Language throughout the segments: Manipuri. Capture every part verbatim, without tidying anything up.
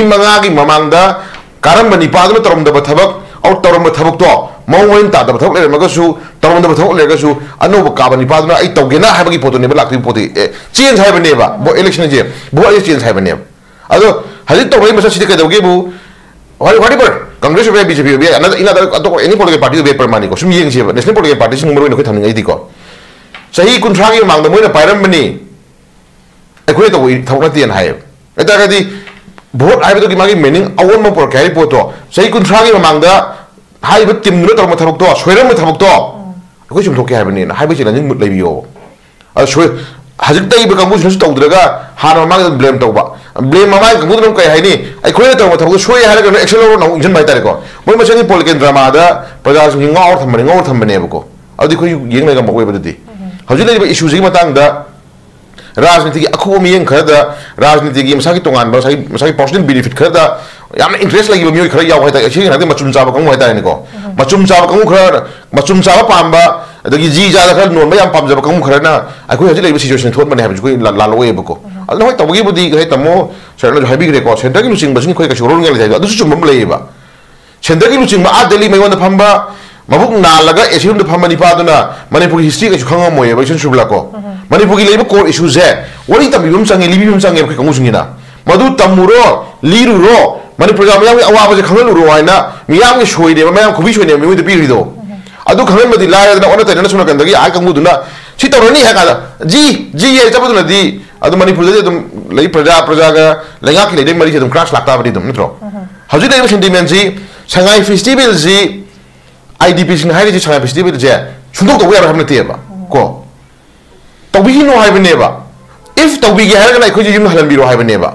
ꯃꯉꯥꯒꯤ ꯃꯃꯥꯡꯗ ꯀꯥꯔꯝꯕ ꯅꯤꯄꯥꯗꯨꯅ ꯇꯧꯔꯝꯗꯕ ꯊꯕꯛ, ꯑꯧ, ꯇꯧꯔꯝꯕ ꯊꯕꯛꯇꯣ ꯃꯑꯣꯡ ꯃꯔꯤꯟ ꯇꯥꯗꯕ ꯊꯕꯛ ꯂꯩꯔꯝꯃꯒꯁꯨ, ꯇꯧꯔꯝꯗꯕ ꯊꯕꯛ ꯂꯩꯔꯒꯁꯨ, ꯑꯅꯧꯕ ꯀꯥꯕ ꯅꯤꯄꯥꯗꯨꯅ ꯑꯩ ꯇꯧꯒꯦꯅ ꯍꯥꯏꯕꯒꯤ ꯄꯣꯠꯇꯨꯅꯦꯕ ꯂꯥꯛꯇꯣꯏꯕ ꯄꯣꯠꯇꯤ꯫ ꯑꯦ, ꯆꯦꯟꯖ ꯍꯥꯏꯕꯅꯦꯕ꯫ ꯕꯣ-, ꯏꯂꯦꯛꯁꯟꯁꯦ, ꯚꯣꯠ ꯍꯥꯏꯁꯦ ꯆꯦꯟꯖ ꯍꯥꯏꯕꯅꯦꯕ꯫ ꯑꯗꯣ ꯍꯧꯖꯤꯛ ꯇꯧꯔꯛꯏ ꯃꯁꯛꯁꯤꯗꯤ ꯀꯩꯗꯧꯒꯦꯕꯨ, ꯍꯣꯏ, whatever, ꯀꯪꯒ꯭ꯔꯦꯁ ꯑꯣꯏꯕ ꯌꯥꯏ, ꯕꯤ ꯖꯦ ꯄꯤ ꯑꯣꯏꯕ ꯌꯥꯏ, ꯑꯅ-, ꯏꯅꯥꯗ ꯑꯇꯣꯞꯄ ꯑꯦꯅꯤ ꯄꯣꯂꯤꯇꯤꯀꯦꯜ ꯄꯥꯔꯇꯤ ꯑꯣꯏꯕ ꯌꯥꯏ, ꯄ꯭ꯔꯃꯥꯅꯤꯀꯣ꯫ ꯁꯨꯝ ꯌꯦꯡꯁꯦꯕ, ꯅꯦꯁꯅꯦꯜ ꯄꯣꯂꯤꯇꯤꯀꯦꯜ ꯄꯥꯔꯇꯤꯁꯤꯡ ꯃꯔꯨ ꯑꯣꯏꯅ ꯑꯩꯈꯣꯏ ꯊꯝꯅꯤꯡꯉꯩꯗꯤꯀꯣ꯫ ꯆꯍꯤ ꯀꯨꯟꯊ꯭ꯔꯥꯒꯤ ꯃꯃꯥꯡꯗ ꯃꯣꯏꯅ ꯄꯥꯏꯔꯝꯕꯅꯤ, ꯑꯩꯈꯣꯏꯅ ꯇꯧꯕ ꯊꯕꯛ ꯅꯠꯇꯦꯅ ꯍꯥꯏꯌꯦꯕ꯫ ꯑꯗꯨ ꯇꯥꯔꯒꯗꯤ ꯚꯣꯠ ꯍꯥꯏꯕꯗꯨꯒꯤ ꯃꯥꯒꯤ ꯃꯤꯅꯤꯡ ꯑꯑꯣꯟꯕ ꯄꯨꯔꯛꯀꯦ ꯍꯥꯏꯕ ꯄꯣꯠꯇꯣ, ꯆꯍꯤ ꯀꯨꯟꯊ꯭ꯔꯥꯒꯤ ꯃꯃꯥꯡꯗ ꯍꯥꯏꯔꯤꯕ ꯇꯤꯝꯗꯨꯅ ꯇꯧꯔꯝꯕ ꯊꯕꯛꯇꯣ, ꯁꯣꯏꯔꯝꯕ ꯊꯕꯛꯇꯣ ꯑꯩꯈꯣꯏ ꯆꯨꯝꯊꯣꯛꯀꯦ ꯍꯥꯏꯕꯅꯤꯅ ꯍꯥꯏꯕꯁꯤ ꯂꯟꯖꯤꯡ ꯂꯩꯕꯤꯌꯣꯕ꯫ ꯑꯗ ꯁꯣꯏ-, ꯍꯧꯖꯤꯛ ꯇꯩꯕ ꯀꯥꯡꯕꯨꯁꯤꯅꯁꯨ ꯇꯧꯗ꯭ꯔꯒ ꯍꯥꯟꯅ ꯃꯃꯥꯡꯗ ꯑꯗꯨꯝ ꯕ꯭ꯂꯦꯝ ꯇꯧꯕ꯫ ꯕ꯭ꯂꯦꯝ ꯃꯃꯥꯡꯒꯤ ꯀꯥꯡꯕꯨꯗꯨꯅ ꯑꯃꯨꯛ ꯀꯩ ꯍꯥꯏꯅꯤ? ꯑꯩꯈꯣꯏꯅ ꯇꯧꯔꯝꯕ ꯊꯕꯛꯇꯣ ꯁꯣꯏ ꯍꯥꯏꯔꯒ ꯑꯦꯛꯁꯟ ꯂꯧꯔꯣ ꯑꯃꯨꯛ ꯏꯟꯁꯤꯟꯕ ꯍꯥꯏꯇꯥꯔꯦꯀꯣ꯫ ꯃꯣꯏ ꯃꯁꯦꯟꯒꯤ ꯄꯣꯂꯤꯇꯤꯀꯦꯜ ꯗ꯭ꯔꯃꯥꯗ ꯄ꯭ꯔꯖꯥꯁꯤꯡꯁꯤ ꯉꯥꯎꯔ ꯊꯝꯕꯅꯦ, ꯉꯥꯎꯔ ꯊꯝꯕꯅꯦꯕꯀꯣ꯫ ꯑꯗꯨꯗꯤ ꯑꯩꯈꯣꯏ ꯌꯦꯡ ꯂꯩ ꯉꯝꯃꯛꯑꯣꯏꯕ ꯑꯗꯨꯗꯤ꯫ ꯍꯧꯖꯤꯛ ꯂꯩꯔꯤꯕ ꯏꯁꯨꯁꯤꯒꯤ ꯃꯇꯥꯡꯗ ꯔꯥꯖꯅꯤꯇꯤꯒꯤ ꯑꯈꯨꯕ ꯃꯤꯠꯌꯦꯡ ꯈꯔꯗ, ꯔꯥꯖꯅꯤꯇꯤꯒꯤ ꯃꯁꯥꯒꯤ ꯇꯣꯉꯥꯟꯕ, ꯃꯁꯥꯒꯤ, ꯃꯁꯥꯒꯤ ꯄꯔꯁꯣꯅꯦꯜ ꯕꯦꯅꯤꯐꯤꯠ ꯈꯔꯗ ꯌꯥꯝꯅ ꯏꯟꯇꯔꯦꯁ ꯂꯩꯈꯤꯕ ꯃꯤꯑꯣꯏ ꯈꯔ ꯌꯥꯎꯕ ꯍꯥꯏꯇꯥꯔꯦ꯫ ꯑꯁꯤꯒꯤ ꯉꯥꯛꯇ ꯃꯆꯨꯝ ꯆꯥꯕ ꯀꯥꯡꯕꯨ ꯍꯥꯏꯇꯥꯔꯦꯅꯦꯀꯣ꯫ ꯃꯆꯨꯝ ꯆꯥꯕ ꯀꯥꯡꯕꯨ ꯈꯔ, ꯃꯆꯨꯝ ꯆꯥꯕ ꯄꯥꯝꯕ, ꯑꯗꯒꯤ ꯖꯤ ꯖꯥꯗ ꯈꯔ ꯅꯣꯟꯕ ꯌꯥꯝ ꯄꯥꯝꯖꯕ ꯀꯥꯡꯕꯨ ꯈꯔꯅ ꯑꯩꯈꯣꯏ ꯍꯧꯖꯤꯛ ꯂꯩꯔꯤꯕ ꯁꯤꯆꯨꯋꯦꯁꯟ ꯊꯣꯛꯍꯟꯕꯅꯦ ꯍꯥꯏꯕꯁꯨ ꯑꯩꯈꯣꯏ ꯂꯥ-, ꯂꯥꯜꯂꯛꯑꯣꯏꯕꯀꯣ꯫ ꯑꯗꯨꯅ ꯍꯣꯏ, ꯇꯧꯕꯒꯤꯕꯨꯗꯤ ꯉꯁꯥꯏ ꯇꯥꯃꯣ ꯁꯔꯅꯁꯨ ꯍꯥꯏꯕꯤꯈ꯭ꯔꯦꯀꯣ, ꯁꯦꯟꯇꯔꯒꯤ ꯂꯨꯆꯤꯡꯕꯁꯤꯡ ꯑꯩꯈꯣꯏ ꯀꯩꯁꯨ ꯔꯣꯜ ꯂꯩꯇꯦ ꯍꯥꯏꯕꯗꯣ ꯑꯗꯨꯁꯨ ꯆꯨꯝꯕ ꯑꯃ ꯂꯩꯌꯦꯕ꯫ ꯁꯦꯟꯇꯔꯒꯤ ꯂꯨꯆꯤꯡꯕ ꯑꯥ ꯗꯦꯜꯂꯤ ꯃꯌꯣꯟꯗ ꯐꯝꯕ, ꯃꯕꯨꯛ ꯅꯥꯜꯂꯒ ꯑꯦ ꯁꯤ ꯔꯨꯝꯗ ꯐꯝꯕ ꯅꯤꯄꯥꯗꯨꯅ ꯃꯅꯤꯄꯨꯔꯒꯤ ꯍꯤꯁꯇ꯭ꯔꯤ ꯀꯩꯁꯨ ꯈꯪꯉꯝꯃꯣꯏꯕ, ꯏꯆꯟ ꯁꯨꯕꯂꯥꯀꯣ꯫ ꯃꯅꯤꯄꯨꯔꯒꯤ ꯂꯩꯔꯤꯕ ꯀꯣꯔ ꯏꯁꯨꯁꯦ ꯋꯥꯔꯤ ꯇꯝꯕꯤꯕ ꯑꯃ ꯆꯪꯉꯦ, ꯂꯤꯕꯤꯕ ꯑꯃ ꯆꯪꯉꯦ ꯑꯩꯈꯣꯏ ꯀꯥꯡꯕꯨꯁꯤꯡꯁꯤꯅ꯫ ꯃꯗꯨ ꯇꯝꯃꯨꯔꯣ, ꯂꯤꯔꯨꯔꯣ, ꯃꯅꯤꯄꯨꯔꯒꯤ ꯃꯤꯌꯥꯝꯒꯤ ꯑꯋꯥꯕꯁꯦ ꯈꯪꯍꯜꯂꯨꯔꯣ ꯍꯥꯏꯅ ꯃꯤꯌꯥꯝꯒꯤ ꯁꯣꯏꯅꯦꯕ, ꯃꯌꯥꯝ ꯈꯨꯕꯤ ꯁꯣꯏꯅꯦꯕ ꯃꯤꯉꯣꯟꯗ ꯄꯤꯔꯤꯗꯣ꯫ ꯑꯗꯨ ꯈꯪꯍꯟꯕꯗꯤ ꯂꯥꯏꯔꯗꯅ ꯑꯣꯟꯅ ꯇꯩꯅꯅ ꯁꯣꯝ ꯅꯥꯀꯟꯗꯒꯤ ꯑꯥ ꯀꯥꯡꯕꯨꯗꯨꯅ ꯁꯤ ꯇꯧꯔꯅꯤ ꯍꯥꯏ ꯀꯥꯟꯗ, ꯖꯤ, ꯖꯤ ꯍꯥꯏ ꯆꯠꯄꯗꯨꯅꯗꯤ ꯑꯗꯨ ꯃꯅꯤꯄꯨꯔꯗꯗꯤ ꯑꯗꯨꯝ ꯂꯩ, ꯄ꯭ꯔꯖꯥ, ꯄ꯭ꯔꯖꯥꯒ ꯂꯩꯉꯥꯛꯀꯤ ꯂꯩꯅꯩ ꯃꯔꯤꯁꯦ ꯑꯗꯨꯝ ꯀ꯭ꯔꯥꯁ ꯂꯥꯛꯇꯥꯕꯅꯤ ꯑꯗꯨꯝ, ꯅꯠꯇ꯭ꯔꯣ? ꯍꯧꯖꯤꯛ ꯂꯩꯔꯤꯕ ꯁꯦꯟꯇꯤꯃꯦꯟꯁꯤ ꯁꯉꯥꯏ ꯐꯦꯁꯇꯤꯚꯦꯜꯁꯤ ꯑꯥꯏ ꯗꯤ ꯄꯤꯁꯤꯡꯅ ꯍꯥꯏꯔꯤꯁꯤ ꯁꯉꯥꯏ ꯐꯦꯁꯇꯤꯚꯦꯜꯁꯦ ꯁꯨꯡꯇꯧ ꯇꯧꯕ ꯌꯥꯔꯣꯏ ꯍꯥꯏꯕ ꯅꯠꯇꯦꯕ ꯀꯣ꯫ ꯇꯧꯕꯤꯈꯤꯅꯣ ꯍꯥꯏꯕꯅꯦꯕ꯫ If ꯇꯧꯕꯤꯒꯦ ꯍꯥꯏꯔꯒꯅ ꯑꯩꯈꯣꯏꯁꯦ ꯌꯨꯝꯗ ꯍꯜꯍꯟꯕꯤꯔꯣ ꯍꯥꯏꯕꯅꯦꯕ꯫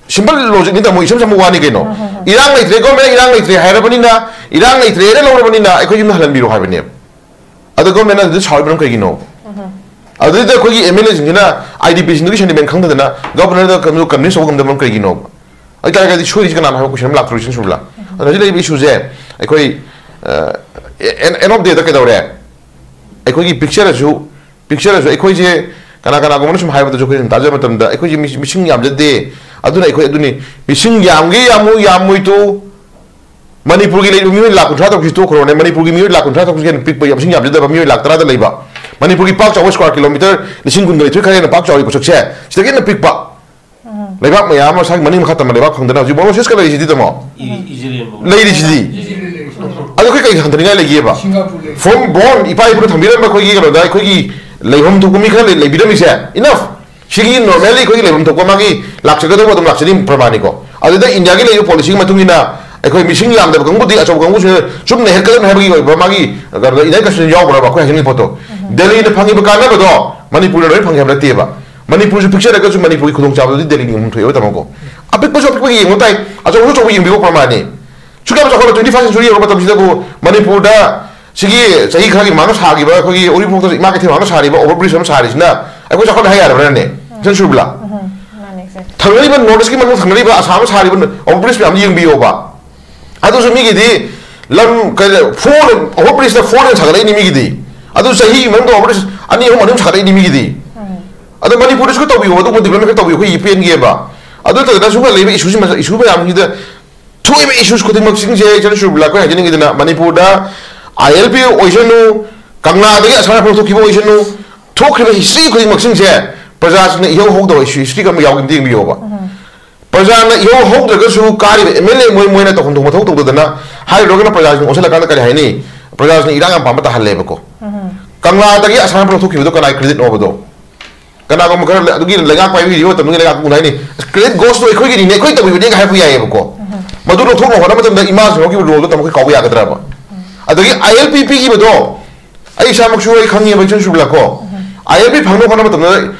ꯁꯤꯝꯄꯜ ꯂꯣꯖꯤꯛꯅꯤ ꯇꯥꯃꯣ, ꯏꯁꯝ ꯁꯝꯕ ꯋꯥꯅꯤ ꯀꯩꯅꯣ꯫ ꯏꯔꯥꯡ ꯂꯩꯇ꯭ꯔꯦ, ꯒꯣꯔꯃꯦꯟ ꯏꯔꯥꯡ ꯂꯩꯇ꯭ꯔꯦ ꯍꯥꯏꯔꯕꯅꯤꯅ, ꯏꯔꯥꯡ ꯂꯩꯇ꯭ꯔꯦꯅ ꯂꯧꯔꯕꯅꯤꯅ ꯑꯩꯈꯣꯏ ꯌꯨꯝꯗ ꯍꯜꯍꯟꯕꯤꯔꯣ ꯍꯥꯏꯕꯅꯦꯕ꯫ ꯑꯗꯣ ꯒꯣꯔꯃꯦꯟꯅ ꯑꯗꯨꯗ ꯁꯥꯎꯔꯤꯕꯅ ꯀꯩꯒꯤꯅꯣ? ꯑꯗꯨꯗ ꯑꯩꯈꯣꯏꯒꯤ ꯑꯦꯝ ꯑꯦꯜ ꯑꯦꯁꯤꯡꯁꯤꯅ ꯑꯥꯏ ꯗꯤ ꯄꯤꯁꯤꯡꯗꯨꯒꯤ ꯁꯦꯟꯇꯤꯃꯦꯟ ꯈꯪꯗꯗꯅ ꯒꯣꯔꯃꯦꯟꯗ ꯀꯟꯚꯤꯟꯁ ꯇꯧꯕ ꯉꯝꯗꯕꯅ ꯀꯩꯒꯤꯅꯣꯕ? ꯑꯗꯨ ꯇꯥꯔꯒꯗꯤ ꯁꯣꯏꯔꯤꯁꯤ ꯀꯅꯥꯅꯣ ꯍꯥꯏꯕ ꯀꯣꯏꯁꯟ ꯑꯃ ꯂꯥꯛꯇ꯭ꯔꯣ, ꯏꯆꯟ ꯁꯨꯕꯂꯥ? ꯑꯗꯣ ꯍꯧꯖꯤꯛ ꯂꯩꯔꯤꯕ ꯏꯁꯨꯁꯦ ꯑꯩꯈꯣꯏ, ꯑꯦꯟ ꯑꯣꯐ ꯗꯦꯗ ꯀꯩꯗꯧꯔꯦ? ꯑꯩꯈꯣꯏꯒꯤ ꯄꯤꯛꯆꯔꯁꯨ, ꯄꯤꯛꯆꯔꯁꯨ ꯑꯩꯈꯣꯏꯁꯦ ꯀꯅꯥ ꯀꯅꯥꯒꯨꯝꯕꯅ ꯁꯨꯝ ꯍꯥꯏꯕꯗꯁꯨ ꯑꯩꯈꯣꯏ ꯁꯨꯝ ꯇꯥꯖꯕ ꯃꯇꯝꯗ ꯑꯩꯈꯣꯏꯁꯦ ꯃꯤ-, ꯃꯤꯁꯤꯡ ꯌꯥꯝꯖꯗꯦ, ꯑꯗꯨꯅ ꯑꯩꯈꯣꯏ ꯑꯗꯨꯅꯤ, ꯃꯤꯁꯤꯡ ꯌꯥꯝꯒꯦ ꯌꯥꯝꯃꯨ ꯌꯥꯝꯃꯣꯏꯗꯨ, ꯃꯅꯤꯄꯨꯔꯒꯤ ꯂꯩꯔꯤꯕ ꯃꯤꯑꯣꯏ ꯂꯥꯈ ꯀꯨꯟꯊ꯭ꯔꯥ ꯇꯔꯨꯛꯁꯤ ꯇꯣꯛꯈ꯭ꯔꯣꯅꯦ, ꯃꯅꯤꯄꯨꯔꯒꯤ ꯃꯤꯑꯣꯏ ꯂꯥꯈ ꯀꯨꯟꯊ꯭ꯔꯥ ꯇꯔꯨꯛꯁꯤ ꯍꯦꯟꯅ ꯄꯤꯛꯄ, ꯃꯁꯤꯡ ꯌꯥꯝꯖꯗꯕ ꯃꯤꯑꯣꯏ ꯂꯥꯈ ꯇꯔꯥꯗ ꯂꯩꯕ, ꯃꯅꯤꯄꯨꯔꯒꯤ ꯄꯥꯛ ꯆꯥꯎꯕ square kilometre ꯂꯤꯁꯤꯡ ꯀꯨꯟꯒ ꯅꯤꯊꯣꯏ ꯈꯔ ꯍꯦꯟꯅ ꯄꯥꯛ ꯆꯥꯎꯔꯤ ꯄꯣꯠꯁꯛꯁꯦ, ꯁꯤꯗꯒꯤ ꯍꯦꯟꯅ ꯄꯤꯛꯄ ꯂꯩꯕꯥꯛ ꯃꯌꯥꯝ ꯑꯃ ꯃꯁꯥꯒꯤ ꯃꯅꯤꯡ ꯃꯈꯥ ꯇꯝꯕ ꯂꯩꯕꯥꯛ ꯐꯪꯗꯅ ꯍꯧꯖꯤꯛ ꯃꯣꯔꯣꯁꯤꯌꯁꯀ ꯂꯩꯔꯤꯁꯤꯗꯤ, ꯇꯥꯃꯣ꯫ ꯏ-, ꯏꯖꯔꯦꯜꯕꯨ꯫ ꯂꯩꯔꯤꯁꯤꯗꯤ꯫ ꯑꯗꯣ ꯑꯩꯈꯣꯏ ꯀꯩ ꯍꯟꯊꯅꯤꯡꯉꯥꯏ ꯂꯩꯒꯦꯕ? ꯁꯤꯡꯒꯥꯄꯨꯔ ꯂꯩ꯫ From born ꯏꯄꯥ ꯏꯄꯨꯅ ꯊꯝꯕꯤꯔꯝꯕ ꯑꯩꯈꯣꯏꯒꯤ ꯀꯩꯅꯣꯗ ꯑꯩꯈꯣꯏꯒꯤ ꯂꯩꯐꯝ ꯊꯣꯛꯄ ꯃꯤ ꯈꯔ ꯂꯩ-, ꯂꯩꯕꯤꯔꯝꯃꯤꯁꯦ, enough꯫ ꯁꯤꯒꯤ normally ꯑꯩꯈꯣꯏꯒꯤ ꯂꯩꯐꯝ ꯊꯣꯛꯄ ꯃꯥꯒꯤ ꯂꯥꯛꯆꯒꯗꯧꯕ ꯑꯗꯨꯝ ꯂꯥꯛꯆꯅꯤ ꯄ꯭ꯔꯃꯥꯟꯅꯤꯀꯣ꯫ ꯑꯗꯨꯗ ꯏꯟꯗꯤꯌꯥꯒꯤ ꯂꯩꯔꯤꯕ policyꯒꯤ ꯃꯇꯨꯡ ꯏꯟꯅ ꯑꯩꯈꯣꯏ ꯃꯤꯁꯤꯡ ꯌꯥꯝꯗꯕ ꯀꯥꯡꯕꯨꯗꯤ ꯑꯆꯧꯕ ꯀꯥꯡꯕꯨꯁꯤꯅ ꯆꯨꯝꯅ ꯍꯦꯟꯒꯠꯀꯗꯕꯅꯤ ꯍꯥꯏꯕꯒꯤ ꯑꯣꯏꯕ ꯃꯥꯒꯤ ꯀꯩꯅꯣꯗ United Constitution ꯌꯥꯎꯕ꯭ꯔꯕ ꯑꯩꯈꯣꯏ ꯍꯥꯏꯖꯅꯤꯡꯉꯤ ꯄꯣꯠꯇꯣ? ꯗꯦꯜꯂꯤꯅ ꯐꯪꯉꯤꯕ ꯀꯥꯟꯅꯕꯗꯣ ꯃꯅꯤꯄꯨꯔꯅ ꯂꯣꯏ ꯐꯪꯉꯦ ꯍꯥꯏꯕ ꯅꯠꯇꯦꯕ꯫ ꯃꯅꯤꯄꯨꯔꯁꯨ ꯄꯤꯛꯆꯔꯒꯁꯨ ꯃꯅꯤꯄꯨꯔꯒꯤ ꯈꯨꯗꯣꯡꯆꯥꯕꯗꯨꯗꯤ ꯗꯦꯜꯂꯤꯅ ꯌꯦꯡꯐꯝ ꯊꯣꯛꯑꯦꯕ, ꯇꯥꯃꯣꯀꯣ꯫ ꯑꯄꯤꯛꯄꯁꯨ ꯑꯄꯤꯛꯄꯒꯤ ꯌꯦꯡꯕ ꯇꯥꯏ, ꯑꯆꯧꯕꯁꯨ ꯑꯆꯧꯕ ꯌꯦꯡꯕꯤꯌꯣ ꯄ꯭ꯔꯃꯥꯟꯅꯤ꯫ ꯁꯨꯛꯌꯥꯝ ꯆꯥꯎꯈꯠꯂꯕ twenty first century ꯌꯧꯔꯕ ꯃꯇꯝꯁꯤꯗꯕꯨ ꯃꯅꯤꯄꯨꯔꯗ ꯁꯤꯒꯤ ꯆꯍꯤ ꯈꯔꯒꯤ ꯃꯃꯥꯡꯗ ꯁꯥꯈꯤꯕ ꯑꯩꯈꯣꯏꯒꯤ ꯎꯔꯤꯄꯣꯛꯇ ꯏꯃꯥ ꯀꯩꯊꯦꯜ ꯃꯃꯥꯡꯗ ꯁꯥꯔꯤꯕ over bridge ꯑꯃ ꯁꯥꯔꯤꯁꯤꯅ ꯑꯩꯈꯣꯏ ꯆꯥꯎꯈꯠꯂꯦ ꯍꯥꯏ ꯌꯥꯔꯕ꯭ꯔꯥꯅꯦ? ꯏꯆꯟ ꯁꯨꯔꯕꯤꯂꯥ? ꯎꯝ, ꯃꯥꯅꯦ, sir꯫ ꯊꯪꯅꯔꯤꯕ North Eastꯀꯤ ꯃꯅꯨꯡ ꯊꯪꯅꯔꯤꯕ ꯑꯁꯥꯝ ꯁꯥꯔꯤꯕ over bridge ꯃꯌꯥꯝꯗꯣ ꯌꯦꯡꯕꯤꯌꯣꯕ꯫ ꯑꯗꯨꯁꯨ ꯃꯤꯒꯤꯗꯤ ꯂꯝ ꯀꯩ-, four, over bridgeꯇ four lane ꯁꯥꯒꯠꯂꯛꯏꯅꯤ ꯃꯤꯒꯤꯗꯤ꯫ ꯑꯗꯨ ꯆꯍꯤ ꯃꯅꯨꯡꯗ over bridge ꯑꯅꯤ ꯑꯍꯨꯝ, ꯑꯅꯤ ꯑꯍꯨꯝ ꯁꯥꯒꯠꯂꯛꯏꯅꯤ ꯃꯤꯒꯤꯗꯤ꯫ ꯑꯗꯣ ꯃꯅꯤꯄꯨꯔꯗꯁꯨ ꯈꯔ ꯇꯧꯕꯤꯌꯣ, ꯑꯗꯨꯒꯨꯝꯕ development ꯈꯔ ꯇꯧꯕꯤꯌꯣ, ꯑꯩꯈꯣꯏ ꯄꯦꯟꯒꯦꯕ꯫ ꯑꯗꯨ ꯅꯠꯇꯗꯅ ꯁꯨꯝ ꯂꯩꯕ issue ꯁꯤ-, issue ꯃꯌꯥꯝꯁꯤꯗ ꯊꯣꯛꯏꯕ issues ꯈꯨꯗꯤꯡꯃꯛꯁꯤꯡꯁꯦ, ꯏꯆꯟ ꯁꯨꯔꯕꯤꯂꯥ, ꯑꯩꯈꯣꯏ ꯍꯥꯏꯖꯅꯤꯡꯉꯤꯗꯅ ꯃꯅꯤꯄꯨꯔꯗ ILP ꯑꯣꯏꯁꯅꯨ, ꯀꯪꯂꯥꯗꯒꯤ ꯑꯁꯥꯝ ꯔꯥꯏꯐꯜ ꯊꯣꯛꯈꯤꯕ ꯑꯣꯏꯁꯅꯨ, ꯊꯣꯛꯈ꯭ꯔꯤꯕ history ꯈꯨꯗꯤꯡꯃꯛꯁꯤꯡꯁꯦ ꯄ꯭ꯔꯖꯥꯁꯤꯡꯅ ꯏꯍꯧ ꯍꯧꯗꯕ issue, history ꯀꯔꯝꯕ ꯌꯥꯎꯒꯦ ꯑꯝꯇ ꯌꯦꯡꯕꯤꯌꯣꯕ꯫ ꯄ꯭ꯔꯖꯥꯅ ꯏꯍꯧ ꯍꯧꯗ꯭ꯔꯒꯁꯨ ꯀꯥꯔꯤꯕ MLA ꯃꯣꯏ, ꯃꯣꯏꯅ ꯇꯧꯐꯝ ꯊꯣꯛꯄ ꯃꯊꯧ ꯇꯧꯗꯗꯅ ꯍꯥꯏꯔꯨꯔꯒꯅ ꯄ꯭ꯔꯖꯥꯁꯤꯡ ꯑꯣꯟꯁꯤꯜꯂꯀꯥꯟꯗ ꯀꯔꯤ ꯍꯥꯏꯅꯤ? ꯄ꯭ꯔꯖꯥꯁꯤꯡꯅ ꯏꯔꯥꯡ ꯌꯥꯝ ꯄꯥꯝꯕ ꯇꯥꯍꯜꯂꯦꯕꯀꯣ꯫ ꯀꯪꯂꯥꯗꯒꯤ ꯑꯁꯥꯝ ꯔꯥꯏꯐꯜ ꯊꯣꯛꯈꯤꯕꯗꯣ ꯀꯅꯥꯏ creditꯅꯣꯕꯗꯣ? ꯀꯅꯥꯒꯨꯝꯕ ꯈꯔ ꯑꯗꯨꯒꯤ ꯂꯩꯉꯥꯛ ꯄꯥꯏꯕꯤꯔꯤꯕ ꯃꯇꯝꯗꯨꯒꯤ ꯂꯩꯉꯥꯛ ꯀꯨꯡꯅ ꯍꯥꯏꯅꯤ, "Credit goes to ꯑꯩꯈꯣꯏꯒꯤꯅꯤꯅꯦ, ꯑꯩꯈꯣꯏ ꯇꯧꯕꯤꯕꯅꯦꯒ" ꯍꯥꯏꯔꯛꯄ ꯌꯥꯏꯑꯕꯀꯣ꯫ ꯃꯗꯨ ꯂꯧꯊꯣꯛꯅꯕ ꯍꯣꯠꯅꯕ ꯃꯇꯝꯗ ꯏꯃꯥꯁꯤꯡ ꯍꯣꯏꯒꯤ roleꯗꯣ ꯇꯥꯃꯣ ꯑꯩꯈꯣꯏ ꯀꯥꯎꯕ ꯌꯥꯒꯗ꯭ꯔꯕ? ꯑꯗꯒꯤ ILP ꯄꯤꯈꯤꯕꯗꯣ ꯑꯩ ꯏꯁꯥꯃꯛꯁꯨ ꯑꯩ ꯈꯪꯉꯦꯕ, ꯏꯆꯟ ꯁꯨꯔꯕꯤꯂꯥꯀꯣ꯫ ILP ꯐꯪꯅꯕ ꯍꯣꯠꯅꯕ ꯃꯇꯝꯗ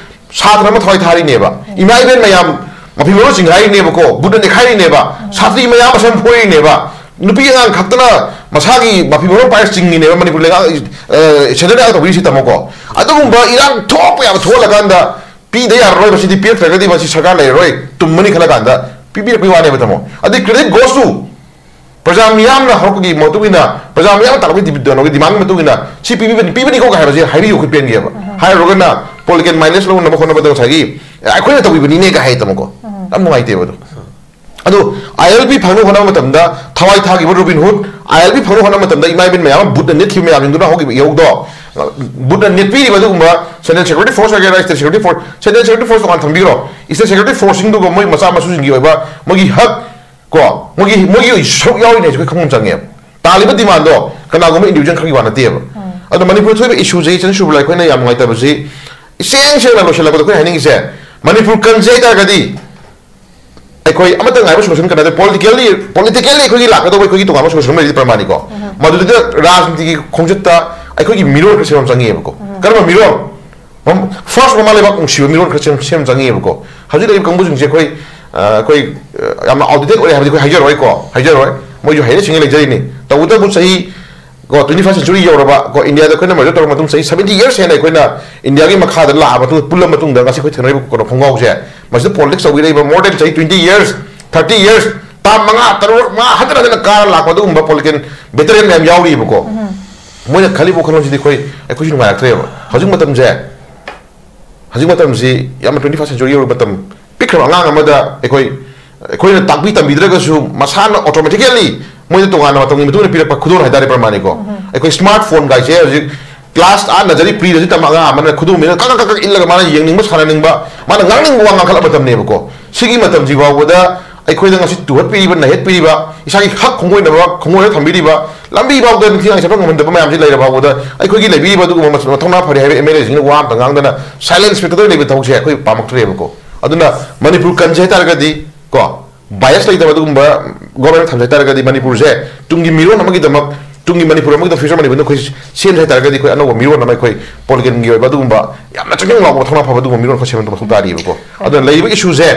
ꯁꯥꯇ꯭ꯔ ꯑꯃ ꯊꯋꯥꯏ ꯊꯥꯔꯤꯅꯦꯕ, ꯏꯃꯥ ꯏꯕꯦꯟ ꯃꯌꯥꯝ ꯃꯐꯤ ꯃꯔꯣꯟ ꯆꯤꯡꯈꯥꯏꯔꯤꯅꯦꯕꯀꯣ, ꯕꯨꯠꯅ ꯅꯦꯠꯈꯥꯏꯔꯤꯅꯦꯕ, ꯁꯥꯇ꯭ꯔꯤ ꯃꯌꯥꯝ ꯃꯁꯝ ꯐꯣꯏꯔꯤꯅꯦꯕ, ꯅꯨꯄꯤ ꯑꯉꯥꯡ ꯈꯛꯇꯅ ꯃꯁꯥꯒꯤ ꯃꯐꯤ ꯃꯔꯣꯟ ꯄꯥꯏꯔ ꯆꯤꯡꯉꯤꯅꯦꯕ ꯃꯅꯤꯄꯨꯔ ꯂꯩꯉꯥꯛ, ꯑ, centreꯗ ꯇꯧꯕꯤꯔꯤꯁꯤ, ꯇꯥꯃꯣꯀꯣ꯫ ꯑꯗꯨꯒꯨꯝꯕ ꯏꯔꯥꯡ ꯊꯣꯛꯄ ꯌꯥꯕ ꯊꯣꯛꯍꯜꯂꯀꯥꯟꯗ ꯄꯤꯗ ꯌꯥꯔꯔꯣꯏ, ꯃꯁꯤꯗꯤ ꯄꯤꯔꯛꯇ꯭ꯔꯒꯗꯤ ꯃꯁꯤ ꯁꯔꯀꯥꯔ ꯂꯩꯔꯔꯣꯏ, ꯇꯨꯝꯃꯅꯤ ꯈꯜꯂꯀꯥꯟꯗ ꯄꯤꯕꯤꯔꯛꯄꯒꯤ ꯋꯥꯅꯦꯕ, ꯇꯥꯃꯣ꯫ ꯑꯗꯩ credit goes to ꯄ꯭ꯔꯖꯥ ꯃꯤꯌꯥꯝꯅ ꯍꯧꯔꯛꯄꯒꯤ ꯃꯇꯨꯡ ꯏꯟꯅ, ꯄ꯭ꯔꯖꯥ ꯃꯤꯌꯥꯝꯅ ꯇꯥꯛꯂꯛꯄꯒꯤ ꯗꯤꯕꯤ-, ꯀꯩꯅꯣꯒꯤ demandꯒꯤ ꯃꯇꯨꯡ ꯏꯟꯅ ꯁꯤ ꯄꯤꯕꯤꯕꯅꯤ, ꯄꯤꯕꯅꯤꯀꯣ ꯀꯥꯏ ꯍꯥꯏꯕꯁꯦ ꯍꯥꯏꯕꯤꯌꯨ, ꯑꯩꯈꯣꯏ ꯄꯦꯟꯒꯦꯕ꯫ ꯍꯥꯏꯔꯨꯔꯒꯅ political mileage ꯂꯧꯅꯕ ꯍꯣꯠꯅꯕꯗ ꯉꯁꯥꯏꯒꯤ, "ꯑꯦ, ꯑꯩꯈꯣꯏꯅ ꯇꯧꯕꯤꯕꯅꯤꯅꯦ" ꯀꯥꯏ ꯍꯥꯏ, ꯇꯥꯃꯣꯀꯣ꯫ ꯌꯥꯝ ꯅꯨꯡꯉꯥꯏꯇꯦꯕ ꯑꯗꯣ꯫ ꯑꯗꯣ ILP ꯐꯪꯅꯕ ꯍꯣꯠꯅꯕ ꯃꯇꯝꯗ ꯊꯋꯥꯏ ꯊꯥꯈꯤꯕ Robinhood, ILP ꯐꯪꯅꯕ ꯍꯣꯠꯅꯕ ꯃꯇꯝꯗ ꯏꯃꯥ ꯏꯕꯦꯟ ꯃꯌꯥꯝ ꯑꯃ ꯕꯨꯠꯅ ꯅꯦꯠꯈꯤꯕ ꯃꯌꯥꯝꯁꯤꯡꯗꯨꯅ ꯍꯧꯈꯤꯕ ꯏꯍꯧꯗꯣ, ꯕꯨꯠꯅ ꯅꯦꯠꯄꯤꯔꯤꯕ ꯑꯗꯨꯒꯨꯝꯕ Central Security Force ꯑꯣꯏꯒꯦꯔꯥ, State Security Force, Central Security Force ꯇꯣꯉꯥꯟ ꯊꯝꯕꯤꯈ꯭ꯔꯣ, State Security Forceꯁꯤꯡꯗꯨꯒ ꯃꯣꯏ ꯃꯆꯥ ꯃꯁꯨꯁꯤꯡꯒꯤ ꯑꯣꯏꯕ ꯃꯣꯏꯒꯤ ꯍꯛ ꯀꯣ, ꯃꯣꯏꯒꯤ, ꯃꯣꯏꯒꯤ ꯑꯣꯏ ꯁꯔꯨꯛ ꯌꯥꯎꯔꯤꯅꯦ ꯍꯥꯏꯁꯦ ꯑꯩꯈꯣꯏ ꯈꯪꯐꯝ ꯆꯪꯉꯦꯕ꯫ ꯇꯥꯜꯂꯤꯕ demandꯗꯣ ꯀꯅꯥꯒꯨꯝꯕ individual ꯈꯔꯒꯤ ꯋꯥ ꯅꯠꯇꯦꯕ꯫ ꯑꯗꯣ ꯃꯅꯤꯄꯨꯔꯗ ꯊꯣꯛꯏꯕ issueꯁꯦ, ꯏꯆꯟ ꯁꯨꯔꯕꯂꯥ, ꯑꯩꯈꯣꯏꯅ ꯌꯥꯝ ꯅꯨꯡꯉꯥꯏꯇꯕꯁꯤ, ꯏꯁꯦꯡ ꯁꯦꯡꯅ ꯂꯣꯏꯁꯤꯜꯂꯛꯄꯗ ꯑꯩꯈꯣꯏꯅ ꯍꯥꯏꯅꯤꯡꯉꯤꯁꯦ, ꯃꯅꯤꯄꯨꯔ ꯀꯟꯁꯦ ꯍꯥꯏꯇꯥꯔꯒꯗꯤ ꯑꯩꯈꯣꯏ ꯑꯃꯠꯇ ꯉꯥꯏꯕ solution ꯀꯅꯥꯗ? Politically, politically ꯑꯩꯈꯣꯏꯒꯤ ꯂꯥꯛꯀꯗꯧꯕ ꯑꯩꯈꯣꯏꯒꯤ ꯇꯣꯉꯥꯟꯕ solution ꯑꯃ ꯂꯩꯔꯗꯤ ꯄ꯭ꯔꯃꯥꯅꯤꯀꯣ꯫ ꯃꯗꯨꯗ ꯔꯥꯖꯅꯤꯇꯤꯒꯤ ꯈꯣꯡꯆꯠꯇ ꯑꯩꯈꯣꯏꯒꯤ ꯃꯤꯔꯣꯜ ꯈꯔ ꯁꯦꯝꯕ ꯑꯃ ꯆꯪꯉꯦꯕꯀꯣ꯫ ꯀꯔꯝꯕ ꯃꯤꯔꯣꯜ? ꯃꯝ-, first ꯃꯃꯥ ꯂꯩꯕꯥꯛ ꯅꯨꯡꯁꯤꯕ ꯃꯤꯔꯣꯜ ꯈꯔ ꯁꯦꯝ-, ꯁꯦꯝ ꯆꯪꯉꯦꯕꯀꯣ꯫ ꯍꯧꯖꯤꯛ ꯂꯩꯔꯤꯕ ꯀꯥꯡꯕꯨꯁꯤꯡꯁꯦ ꯑꯩꯈꯣꯏ, ꯑ, ꯑꯩꯈꯣꯏ, ꯑ, ꯌꯥꯝꯅ outdated ꯑꯣꯏꯔꯦ ꯍꯥꯏꯕꯗꯤ ꯑꯩꯈꯣꯏ ꯍꯥꯏꯖꯔꯣꯏꯀꯣ, ꯍꯥꯏꯖꯔꯣꯏ꯫ ꯃꯣꯏꯁꯨ ꯍꯩꯔ ꯁꯤꯡꯉ ꯂꯩꯖꯔꯤꯅꯤ꯫ ꯇꯧꯕꯇꯕꯨ ꯆꯍꯤ ꯀꯣ, twenty first century ꯌꯧꯔꯕ ꯀꯣ, ꯏꯟꯗꯤꯌꯥꯗ ꯑꯩꯈꯣꯏꯅ merger ꯇꯧꯔꯕ ꯃꯇꯨꯡ ꯆꯍꯤ seventy years ꯍꯦꯟꯅ ꯑꯩꯈꯣꯏꯅ ꯏꯟꯗꯤꯌꯥꯒꯤ ꯃꯈꯥꯗ ꯂꯥꯛꯑ ꯃꯇꯨꯡꯗ ꯄꯨꯜꯂ ꯃꯇꯨꯡꯗ ꯉꯁꯤ ꯑꯩꯈꯣꯏ ꯊꯦꯡꯅꯔꯤꯕ ꯀꯩꯅꯣ ꯈꯣꯡꯒꯥꯎꯁꯦ, ꯃꯁꯤꯗ politics ꯇꯧꯕꯤꯔꯛꯏꯕ more than ꯆꯍꯤ twenty years, thirty years, ꯇꯥꯝ ꯃꯉꯥ, ꯇꯔꯨꯛ, ꯃꯉꯥ ꯍꯟꯖꯤꯟ ꯍꯟꯖꯤꯟꯅ ꯀꯥꯔ ꯂꯥꯛꯄ ꯑꯗꯨꯒꯨꯝꯕ political veteran ꯃꯌꯥꯝ ꯌꯥꯎꯔꯤꯕꯀꯣ꯫ ꯃꯣꯏꯅ ꯈꯜꯂꯤꯕ ꯋꯥꯈꯜꯂꯣꯟꯁꯤꯗꯤ ꯑꯩꯈꯣꯏ, ꯑꯩꯈꯣꯏꯁꯨ ꯅꯨꯡꯉꯥꯏꯔꯛꯇ꯭ꯔꯦꯕ꯫ ꯍꯧꯖꯤꯛ ꯃꯇꯝꯁꯦ, ꯍꯧꯖꯤꯛ ꯃꯇꯝꯁꯤ ꯌꯥꯝꯅ twenty first century ꯌꯧꯔꯕ ꯃꯇꯝ, ꯄꯤꯛꯈ꯭ꯔꯕ ꯑꯉꯥꯡ ꯑꯃꯗ ꯑꯩꯈꯣꯏ, ꯑꯩꯈꯣꯏꯅ ꯇꯥꯛꯄꯤ ꯇꯝꯕꯤꯗ꯭ꯔꯒꯁꯨ ꯃꯁꯥꯅ automatically ꯃꯣꯏꯗ ꯇꯣꯉꯥꯟꯅ ꯃꯇꯝꯒꯤ ꯃꯇꯨꯡ ꯏꯟꯅ ꯄꯤꯔꯛꯄ ꯈꯨꯗꯣꯜ ꯍꯥꯏꯇꯥꯔꯦ ꯄ꯭ꯔꯃꯥꯅꯤꯀꯣ꯫ ꯑꯩꯈꯣꯏ smart phone ꯒꯥꯏꯁꯦ ꯍꯧꯖꯤꯛ class ꯑꯥ nursery pre ꯗꯁꯨ ꯇꯝꯕ ꯑꯉꯥꯡ ꯑꯃꯅ ꯈꯨꯗꯣꯜ ꯃꯤꯅ ꯀꯛ ꯀꯛ ꯀꯛ ꯀꯛ ꯏꯜꯂꯒ ꯃꯥꯅ ꯌꯦꯡꯅꯤꯡꯕ ꯁꯥꯟꯅꯅꯤꯡꯕ, ꯃꯥꯅ ꯉꯥꯡꯅꯤꯡꯕ ꯋꯥ ꯉꯥꯡꯈꯠꯂꯛꯄ ꯃꯇꯝꯅꯦꯕꯀꯣ꯫ ꯁꯤꯒꯤ ꯃꯇꯝꯁꯤ ꯐꯥꯎꯕꯗ ꯑꯩꯈꯣꯏꯗ ꯉꯁꯤ ꯇꯨꯍꯠꯄꯤꯔꯤꯕ, ꯅꯩꯍꯠꯄꯤꯔꯤꯕ, ꯏꯁꯥꯒꯤ ꯍꯛ ꯈꯣꯡꯒꯣꯏꯅꯕ, ꯈꯣꯡꯒꯣꯏꯅ ꯊꯝꯕꯤꯔꯤꯕ, ꯂꯝꯕꯤ ꯐꯥꯎꯗ ꯅꯤꯡꯊꯤꯅ ꯆꯠꯄ ꯉꯝꯍꯟꯗꯕ ꯃꯌꯥꯝꯁꯤ ꯂꯩꯔ ꯐꯥꯎꯕꯗ ꯑꯩꯈꯣꯏꯒꯤ ꯂꯩꯕꯤꯔꯤꯕ ꯑꯗꯨꯒꯨꯝꯕ ꯃꯊꯧꯅꯥ ꯐꯔꯦ ꯍꯥꯏꯕ MLA ꯁꯤꯡꯅ ꯋꯥ ꯑꯝꯇ ꯉꯥꯡꯗꯅ silence ꯄꯤꯛꯇꯗ ꯂꯩꯕ ꯊꯕꯛꯁꯦ ꯑꯩꯈꯣꯏ ꯄꯥꯝꯃꯛꯇ꯭ꯔꯦꯕꯀꯣ꯫ ꯑꯗꯨꯅ ꯃꯅꯤꯄꯨꯔ ꯀꯟꯁꯦ ꯍꯥꯏꯇꯥꯔꯒꯗꯤ ꯀꯣ, bias ꯂꯩꯇꯕ ꯑꯗꯨꯒꯨꯝꯕ government ꯊꯝꯁꯦ ꯍꯥꯏꯇꯥꯔꯒꯗꯤ ꯃꯅꯤꯄꯨꯔꯁꯦ ꯇꯨꯡꯒꯤ ꯃꯤꯔꯣꯟ ꯑꯃꯒꯤꯗꯃꯛ, ꯇꯨꯡꯒꯤ ꯃꯅꯤꯄꯨꯔ ꯑꯃꯒꯤꯗꯃꯛ, future ꯃꯅꯤꯄꯨꯔꯗ ꯑꯩꯈꯣꯏ ꯁꯦꯝꯁꯦ ꯍꯥꯏꯇꯥꯔꯒꯗꯤ ꯑꯩꯈꯣꯏ ꯑꯅꯧꯕ ꯃꯤꯔꯣꯟ ꯑꯃ, ꯑꯩꯈꯣꯏ political ꯒꯤ ꯑꯣꯏꯕ ꯑꯗꯨꯒꯨꯝꯕ ꯌꯥꯝꯅ ꯆꯪꯁꯤꯟ ꯂꯥꯎꯕ ꯃꯊꯧꯅꯥ ꯐꯕ ꯑꯗꯨꯒꯨꯝꯕ ꯃꯤꯔꯣꯟ ꯑꯃ ꯁꯦꯝꯕ ꯃꯊꯧ ꯇꯥꯔꯤꯕꯀꯣ꯫ ꯑꯗꯨꯅ ꯂꯩꯔꯤꯕ issue ꯁꯦ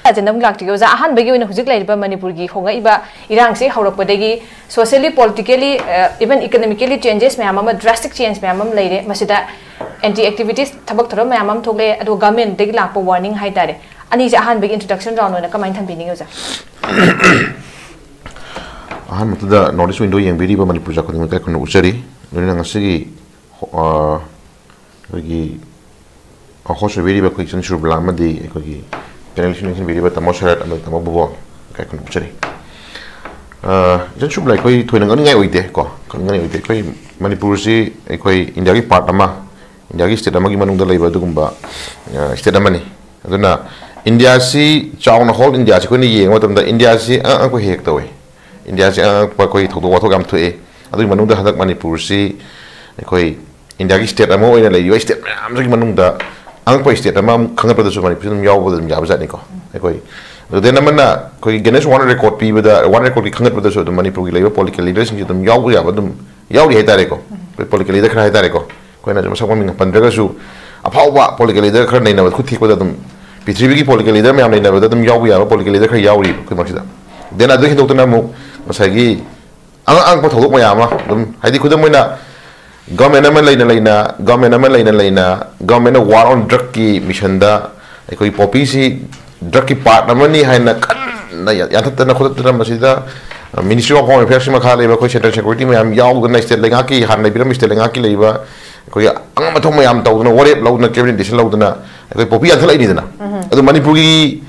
ꯑꯖꯦꯟꯗ ꯑꯃꯨꯛ ꯂꯥꯛꯆꯒꯦ ꯑꯣꯖꯥ꯫ ꯑꯍꯥꯟꯕꯒꯤ ꯑꯣꯏꯅ ꯍꯧꯖꯤꯛ ꯂꯩꯔꯤꯕ ꯃꯅꯤꯄꯨꯔꯒꯤ ꯍꯣꯡꯂꯛꯏꯕ ꯏꯔꯥꯡꯁꯤ ꯍꯧꯔꯛꯄꯗꯒꯤ socially, politically, ꯑ, even economically changes ꯃꯌꯥꯝ ꯑꯃ, drastic change ꯃꯌꯥꯝ ꯑꯃ ꯂꯩꯔꯦ꯫ ꯃꯁꯤꯗ anti activities, ꯊꯕꯛ ꯊꯧꯔꯝ ꯃꯌꯥꯝ ꯑꯃ ꯊꯣꯛꯂꯛꯑꯦ꯫ ꯑꯗꯨꯒ government ꯗꯒꯤ ꯂꯥꯛꯄ warning ꯍꯥꯏꯇꯥꯔꯦ꯫ ꯑꯅꯤꯁꯦ ꯑꯍꯥꯟꯕꯒꯤ introduction round ꯑꯣꯏꯅ ꯀꯃꯥꯏꯅ ꯊꯝꯕꯤꯅꯤꯡꯉꯤ ꯑꯣꯖꯥ? ꯑꯍꯥꯟꯕꯗ North East Window ꯌꯦꯡꯕꯤꯔꯤꯕ ꯃꯅꯤꯄꯨꯔ ꯖꯥꯠ ꯈꯨꯗꯤꯡꯃꯛꯇ ꯑꯩꯈꯣꯏꯅ ꯎꯠꯆꯔꯤ꯫ ꯂꯣꯏꯅꯅ ꯉꯁꯤꯒꯤ, ꯑ, ꯑꯩꯈꯣꯏꯒꯤ host ꯑꯣꯏꯕꯤꯔꯤꯕ ꯑꯩꯈꯣꯏ ꯏꯆꯟ ꯁꯨꯔꯕꯂꯥ ꯑꯃꯗꯤ ꯑꯩꯈꯣꯏꯒꯤ ꯆꯦꯅꯦꯜꯁꯤ ꯅꯤꯡꯁꯤꯡꯕꯤꯔꯤꯕ ꯇꯥꯃꯣ ꯁꯔꯠ ꯑꯃꯗꯤ ꯇꯥꯃꯣ ꯕꯨꯕꯣꯟ ꯏꯀꯥꯏ ꯈꯨꯝꯅ ꯎꯠꯆꯔꯤ꯫ ꯑ, ꯏꯆꯟ ꯁꯨꯝꯂꯩ, ꯑꯩꯈꯣꯏ ꯊꯣꯏꯅ ꯉꯛꯅꯤꯡꯉꯥꯏ ꯑꯣꯏꯗꯦ ꯀꯣ, ꯉꯛꯅꯤꯡꯉꯥꯏ ꯑꯣꯏꯗꯦ꯫ ꯑꯩꯈꯣꯏ ꯃꯅꯤꯄꯨꯔꯁꯤ ꯑꯩꯈꯣꯏ ꯏꯟꯗꯤꯌꯥꯒꯤ ꯄꯥꯔꯠ ꯑꯃ, ꯏꯟꯗꯤꯌꯥꯒꯤ ꯁ꯭ꯇꯦꯠ ꯑꯃꯒꯤ ꯃꯅꯨꯡꯗ ꯂꯩꯕ ꯑꯗꯨꯒꯨꯝꯕ, ꯑ, ꯁ꯭ꯇꯦꯠ ꯑꯃꯅꯤ꯫ ꯑꯗꯨꯅ ꯏꯟꯗꯤꯌꯥꯁꯤ ꯆꯥꯎꯅ, ꯍꯣꯜ ꯏꯟꯗꯤꯌꯥꯁꯤ ꯑꯩꯈꯣꯏꯅ ꯌꯦꯡꯕ ꯃꯇꯝꯗ ꯏꯟꯗꯤꯌꯥꯁꯤ ꯑꯉꯛ ꯑꯉꯛꯄ ꯍꯦꯛ ꯍꯦꯛ ꯇꯧꯏ꯫ ꯏꯟꯗꯤꯌꯥꯁꯤ ꯑꯉꯛ ꯑꯉꯛꯄ ꯑꯩꯈꯣꯏ ꯊꯧꯗꯣꯛ ꯋꯥꯊꯣꯛ ꯌꯥꯝ ꯊꯣꯛꯑꯦ꯫ ꯑꯗꯨꯒꯤ ꯃꯅꯨꯡꯗ ꯍꯟꯗꯛ ꯃꯅꯤꯄꯨꯔꯁꯤ ꯑꯩꯈꯣꯏ ꯏꯟꯗꯤꯌꯥꯒꯤ ꯁ꯭ꯇꯦꯠ ꯑꯃ ꯑꯣꯏꯅ ꯂꯩꯔꯤꯕ ꯁ꯭ꯇꯦꯠ ꯃꯌꯥꯝꯁꯤꯒꯤ ꯃꯅꯨꯡꯗ ꯑꯉꯛꯄ ꯁ꯭ꯇꯦꯠ ꯑꯃ ꯈꯟꯒꯠꯄꯗꯁꯨ ꯃꯅꯤꯄꯨꯔꯁꯤ ꯑꯗꯨꯝ ꯌꯥꯎꯕꯗ ꯑꯗꯨꯝ ꯌꯥꯕꯖꯥꯠꯅꯤꯀꯣ꯫ ꯑꯩꯈꯣꯏ ꯑꯗꯨꯗꯩ ꯑꯃꯅ ꯑꯩꯈꯣꯏꯒꯤ Guinness World Record ꯄꯤꯕꯗ, ꯋꯥꯔꯜ ꯔꯦꯀꯣꯔꯗꯀꯤ ꯈꯟꯒꯠꯄꯗꯁꯨ ꯑꯗꯨꯝ ꯃꯅꯤꯄꯨꯔꯒꯤ ꯂꯩꯕ ꯄꯣꯂꯤꯇꯤꯀꯦꯜ ꯂꯤꯗꯔꯁꯤꯡꯁꯤ ꯑꯗꯨꯝ ꯌꯥꯎꯕ ꯌꯥꯕ ꯑꯗꯨꯝ ꯌꯥꯎꯔꯤ ꯍꯥꯏꯇꯥꯔꯦꯀꯣ꯫ ꯑꯩꯈꯣꯏ ꯄꯣꯂꯤꯇꯤꯀꯦꯜ ꯂꯤꯗꯔ ꯈꯔ ꯍꯥꯏꯇꯥꯔꯦꯀꯣ, ꯑꯩꯈꯣꯏꯅ ꯃꯁꯛ ꯃꯃꯤꯡ ꯄꯟꯗ꯭ꯔꯒꯁꯨ ꯑꯐꯥꯎꯕ ꯄꯣꯂꯤꯇꯤꯀꯦꯜ ꯂꯤꯗꯔ ꯈꯔ ꯅꯩꯅꯕ ꯈꯨꯠ ꯊꯦꯛꯄꯗ ꯑꯗꯨꯝ, ꯄ꯭ꯔꯤꯊꯤꯕꯤꯒꯤ ꯄꯣꯂꯤꯇꯤꯀꯦꯜ ꯂꯤꯗꯔ ꯃꯌꯥꯝ ꯅꯩꯅꯕꯗ ꯑꯗꯨꯝ ꯌꯥꯎꯕ ꯌꯥꯕ ꯄꯣꯂꯤꯇꯤꯀꯦꯜ ꯂꯤꯗꯔ ꯈꯔ ꯌꯥꯎꯔꯤꯕ ꯑꯩꯈꯣꯏ ꯃꯔꯛꯁꯤꯗ꯫ ꯗꯦꯟ ꯑꯗꯨ ꯍꯦꯟꯗꯣꯛꯇꯅ ꯑꯃꯨꯛ ꯉꯁꯥꯏꯒꯤ ꯑꯉꯛ ꯑꯉꯛꯄ ꯊꯧꯗꯣꯛ ꯃꯌꯥꯝ ꯑꯃ ꯑꯗꯨꯝ, ꯍꯥꯏꯗꯤ ꯈꯨꯗꯝ ꯑꯣꯏꯅ ꯒꯚꯔꯟꯃꯦꯟ ꯑꯃ ꯂꯩꯅ ꯂꯩꯅ, ꯒꯚꯔꯟꯃꯦꯟ ꯑꯃ ꯂꯩꯅ ꯂꯩꯅ, ꯒꯚꯔꯟꯃꯦꯟꯅ ꯋꯥꯔ ꯑꯣꯟ ꯗ꯭ꯔꯒꯀꯤ ꯃꯤꯁꯟꯗ ꯑꯩꯈꯣꯏ ꯄꯣꯄꯤꯁꯤ ꯗ꯭ꯔꯒꯀꯤ ꯄꯥꯔꯠ ꯑꯃꯅꯤ ꯍꯥꯏꯅ ꯀꯟꯅ ꯌꯥ-, ꯌꯥꯟꯊꯠꯇꯅ ꯈꯣꯠꯇꯠꯇꯅ ꯃꯁꯤꯗ, ꯑ, Ministry of Home Affairsꯀꯤ ꯃꯈꯥ ꯂꯩꯕ ꯑꯩꯈꯣꯏ Central Security ꯃꯌꯥꯝ ꯌꯥꯎꯗꯅ, ꯁ꯭ꯇꯦꯠ ꯂꯩꯉꯥꯛꯀꯤ, ꯍꯥꯟꯅ ꯂꯩꯕꯤꯔꯝꯕ ꯁ꯭ꯇꯦꯠ ꯂꯩꯉꯥꯛꯀꯤ ꯂꯩꯕ ꯑꯩꯈꯣꯏꯒꯤ ꯑꯉꯝ ꯑꯊꯧ ꯃꯌꯥꯝ ꯇꯧꯗꯅ, ꯋꯥꯔꯦꯞ ꯂꯧꯗꯅ, cabinet decision ꯂꯧꯗꯅ ꯑꯩꯈꯣꯏ ꯄꯣꯄꯤ ꯌꯥꯟꯊꯠꯂꯛꯏꯅꯤꯗꯅ꯫ ꯑꯗꯨ ꯃꯅꯤꯄꯨꯔꯒꯤ,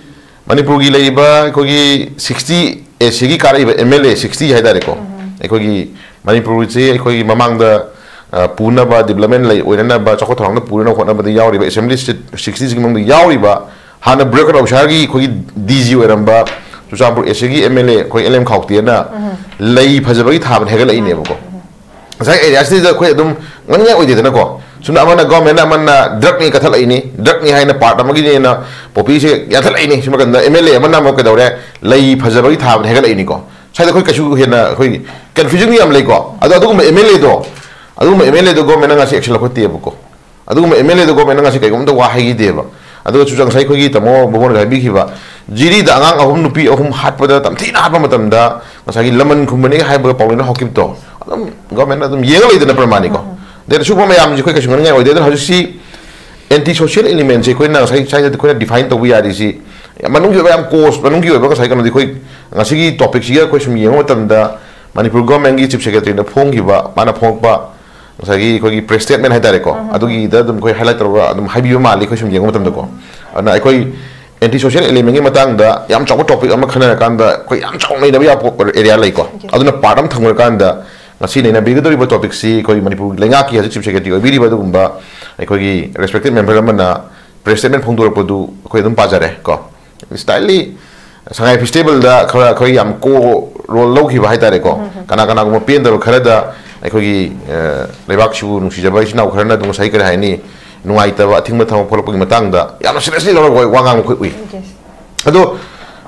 ꯃꯅꯤꯄꯨꯔꯒꯤ ꯂꯩꯔꯤꯕ ꯑꯩꯈꯣꯏꯒꯤ sixty, ꯑꯦ ꯁꯤꯒꯤ ꯀꯥꯔꯛꯏꯕ MLA sixty ꯍꯥꯏꯇꯥꯔꯦꯀꯣ, ꯑꯩꯈꯣꯏꯒꯤ ꯃꯅꯤꯄꯨꯔꯁꯤ ꯑꯩꯈꯣꯏꯒꯤ ꯃꯃꯥꯡꯗ, ꯑ, ꯄꯨꯅꯕ, ꯗꯤꯕ꯭ꯂꯞꯃꯦꯟ ꯂꯩ ꯑꯣꯏꯅꯅꯕ, ꯆꯥꯎꯈꯠ ꯊꯧꯔꯥꯡꯗ ꯄꯨꯅꯕ ꯍꯣꯠꯅꯕꯗ ꯌꯥꯎꯔꯤꯕ ꯑꯦꯁꯦꯝꯕ꯭ꯂꯤ ꯁꯤꯠ sixty ꯁꯤꯒꯤ ꯃꯅꯨꯡꯗ ꯌꯥꯎꯔꯤꯕ ꯍꯥꯟꯅ ꯕ꯭ꯔꯦꯀꯠ ꯑꯣꯐꯤꯁꯥꯔꯒꯤ ꯑꯩꯈꯣꯏꯒꯤ DG ꯑꯣꯏꯔꯝꯕ ꯆꯨꯔꯆꯥꯟꯄꯨꯔ ꯑꯦ ꯁꯤꯒꯤ MLA ꯑꯩꯈꯣꯏ ꯑꯦꯜ ꯑꯦꯝ ꯈꯥꯎꯇꯦꯅ ꯂꯩ ꯐꯖꯕꯒꯤ ꯊꯥꯕꯅ ꯍꯦꯟꯒꯠꯂꯛꯏꯅꯦꯕꯀꯣ꯫ ꯉꯁꯥꯏ ꯑꯦꯔꯤꯌꯥꯁꯤꯗ ꯑꯩꯈꯣꯏ ꯑꯗꯨꯝ ꯉꯥꯡꯅꯤꯡꯉꯥꯏ ꯑꯣꯏꯗꯦꯗꯅꯀꯣ꯫ ꯁꯨꯝꯅ ꯑꯃꯅ ꯒꯣꯔꯃꯦꯟ ꯑꯃꯅ ꯗ꯭ꯔꯒꯅꯤ ꯀꯠꯊꯠꯂꯛꯏꯅꯤ, ꯗ꯭ꯔꯒꯅꯤ ꯍꯥꯏꯅ ꯄꯥꯔꯠ ꯑꯃꯒꯤꯅꯦꯅ ꯄꯣꯄꯤꯁꯦ ꯌꯥꯟꯊꯠꯂꯛꯏꯅꯤ꯫ ꯁꯤ ꯃꯇꯝꯗ MLA ꯑꯃꯅ ꯑꯃꯨꯛ ꯀꯩꯗꯧꯔꯦ? ꯂꯩ ꯐꯖꯕꯒꯤ ꯊꯥꯕꯅ ꯍꯦꯟꯒꯠꯂꯛꯏꯅꯤꯀꯣ꯫ ꯁ꯭ꯋꯥꯏꯗ ꯑꯩꯈꯣꯏ ꯀꯩꯁꯨ ꯍꯦꯟꯅ ꯑꯩꯈꯣꯏ ꯀꯟꯐ꯭ꯌꯨꯖꯟ ꯌꯥꯝ ꯂꯩꯀꯣ꯫ ꯑꯗꯣ ꯑꯗꯨꯒꯨꯝꯕ MLAꯗꯣ, ꯑꯗꯨꯒꯨꯝꯕ MLAꯗꯣ ꯒꯣꯔꯃꯦꯟꯅ ꯉꯁꯤ ꯑꯦꯛꯁꯟ ꯂꯧꯈꯠꯇꯦꯕꯀꯣ꯫ ꯑꯗꯨꯒꯨꯝꯕ MLAꯗꯣ ꯒꯣꯔꯃꯦꯟꯅ ꯉꯁꯤ ꯀꯩꯒꯨꯝꯕꯗ ꯋꯥ ꯍꯥꯏꯈꯤꯗꯦꯕ꯫ ꯑꯗꯨꯒ ꯆꯨꯆꯥꯡ ꯉꯁꯥꯏ ꯑꯩꯈꯣꯏꯒꯤ ꯇꯥꯃꯣ ꯕꯣꯕꯣꯟꯒ ꯍꯥꯏꯕꯤꯈꯤꯕ, ꯖꯤꯔꯤꯗ ꯑꯉꯥꯡ ꯑꯍꯨꯝ, ꯅꯨꯄꯤ ꯑꯍꯨꯝ ꯍꯥꯠꯄꯗ, ꯇꯝꯊꯤꯅ ꯍꯥꯠꯄ ꯃꯇꯝꯗ ꯉꯁꯥꯏꯒꯤ ꯂꯃꯟ ꯈꯨꯝꯕꯅꯤ ꯍꯥꯏꯕꯒ ꯄꯥꯎꯂꯦꯝꯅ ꯍꯧꯈꯤꯕꯗꯣ ꯑꯗꯨꯝ ꯒꯣꯔꯃꯦꯟꯅ ꯑꯗꯨꯝ ꯌꯦꯡꯉ ꯂꯩꯗꯅ ꯄ꯭ꯔꯃꯥꯅꯤꯀꯣ꯫ ꯑꯗꯩ ꯁꯤꯒꯨꯝꯕ ꯃꯌꯥꯝꯁꯦ ꯑꯩꯈꯣꯏ ꯀꯩꯁꯨ ꯉꯥꯡꯅꯤꯡꯉꯥꯏ ꯑꯣꯏꯗꯦ꯫ ꯑꯗꯨꯅ ꯍꯧꯖꯤꯛꯁꯤ ꯑꯦꯟꯇꯤ ꯁꯣꯁꯤꯌꯦꯜ ꯏꯂꯤꯃꯦꯟꯁꯦ ꯑꯩꯈꯣꯏꯅ ꯉꯁꯥꯏ ꯁ꯭ꯋꯥꯏꯗ ꯑꯩꯈꯣꯏꯅ ꯗꯤꯐꯥꯏꯟ ꯇꯧꯕ ꯌꯥꯔꯤꯁꯤ ꯃꯅꯨꯡꯒꯤ ꯑꯣꯏꯕ ꯌꯥꯝ ꯀꯣꯁ, ꯃꯅꯨꯡꯒꯤ ꯑꯣꯏꯕ ꯉꯁꯥꯏ ꯀꯩꯅꯣꯗꯤ ꯑꯩꯈꯣꯏ ꯉꯁꯤꯒꯤ ꯇꯣꯄꯤꯛꯁꯤꯒ ꯑꯩꯈꯣꯏ ꯁꯨꯝ ꯌꯦꯡꯕ ꯃꯇꯝꯗ ꯃꯅꯤꯄꯨꯔ ꯒꯣꯔꯃꯦꯟꯒꯤ ꯆꯤꯐ ꯁꯦꯀ꯭ꯔꯦꯇꯔꯤꯅ ꯐꯣꯡꯈꯤꯕ, ꯃꯥꯅ ꯐꯣꯡꯉꯛꯄ ꯉꯁꯥꯏꯒꯤ ꯑꯩꯈꯣꯏꯒꯤ ꯄ꯭ꯔꯦꯁ ꯁ꯭ꯇꯦꯠꯃꯦꯟ ꯍꯥꯏꯇꯥꯔꯦꯀꯣ, ꯑꯗꯨꯒꯤꯗ ꯑꯗꯨꯝ ꯑꯩꯈꯣꯏ ꯍꯥꯏꯂꯥꯏꯠ ꯇꯧꯔꯒ ꯑꯗꯨꯝ ꯍꯥꯏꯕꯤꯕ ꯃꯥꯜꯂꯤ ꯑꯩꯈꯣꯏ ꯁꯨꯝ ꯌꯦꯡꯕ ꯃꯇꯝꯗꯀꯣ꯫ ꯑꯗꯨꯅ ꯑꯩꯈꯣꯏ ꯑꯦꯟꯇꯤ ꯁꯣꯁꯤꯌꯦꯜ ꯑꯦꯂꯤꯃꯦꯟꯒꯤ ꯃꯇꯥꯡꯗ ꯌꯥꯝ ꯆꯥꯎꯕ ꯇꯣꯄꯤꯛ ꯑꯃ ꯈꯟꯅꯔꯀꯥꯟꯗ ꯑꯩꯈꯣꯏ ꯌꯥꯝ ꯆꯥꯎꯅ ꯅꯩꯅꯕ ꯌꯥꯕ ꯑꯦꯔꯤꯌꯥ ꯂꯩꯀꯣ꯫ ꯑꯗꯨꯅ ꯄꯥꯔꯠ ꯑꯃ ꯊꯝꯈ꯭ꯔꯀꯥꯟꯗ ꯉꯁꯤ ꯅꯩꯅꯕꯤꯒꯗꯧꯔꯤꯕ ꯇꯣꯄꯤꯛꯁꯤ ꯑꯩꯈꯣꯏ ꯃꯅꯤꯄꯨꯔ ꯂꯩꯉꯥꯛꯀꯤ ꯍꯧꯖꯤꯛ ꯆꯤꯐ ꯁꯦꯀ꯭ꯔꯦꯇꯔꯤ ꯑꯣꯏꯕꯤꯔꯤꯕ ꯑꯗꯨꯒꯨꯝꯕ ꯑꯩꯈꯣꯏꯒꯤ ꯔꯦꯁꯄꯦꯛꯇꯦꯠ ꯃꯦꯝꯕꯔ ꯑꯃꯅ ꯄ꯭ꯔꯦꯁ ꯁ꯭ꯇꯦꯠꯃꯦꯟ ꯐꯣꯡꯗꯣꯔꯛꯄꯗꯨ ꯑꯩꯈꯣꯏ ꯑꯗꯨꯝ ꯄꯥꯖꯔꯦ ꯀꯣ꯫ ꯏꯁꯇꯥꯏꯂꯤ ꯁꯉꯥꯏ ꯐꯦꯁꯇꯤꯚꯦꯜꯗ ꯈꯔ ꯑꯩꯈꯣꯏ ꯌꯥꯝ ꯀꯣ ꯔꯣꯜ ꯂꯧꯈꯤꯕ ꯍꯥꯏꯇꯥꯔꯦꯀꯣ꯫ ꯀꯅꯥ ꯀꯅꯥꯒꯨꯝꯕ ꯄꯦꯟꯗꯕ ꯈꯔꯗ ꯑꯩꯈꯣꯏꯒꯤ ꯂꯩꯕꯥꯛꯁꯤꯕꯨ ꯅꯨꯡꯁꯤꯖꯕ ꯏꯆꯤꯟ ꯏꯅꯥꯎ ꯈꯔꯅ ꯑꯗꯨꯝ ꯉꯁꯥꯏ ꯀꯔꯤ ꯍꯥꯏꯅꯤ, ꯅꯨꯡꯉꯥꯏꯇꯕ ꯑꯊꯤꯡꯕ ꯊꯝꯕ ꯈꯣꯠꯂꯛꯄꯒꯤ ꯃꯇꯥꯡꯗ ꯌꯥꯝꯅ ꯁꯤꯔꯤꯌꯁꯂꯤ ꯂꯧꯔꯒ ꯋꯥ ꯉꯥꯡꯕ ꯑꯩꯈꯣꯏ ꯎꯏ꯫ ꯑꯗꯣ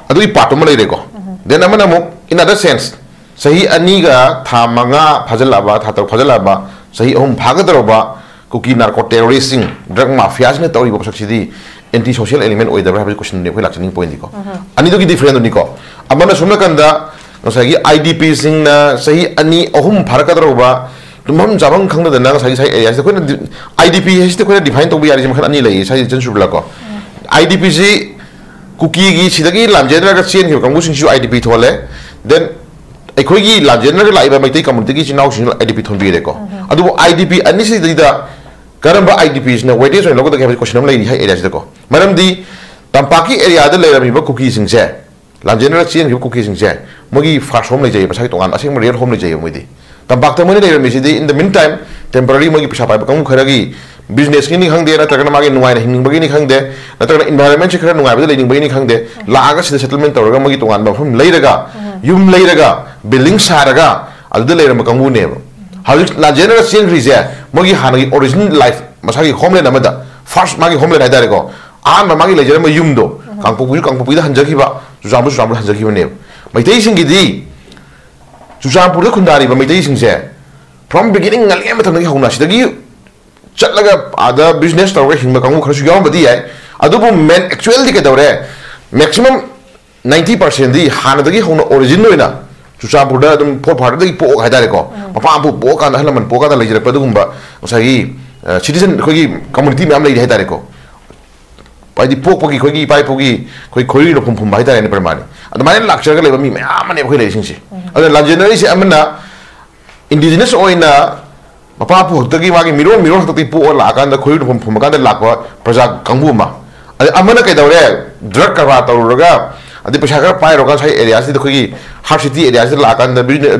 ꯑꯗꯨꯒꯤ ꯄꯥꯔꯠ ꯑꯃ ꯂꯩꯔꯦꯀꯣ꯫ ꯗꯦꯟ ꯑꯃꯅ ꯑꯃꯨꯛ in other sense, ꯆꯍꯤ ꯑꯅꯤꯒ ꯊꯥ ꯃꯉꯥ ꯐꯥꯖꯤꯜꯂꯛꯑꯕ, ꯊꯥ ꯇꯔꯨꯛ ꯐꯥꯖꯤꯜꯂꯛꯑꯕ, ꯆꯍꯤ ꯑꯍꯨꯝ ꯐꯥꯒꯗꯧꯔꯕ ꯀꯨꯀꯤ ꯅꯥꯔꯀꯣ ꯇꯦꯔꯣꯔꯤꯁꯁꯤꯡ, ꯗ꯭ꯔꯒ ꯃꯥꯐꯤꯌꯥꯁꯤꯡꯅ ꯇꯧꯔꯤꯕ ꯄꯣꯠꯁꯛꯁꯤꯗꯤ ꯑꯦꯟꯇꯤ ꯁꯣꯁꯤꯌꯦꯜ ꯑꯦꯂꯤꯃꯦꯟ ꯑꯣꯏꯗꯕ꯭ꯔꯥ ꯍꯥꯏꯕꯒꯤ ꯀꯣꯏꯁꯟꯗꯨꯅꯤ ꯑꯩꯈꯣꯏ ꯂꯥꯛꯆꯅꯤꯡꯕ ꯄꯣꯏꯟꯗꯤꯀꯣ꯫ ꯑꯅꯤꯗꯨꯒꯤ ꯗꯤꯐ꯭ꯔꯦꯟꯗꯨꯅꯤꯀꯣ꯫ ꯑꯃꯅ ꯁꯣꯝ ꯅꯥꯀꯟꯗ ꯉꯁꯥꯏꯒꯤ ꯑꯥꯏ ꯗꯤ ꯄꯤꯁꯤꯡꯅ ꯆꯍꯤ ꯑꯅꯤ ꯑꯍꯨꯝ ꯐꯥꯔꯛꯀꯗꯧꯔꯕ ꯇꯨꯝꯐꯝ ꯆꯥꯐꯝ ꯈꯪꯗꯗꯅ ꯉꯁꯥꯏꯒꯤ ꯁꯥꯏ ꯑꯦꯔꯤꯌꯥꯁꯤꯗ ꯑꯩꯈꯣꯏꯅ ꯑꯥꯏ ꯗꯤ ꯄꯤ ꯍꯥꯏꯁꯤꯗꯤ ꯑꯩꯈꯣꯏꯅ ꯗꯤꯐꯥꯏꯟ ꯇꯧꯕ ꯌꯥꯔꯤꯁꯦ ꯃꯈꯜ ꯑꯅꯤ ꯂꯩꯌꯦ ꯁꯥꯏ ꯆꯟꯁꯨꯕꯂꯥꯀꯣ꯫ ꯑꯥꯏ ꯗꯤ ꯄꯤꯁꯤ ꯀꯨꯀꯤꯒꯤ ꯁꯤꯗꯒꯤ ꯂꯥꯟꯖꯦꯟꯅꯔꯒ ꯆꯦꯟꯈꯤꯕ ꯀꯥꯡꯕꯨꯁꯤꯡꯁꯤꯁꯨ ꯑꯥꯏ ꯗꯤ ꯄꯤ ꯊꯣꯜꯂꯦ꯫ ꯗꯦꯟ ꯑꯩꯈꯣꯏꯒꯤ ꯂꯥꯟꯖꯦꯟꯅꯔꯒ ꯂꯥꯛꯏꯕ ꯃꯩꯇꯩ ꯀꯝꯃꯨꯅꯤꯇꯤꯒꯤ ꯏꯆꯤꯟ ꯏꯅꯥꯎꯁꯤꯡꯁꯨ ꯑꯥꯏ ꯗꯤ ꯄꯤ ꯊꯣꯟꯕꯤꯔꯦꯀꯣ꯫ ꯑꯗꯨꯕꯨ ꯑꯥꯏ ꯗꯤ ꯄꯤ ꯑꯅꯤꯁꯤꯗꯩꯗ ꯀꯔꯝꯕ ꯑꯥꯏ ꯗꯤ ꯄꯤꯁꯤꯅ ꯋꯦꯇꯦꯖ ꯑꯣꯏꯅ ꯂꯧꯒꯗꯒꯦ ꯍꯥꯏꯕꯒꯤ ꯀꯣꯏꯁꯟ ꯑꯃ ꯂꯩꯔꯤ ꯍꯥꯏ ꯑꯦꯔꯤꯌꯥꯁꯤꯗꯀꯣ꯫ ꯃꯔꯝꯗꯤ ꯇꯝꯄꯥꯛꯀꯤ ꯑꯦꯔꯤꯌꯥꯗ ꯂꯩꯔꯝꯃꯤꯕ ꯀꯨꯀꯤꯁꯤꯡꯁꯦ, ꯂꯥꯟꯖꯦꯟꯅꯔ ꯆꯦꯟꯈꯤꯕ ꯀꯨꯀꯤꯁꯤꯡꯁꯦ, ꯃꯣꯏꯒꯤ ꯐꯥꯔꯁ ꯍꯣꯝ ꯂꯩꯖꯩ, ꯃꯁꯥꯒꯤ ꯇꯣꯉꯥꯟꯕ ꯑꯁꯦꯡꯕ ꯔꯤꯌꯦꯜ ꯍꯣꯝ ꯂꯩꯖꯩ ꯃꯣꯏꯗꯤ꯫ ꯇꯝꯄꯥꯛꯇ ꯃꯣꯏꯅ ꯂꯩꯔꯝꯃꯤꯁꯤꯗꯤ in the meantime temporary ꯃꯣꯏꯒꯤ ꯄꯩꯁꯥ ꯄꯥꯏꯕ ꯀꯥꯡꯕꯨ ꯈꯔꯒꯤ ꯕꯤꯖꯤꯅꯦꯁꯀꯤꯅꯤ ꯈꯪꯗꯦ, ꯅꯠꯇ꯭ꯔꯒꯅ ꯃꯥꯒꯤ ꯅꯨꯡꯉꯥꯏꯅ ꯍꯤꯡꯅꯤꯡꯕꯒꯤꯅꯤ ꯈꯪꯗꯦ, ꯅꯠꯇ꯭ꯔꯒꯅ ꯏꯟꯚꯥꯏꯔꯣꯟꯃꯦꯟꯁꯤ ꯈꯔ ꯅꯨꯡꯉꯥꯏꯕꯗ ꯂꯩꯅꯤꯡꯕꯒꯤꯅꯤ ꯈꯪꯗꯦ, ꯂꯥꯛꯑꯒ ꯁꯤꯗ ꯁꯦꯇꯜꯃꯦꯟ ꯇꯧꯔꯒ ꯃꯣꯏꯒꯤ ꯇꯣꯉꯥꯟꯕ ꯃꯐꯝ ꯂꯩꯔꯒ, ꯌꯨꯝ ꯂꯩꯔꯒ, ꯕꯤꯜꯗꯤꯡ ꯁꯥꯔꯒ ꯑꯗꯨꯗ ꯂꯩꯔꯝꯕ ꯀꯥꯡꯕꯨꯅꯦꯕ꯫ ꯍꯧꯖꯤꯛ ꯂꯥꯟꯖꯦꯟꯅꯔ ꯆꯦꯟꯈ꯭ꯔꯤꯁꯦ ꯃꯣꯏꯒꯤ ꯍꯥꯟꯅꯒꯤ ꯑꯣꯔꯤꯖꯤꯅꯦꯜ ꯂꯥꯏꯐ, ꯃꯁꯥꯒꯤ ꯍꯣꯝꯂꯦꯟ ꯑꯃꯗ, ꯐꯥꯔꯁ ꯃꯥꯒꯤ ꯍꯣꯝꯂꯦꯟ ꯍꯥꯏꯇꯥꯔꯦꯀꯣ, ꯑꯍꯥꯟꯕ ꯃꯥꯒꯤ ꯂꯩꯖꯔꯝꯕ ꯌꯨꯝꯗꯣ, ꯀꯥꯡꯄꯣꯛꯄꯤꯁꯨ ꯀꯥꯡꯄꯣꯛꯄꯤꯗ ꯍꯟꯖꯈꯤꯕ, ꯆꯨꯔꯆꯥꯟꯄꯨꯔ ꯆꯨꯔꯆꯥꯟꯄꯨꯔꯗ ꯍꯟꯖꯈꯤꯕꯅꯦꯕ꯫ ꯃꯩꯇꯩꯁꯤꯡꯒꯤꯗꯤ ꯆꯨꯔꯆꯥꯟꯄꯨꯔꯗ ꯈꯨꯟꯗꯥꯔꯤꯕ ꯃꯩꯇꯩꯁꯤꯡꯁꯦ from beginning ꯉꯜꯂꯤꯉꯩ ꯃꯇꯝꯗꯒꯤ ꯍꯧꯅ ꯁꯤꯗꯒꯤ ꯆꯠꯂꯒ ꯑꯥꯗ ꯕꯤꯖꯤꯅꯦꯁ ꯇꯧꯔꯒ ꯍꯤꯡꯕ ꯀꯥꯡꯕꯨ ꯈꯔꯁꯨ ꯌꯥꯎꯔꯝꯕꯗꯤ ꯌꯥꯏ꯫ ꯑꯗꯨꯕꯨ ꯃꯦꯟ ꯑꯦꯛꯆꯨꯋꯦꯜꯗꯤ ꯀꯩꯗꯧꯔꯦ? ꯃꯦꯛꯁꯤꯃꯝ ꯅꯥꯏꯟꯇꯤ ꯄꯥꯔꯁꯦꯟꯗꯤ ꯍꯥꯟꯅꯗꯒꯤ ꯍꯧꯅ ꯑꯣꯔꯤꯖꯤꯟ ꯑꯣꯏꯅ ꯆꯨꯔꯆꯥꯟꯄꯨꯔꯗ ꯑꯗꯨꯝ ꯐꯣꯔ ꯐꯥꯗꯔꯗꯒꯤ ꯄꯣꯛꯑꯒ ꯍꯥꯏꯇꯥꯔꯦꯀꯣ, ꯃꯄꯥ ꯃꯄꯨ ꯄꯣꯛꯑꯀꯥꯟꯗ, ꯑꯍꯜ ꯂꯃꯟ ꯄꯣꯛꯑꯀꯥꯟꯗ ꯂꯩꯖꯔꯛꯄ ꯑꯗꯨꯒꯨꯝꯕ ꯉꯁꯥꯏꯒꯤ ꯁꯤꯇꯤꯖꯟ ꯑꯩꯈꯣꯏꯒꯤ ꯀꯝꯃꯨꯅꯤꯇꯤ ꯃꯌꯥꯝ ꯂꯩꯔꯤ ꯍꯥꯏꯇꯥꯔꯦꯀꯣ꯫ ꯍꯥꯏꯗꯤ ꯄꯣꯛꯄꯒꯤ ꯑꯩꯈꯣꯏꯒꯤ ꯏꯄꯥ ꯏꯄꯨꯒꯤ ꯑꯩꯈꯣꯏ ꯈꯣꯏꯔꯤ ꯂꯧꯐꯝ ꯐꯨꯝꯕ ꯍꯥꯏꯇꯥꯔꯦꯅꯦ, ꯄ꯭ꯔꯃꯥꯟꯅꯤ꯫ ꯑꯗꯨꯃꯥꯏꯅ ꯂꯥꯛꯆꯔꯒ ꯂꯩꯕ ꯃꯤ ꯃꯌꯥꯝ ꯑꯃꯅꯦ ꯑꯩꯈꯣꯏ ꯂꯩꯔꯤꯁꯤꯡꯁꯦ꯫ ꯑꯗꯨꯅ ꯂꯥꯟꯖꯦꯟꯅꯔꯤꯁꯦ ꯑꯃꯅ ꯏꯟꯗꯤꯖꯤꯅꯁ ꯑꯣꯏꯅ ꯃꯄꯥ ꯄꯨꯈꯛꯇꯒꯤ ꯃꯥꯒꯤ ꯃꯤꯔꯣꯟ ꯃꯤꯔꯣꯟ ꯈꯛꯇꯒꯤ ꯄꯣꯛꯑ ꯂꯥꯛꯑꯀꯥꯟꯗ ꯈꯣꯏꯔꯤ ꯂꯧꯐꯝ ꯐꯨꯝꯃꯀꯥꯟꯗ ꯂꯥꯛꯄ ꯄ꯭ꯔꯖꯥ ꯀꯥꯡꯕꯨ ꯑꯃ, ꯑꯗꯩ ꯑꯃꯅ ꯀꯩꯗꯧꯔꯦ, ꯗ꯭ꯔꯒ ꯀꯔꯕꯥꯔ ꯇꯧꯔꯨꯔꯒ, ꯑꯗꯩ ꯄꯩꯁꯥ ꯈꯔ ꯄꯥꯏꯔꯨꯔꯒ ꯉꯁꯥꯏ ꯑꯦꯔꯤꯌꯥꯁꯤꯗ ꯑꯩꯈꯣꯏꯒꯤ ꯍꯥꯔꯠ ꯁꯤꯇꯤ ꯑꯦꯔꯤꯌꯥꯁꯤꯗ ꯂꯥꯛꯑꯀꯥꯟꯗ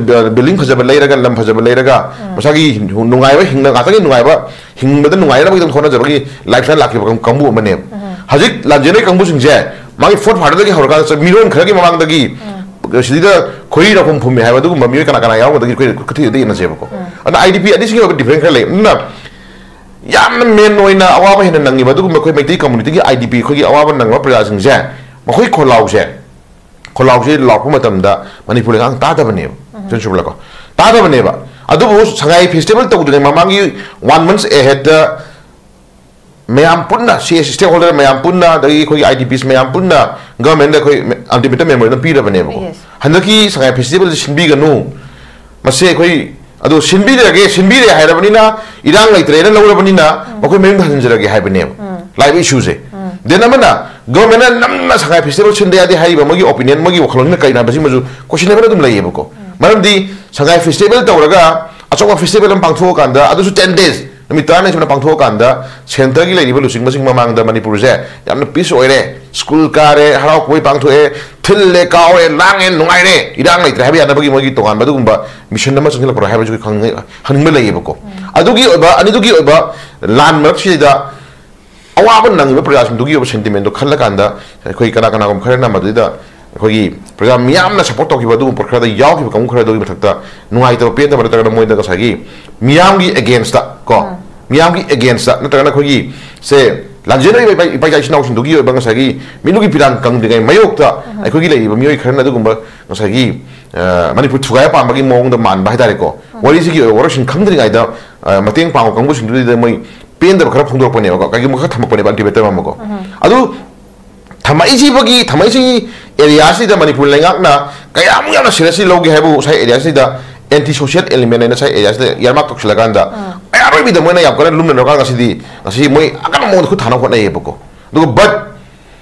ꯕꯤꯜꯗꯤꯡ ꯐꯖꯕ ꯂꯩꯔꯒ, ꯂꯝ ꯐꯖꯕ ꯂꯩꯔꯒ, ꯃꯁꯥꯒꯤ ꯅꯨꯡꯉꯥꯏꯕ ꯍꯤꯡꯅ, ꯉꯥꯛꯇꯪꯒꯤ ꯅꯨꯡꯉꯥꯏꯕ, ꯍꯤꯡꯕꯗ ꯅꯨꯡꯉꯥꯏꯅꯕꯒꯤꯗꯃꯛ ꯍꯣꯠꯅꯖꯕꯒꯤ ꯂꯥꯏꯐ ꯏꯁꯇꯥꯏꯜ ꯂꯥꯛꯈꯤꯕ ꯀꯥꯡ-, ꯀꯥꯡꯕꯨ ꯑꯃꯅꯦꯕ꯫ ꯍꯧꯖꯤꯛ ꯂꯥꯟꯖꯦꯟꯅꯔꯤ ꯀꯥꯡꯕꯨꯁꯤꯡꯁꯦ ꯃꯥꯒꯤ ꯐꯣꯔ ꯐꯥꯗꯔꯗꯒꯤ ꯍꯧꯔꯀꯥꯟꯗ ꯆ-, ꯃꯤꯔꯣꯟ ꯈꯔꯒꯤ ꯃꯃꯥꯡꯗꯒꯤ ꯁꯤꯗ ꯈꯣꯏꯔꯤ ꯅꯥꯎꯐꯝ ꯐꯨꯝꯃꯦ ꯍꯥꯏꯕ ꯑꯗꯨꯒꯨꯝꯕ ꯃꯤꯑꯣꯏ ꯀꯅꯥ ꯀꯅꯥ ꯌꯥꯎꯔꯝꯒꯗꯒꯦ ꯑꯩꯈꯣꯏ ꯈꯨꯊꯤꯗ ꯌꯦꯡꯅꯁꯦꯕꯀꯣ꯫ ꯑꯗꯨꯅ ꯑꯥꯏ ꯗꯤ ꯄꯤ ꯑꯅꯤꯁꯤꯒꯤ ꯑꯣꯏꯕ ꯗꯤꯐ꯭ꯔꯦꯟꯁ ꯈꯔ ꯂꯩ꯫ ꯑꯗꯨꯅ ꯌꯥꯝꯅ ꯃꯦꯟ ꯑꯣꯏꯅ ꯑꯋꯥꯕ ꯍꯦꯟꯅ ꯅꯪꯉꯤꯕ ꯑꯗꯨꯒꯨꯝꯕ ꯑꯩꯈꯣꯏ ꯃꯩꯇꯩ ꯀꯝꯃꯨꯅꯤꯇꯤꯒꯤ ꯑꯥꯏ ꯗꯤ ꯄꯤ ꯑꯩꯈꯣꯏꯒꯤ ꯑꯋꯥꯕ ꯅꯪꯕ ꯄ꯭ꯔꯖꯥꯁꯤꯡꯁꯦ, ꯃꯈꯣꯏ ꯈꯣꯜꯂꯥꯎꯁꯦ, ꯈꯣꯜꯂꯥꯎꯁꯦ ꯂꯥꯎꯔꯛꯄ ꯃꯇꯝꯗ ꯃꯅꯤꯄꯨꯔ ꯂꯩꯉꯥꯛꯅ ꯇꯥꯗꯕꯅꯦꯕ꯫ ꯎꯝ꯫ ꯆꯨꯝꯕ꯭ꯔꯥꯀꯣ? ꯇꯥꯗꯕꯅꯦꯕ꯫ ꯑꯗꯨꯕꯨ ꯁꯉꯥꯏ ꯐꯦꯁꯇꯤꯚꯦꯜ ꯇꯧꯗ꯭ꯔꯤꯉꯩ ꯃꯃꯥꯡꯒꯤ ꯋꯥꯟ ꯃꯟꯁ ꯑꯦꯍꯦꯗ ꯃꯌꯥꯝ ꯄꯨꯟꯅ, ꯁꯤ ꯁ꯭ꯇꯦꯛ ꯍꯣꯜꯗꯔ ꯃꯌꯥꯝ ꯄꯨꯟꯅ, ꯑꯗꯒꯤ ꯑꯩꯈꯣꯏꯒꯤ ꯑꯥꯏ ꯗꯤ ꯄꯤꯁ ꯃꯌꯥꯝ ꯄꯨꯟꯅ ꯒꯚꯔꯟꯃꯦꯟꯗ ꯑꯩꯈꯣꯏ ꯑꯜꯇꯤꯃꯦꯇꯝ ꯃꯦꯃꯣꯔꯦꯟꯗꯝ ꯄꯤꯔꯕꯅꯦꯕꯀꯣ꯫ Yes. ꯍꯟꯗꯛꯀꯤ ꯁꯉꯥꯏ ꯐꯦꯁꯇꯤꯚꯦꯜꯁꯤ ꯁꯤꯟꯕꯤꯒꯅꯨ, ꯃꯁꯤ ꯑꯩꯈꯣꯏ ꯑꯗꯣ ꯁꯤꯟꯕꯤꯔꯒꯦ, ꯁꯤꯟꯕꯤꯔꯦ ꯍꯥꯏꯔꯕꯅꯤꯅ, ꯏꯔꯥꯡ ꯂꯩꯇ꯭ꯔꯦꯅ ꯂꯧꯔꯕꯅꯤꯅ, ꯎꯝ꯫ ꯃꯈꯣꯏ ꯃꯌꯨꯝꯗ ꯍꯟꯖꯤꯟꯖꯔꯒꯦ ꯍꯥꯏꯕꯅꯦꯕ꯫ ꯎꯝ꯫ ꯂꯥꯛꯏꯕ ꯏꯁꯨꯁꯦ꯫ ꯎꯝ꯫ ꯗꯦꯟ ꯑꯃꯅ, ꯒꯚꯔꯟꯃꯦꯟꯅ ꯅꯝꯅ ꯁꯉꯥꯏ ꯐꯦꯁꯇꯤꯚꯦꯜ ꯁꯤꯟꯕ ꯌꯥꯗꯦ ꯍꯥꯏꯔꯤꯕ ꯃꯣꯏꯒꯤ ꯑꯣꯄꯤꯅꯤꯌꯟ, ꯃꯣꯏꯒꯤ ꯋꯥꯈꯜꯂꯣꯟꯁꯤꯅ ꯀꯔꯤꯅꯣ ꯍꯥꯏꯕꯁꯤꯃꯁꯨ ꯀꯣꯏꯁꯟꯅꯦꯕꯜ ꯑꯗꯨꯝ ꯂꯩꯌꯦꯕꯀꯣ꯫ ꯎꯝ꯫ ꯃꯔꯝꯗꯤ ꯁꯉꯥꯏ ꯐꯦꯁꯇꯤꯚꯦꯜ ꯇꯧꯔꯒ ꯑꯆꯧꯕ ꯐꯦꯁꯇꯤꯚꯦꯜ ꯑꯃ ꯄꯥꯡꯊꯣꯛꯑꯀꯥꯟꯗ, ꯑꯗꯨꯁꯨ ꯇꯦꯟ ꯗꯦꯖ, ꯅꯨꯃꯤꯠ ꯇꯔꯥꯅꯤ ꯁꯨꯅ ꯄꯥꯡꯊꯣꯛꯑꯀꯥꯟꯗ, ꯁꯦꯟꯇꯔꯒꯤ ꯂꯩꯔꯤꯕ ꯂꯨꯆꯤꯡꯕꯁꯤꯡ ꯃꯃꯥꯡꯗ ꯃꯅꯤꯄꯨꯔꯁꯦ ꯌꯥꯝꯅ ꯄꯤꯁ ꯑꯣꯏꯔꯦ, ꯁ꯭ꯀꯨꯜ ꯀꯥꯔꯦ, ꯍꯔꯥꯎ ꯀꯨꯝꯍꯩ ꯄꯥꯡꯊꯣꯛꯑꯦ, ꯊꯤꯜꯂꯦ, ꯀꯥꯎꯔꯦ, ꯂꯥꯡꯉꯦ, ꯅꯨꯡꯉꯥꯏꯔꯦ, ꯏꯔꯥꯡ ꯂꯩꯇ꯭ꯔꯦ ꯍꯥꯏꯕ ꯌꯥꯅꯕꯒꯤ ꯃꯣꯏꯒꯤ ꯇꯣꯉꯥꯟꯕ ꯑꯗꯨꯒꯨꯝꯕ ꯃꯤꯁꯟ ꯑꯃ ꯆꯪꯁꯤꯜꯂꯛꯄ꯭ꯔꯥ ꯍꯥꯏꯕꯁꯨ ꯑꯩꯈꯣꯏ ꯈꯪꯅꯤꯡ-, ꯍꯪꯅꯤꯡꯕ ꯂꯩꯌꯦꯕꯀꯣ꯫ ꯎꯝ꯫ ꯑꯗꯨꯒꯤ ꯑꯣꯏꯕ, ꯑꯅꯤꯗꯨꯒꯤ ꯑꯣꯏꯕ ꯂꯥꯟ ꯃꯔꯛꯁꯤꯗ ꯑꯋꯥꯕ ꯅꯪꯉꯤꯕ ꯄ꯭ꯔꯖꯥꯁꯤꯡꯗꯨꯒꯤ ꯑꯣꯏꯕ ꯁꯦꯟꯇꯤꯃꯦꯟꯗꯣ ꯈꯜꯂꯀꯥꯟꯗ, ꯑꯩꯈꯣꯏ ꯀꯅꯥ ꯀꯅꯥꯒꯨꯝꯕ ꯈꯔꯅ ꯃꯗꯨꯗꯩꯗ ꯑꯩꯈꯣꯏꯒꯤ ꯄ꯭ꯔꯖꯥ ꯃꯤꯌꯥꯝꯅ ꯁꯞꯄꯣꯔꯠ ꯇꯧꯈꯤꯕ ꯑꯗꯨꯒꯨꯝꯕ ꯄꯣꯠ ꯈꯔꯗ ꯌꯥꯎꯈꯤꯕ ꯀꯥꯡꯕꯨ ꯈꯔꯗꯨꯒꯤ ꯃꯊꯛꯇ ꯅꯨꯡꯉꯥꯏꯇꯕ, ꯄꯦꯟꯗꯕ ꯅꯠꯇ꯭ꯔꯒꯅ ꯃꯣꯏꯗ ꯉꯁꯥꯏꯒꯤ ꯃꯤꯌꯥꯝꯒꯤ ꯑꯦꯒꯦꯟꯁꯇ ꯀꯣ, ꯎꯝ꯫ ꯃꯤꯌꯥꯝꯒꯤ ꯑꯦꯒꯦꯟꯁꯇ ꯅꯠꯇ꯭ꯔꯒꯅ ꯑꯩꯈꯣꯏꯒꯤ ꯁꯦ ꯂꯥꯟꯖꯦꯟꯅꯔꯤꯕ ꯏꯄꯥ, ꯏꯄꯥ ꯏꯆꯥ ꯏꯆꯤꯟ ꯏꯅꯥꯎꯁꯤꯡꯗꯨꯒꯤ ꯑꯣꯏꯕ ꯉꯁꯥꯏꯒꯤ ꯃꯤꯠꯂꯨꯒꯤ ꯄꯤꯔꯥꯡ ꯀꯪꯗ꯭ꯔꯤꯉꯩ ꯃꯥꯌꯣꯛꯇ ꯎꯝ꯫ ꯑꯩꯈꯣꯏꯒꯤ ꯂꯩꯔꯤꯕ ꯃꯤꯑꯣꯏ ꯈꯔꯅ ꯑꯗꯨꯒꯨꯝꯕ ꯉꯁꯥꯏꯒꯤ, ꯑ, ꯃꯅꯤꯄꯨꯔ ꯊꯨꯒꯥꯏꯕ ꯄꯥꯝꯕꯒꯤ ꯃꯑꯣꯡꯗ ꯃꯥꯟꯕ ꯍꯥꯏꯇꯥꯔꯦꯀꯣ꯫ ꯎꯝ꯫ ꯋꯥꯔꯤꯁꯤꯒꯤ ꯑꯣꯏꯕ ꯋꯥꯔꯣꯏꯁꯤꯟ ꯈꯪꯗ꯭ꯔꯤꯉꯩꯗ, ꯑ, ꯃꯇꯦꯡ ꯄꯥꯡꯕ ꯀꯥꯡꯕꯨꯁꯤꯡꯗꯨꯗ ꯃꯣꯏ ꯄꯦꯟꯗꯕ ꯈꯔ ꯐꯣꯡꯗꯣꯔꯛꯄꯅꯦꯕꯀꯣ, ꯀꯩꯒꯨꯝꯕ ꯈꯔ ꯊꯝꯃꯛꯄꯅꯦꯕ ꯑꯜꯇꯤꯃꯦꯇꯝ ꯑꯃꯀꯣ꯫ ꯎꯝ꯫ ꯑꯗꯨ ꯊꯝꯃꯛꯏꯁꯤꯕꯒꯤ, ꯊꯝꯃꯛꯏꯁꯤꯒꯤ ꯑꯦꯔꯤꯌꯥꯁꯤꯗ ꯃꯅꯤꯄꯨꯔ ꯂꯩꯉꯥꯛꯅ ꯀꯌꯥꯃꯨꯛ ꯌꯥꯝꯅ ꯁꯤꯔꯤꯌꯁꯂꯤ ꯂꯧꯒꯦ ꯍꯥꯏꯕꯕꯨ ꯉꯁꯥꯏ ꯑꯦꯔꯤꯌꯥꯁꯤꯗ ꯑꯦꯟꯇꯤ ꯁꯣꯁꯤꯌꯦꯜ ꯑꯦꯂꯤꯃꯦꯟ ꯍꯥꯏꯅ ꯉꯁꯥꯏ ꯑꯦꯔꯤꯌꯥꯁꯤꯗ ꯏꯌꯥꯔꯃꯥꯔꯛ ꯇꯧꯁꯤꯜꯂꯀꯥꯟꯗ ꯎꯝ꯫ ꯃꯌꯥꯝ ꯑꯣꯏꯕꯤꯗ ꯃꯣꯏꯅ ꯌꯥꯝ ꯀꯟꯅ ꯂꯨꯝꯅ ꯂꯧꯔꯀꯥꯟꯗ ꯉꯁꯤꯗꯤ, ꯉꯁꯤ ꯃꯣꯏ ꯑꯀꯟꯕ ꯃꯑꯣꯡꯗ ꯈꯨꯠ ꯊꯥꯅꯕ ꯍꯣꯠꯅꯩꯌꯦꯕꯀꯣ꯫ ꯑꯗꯨꯒ ꯕꯠ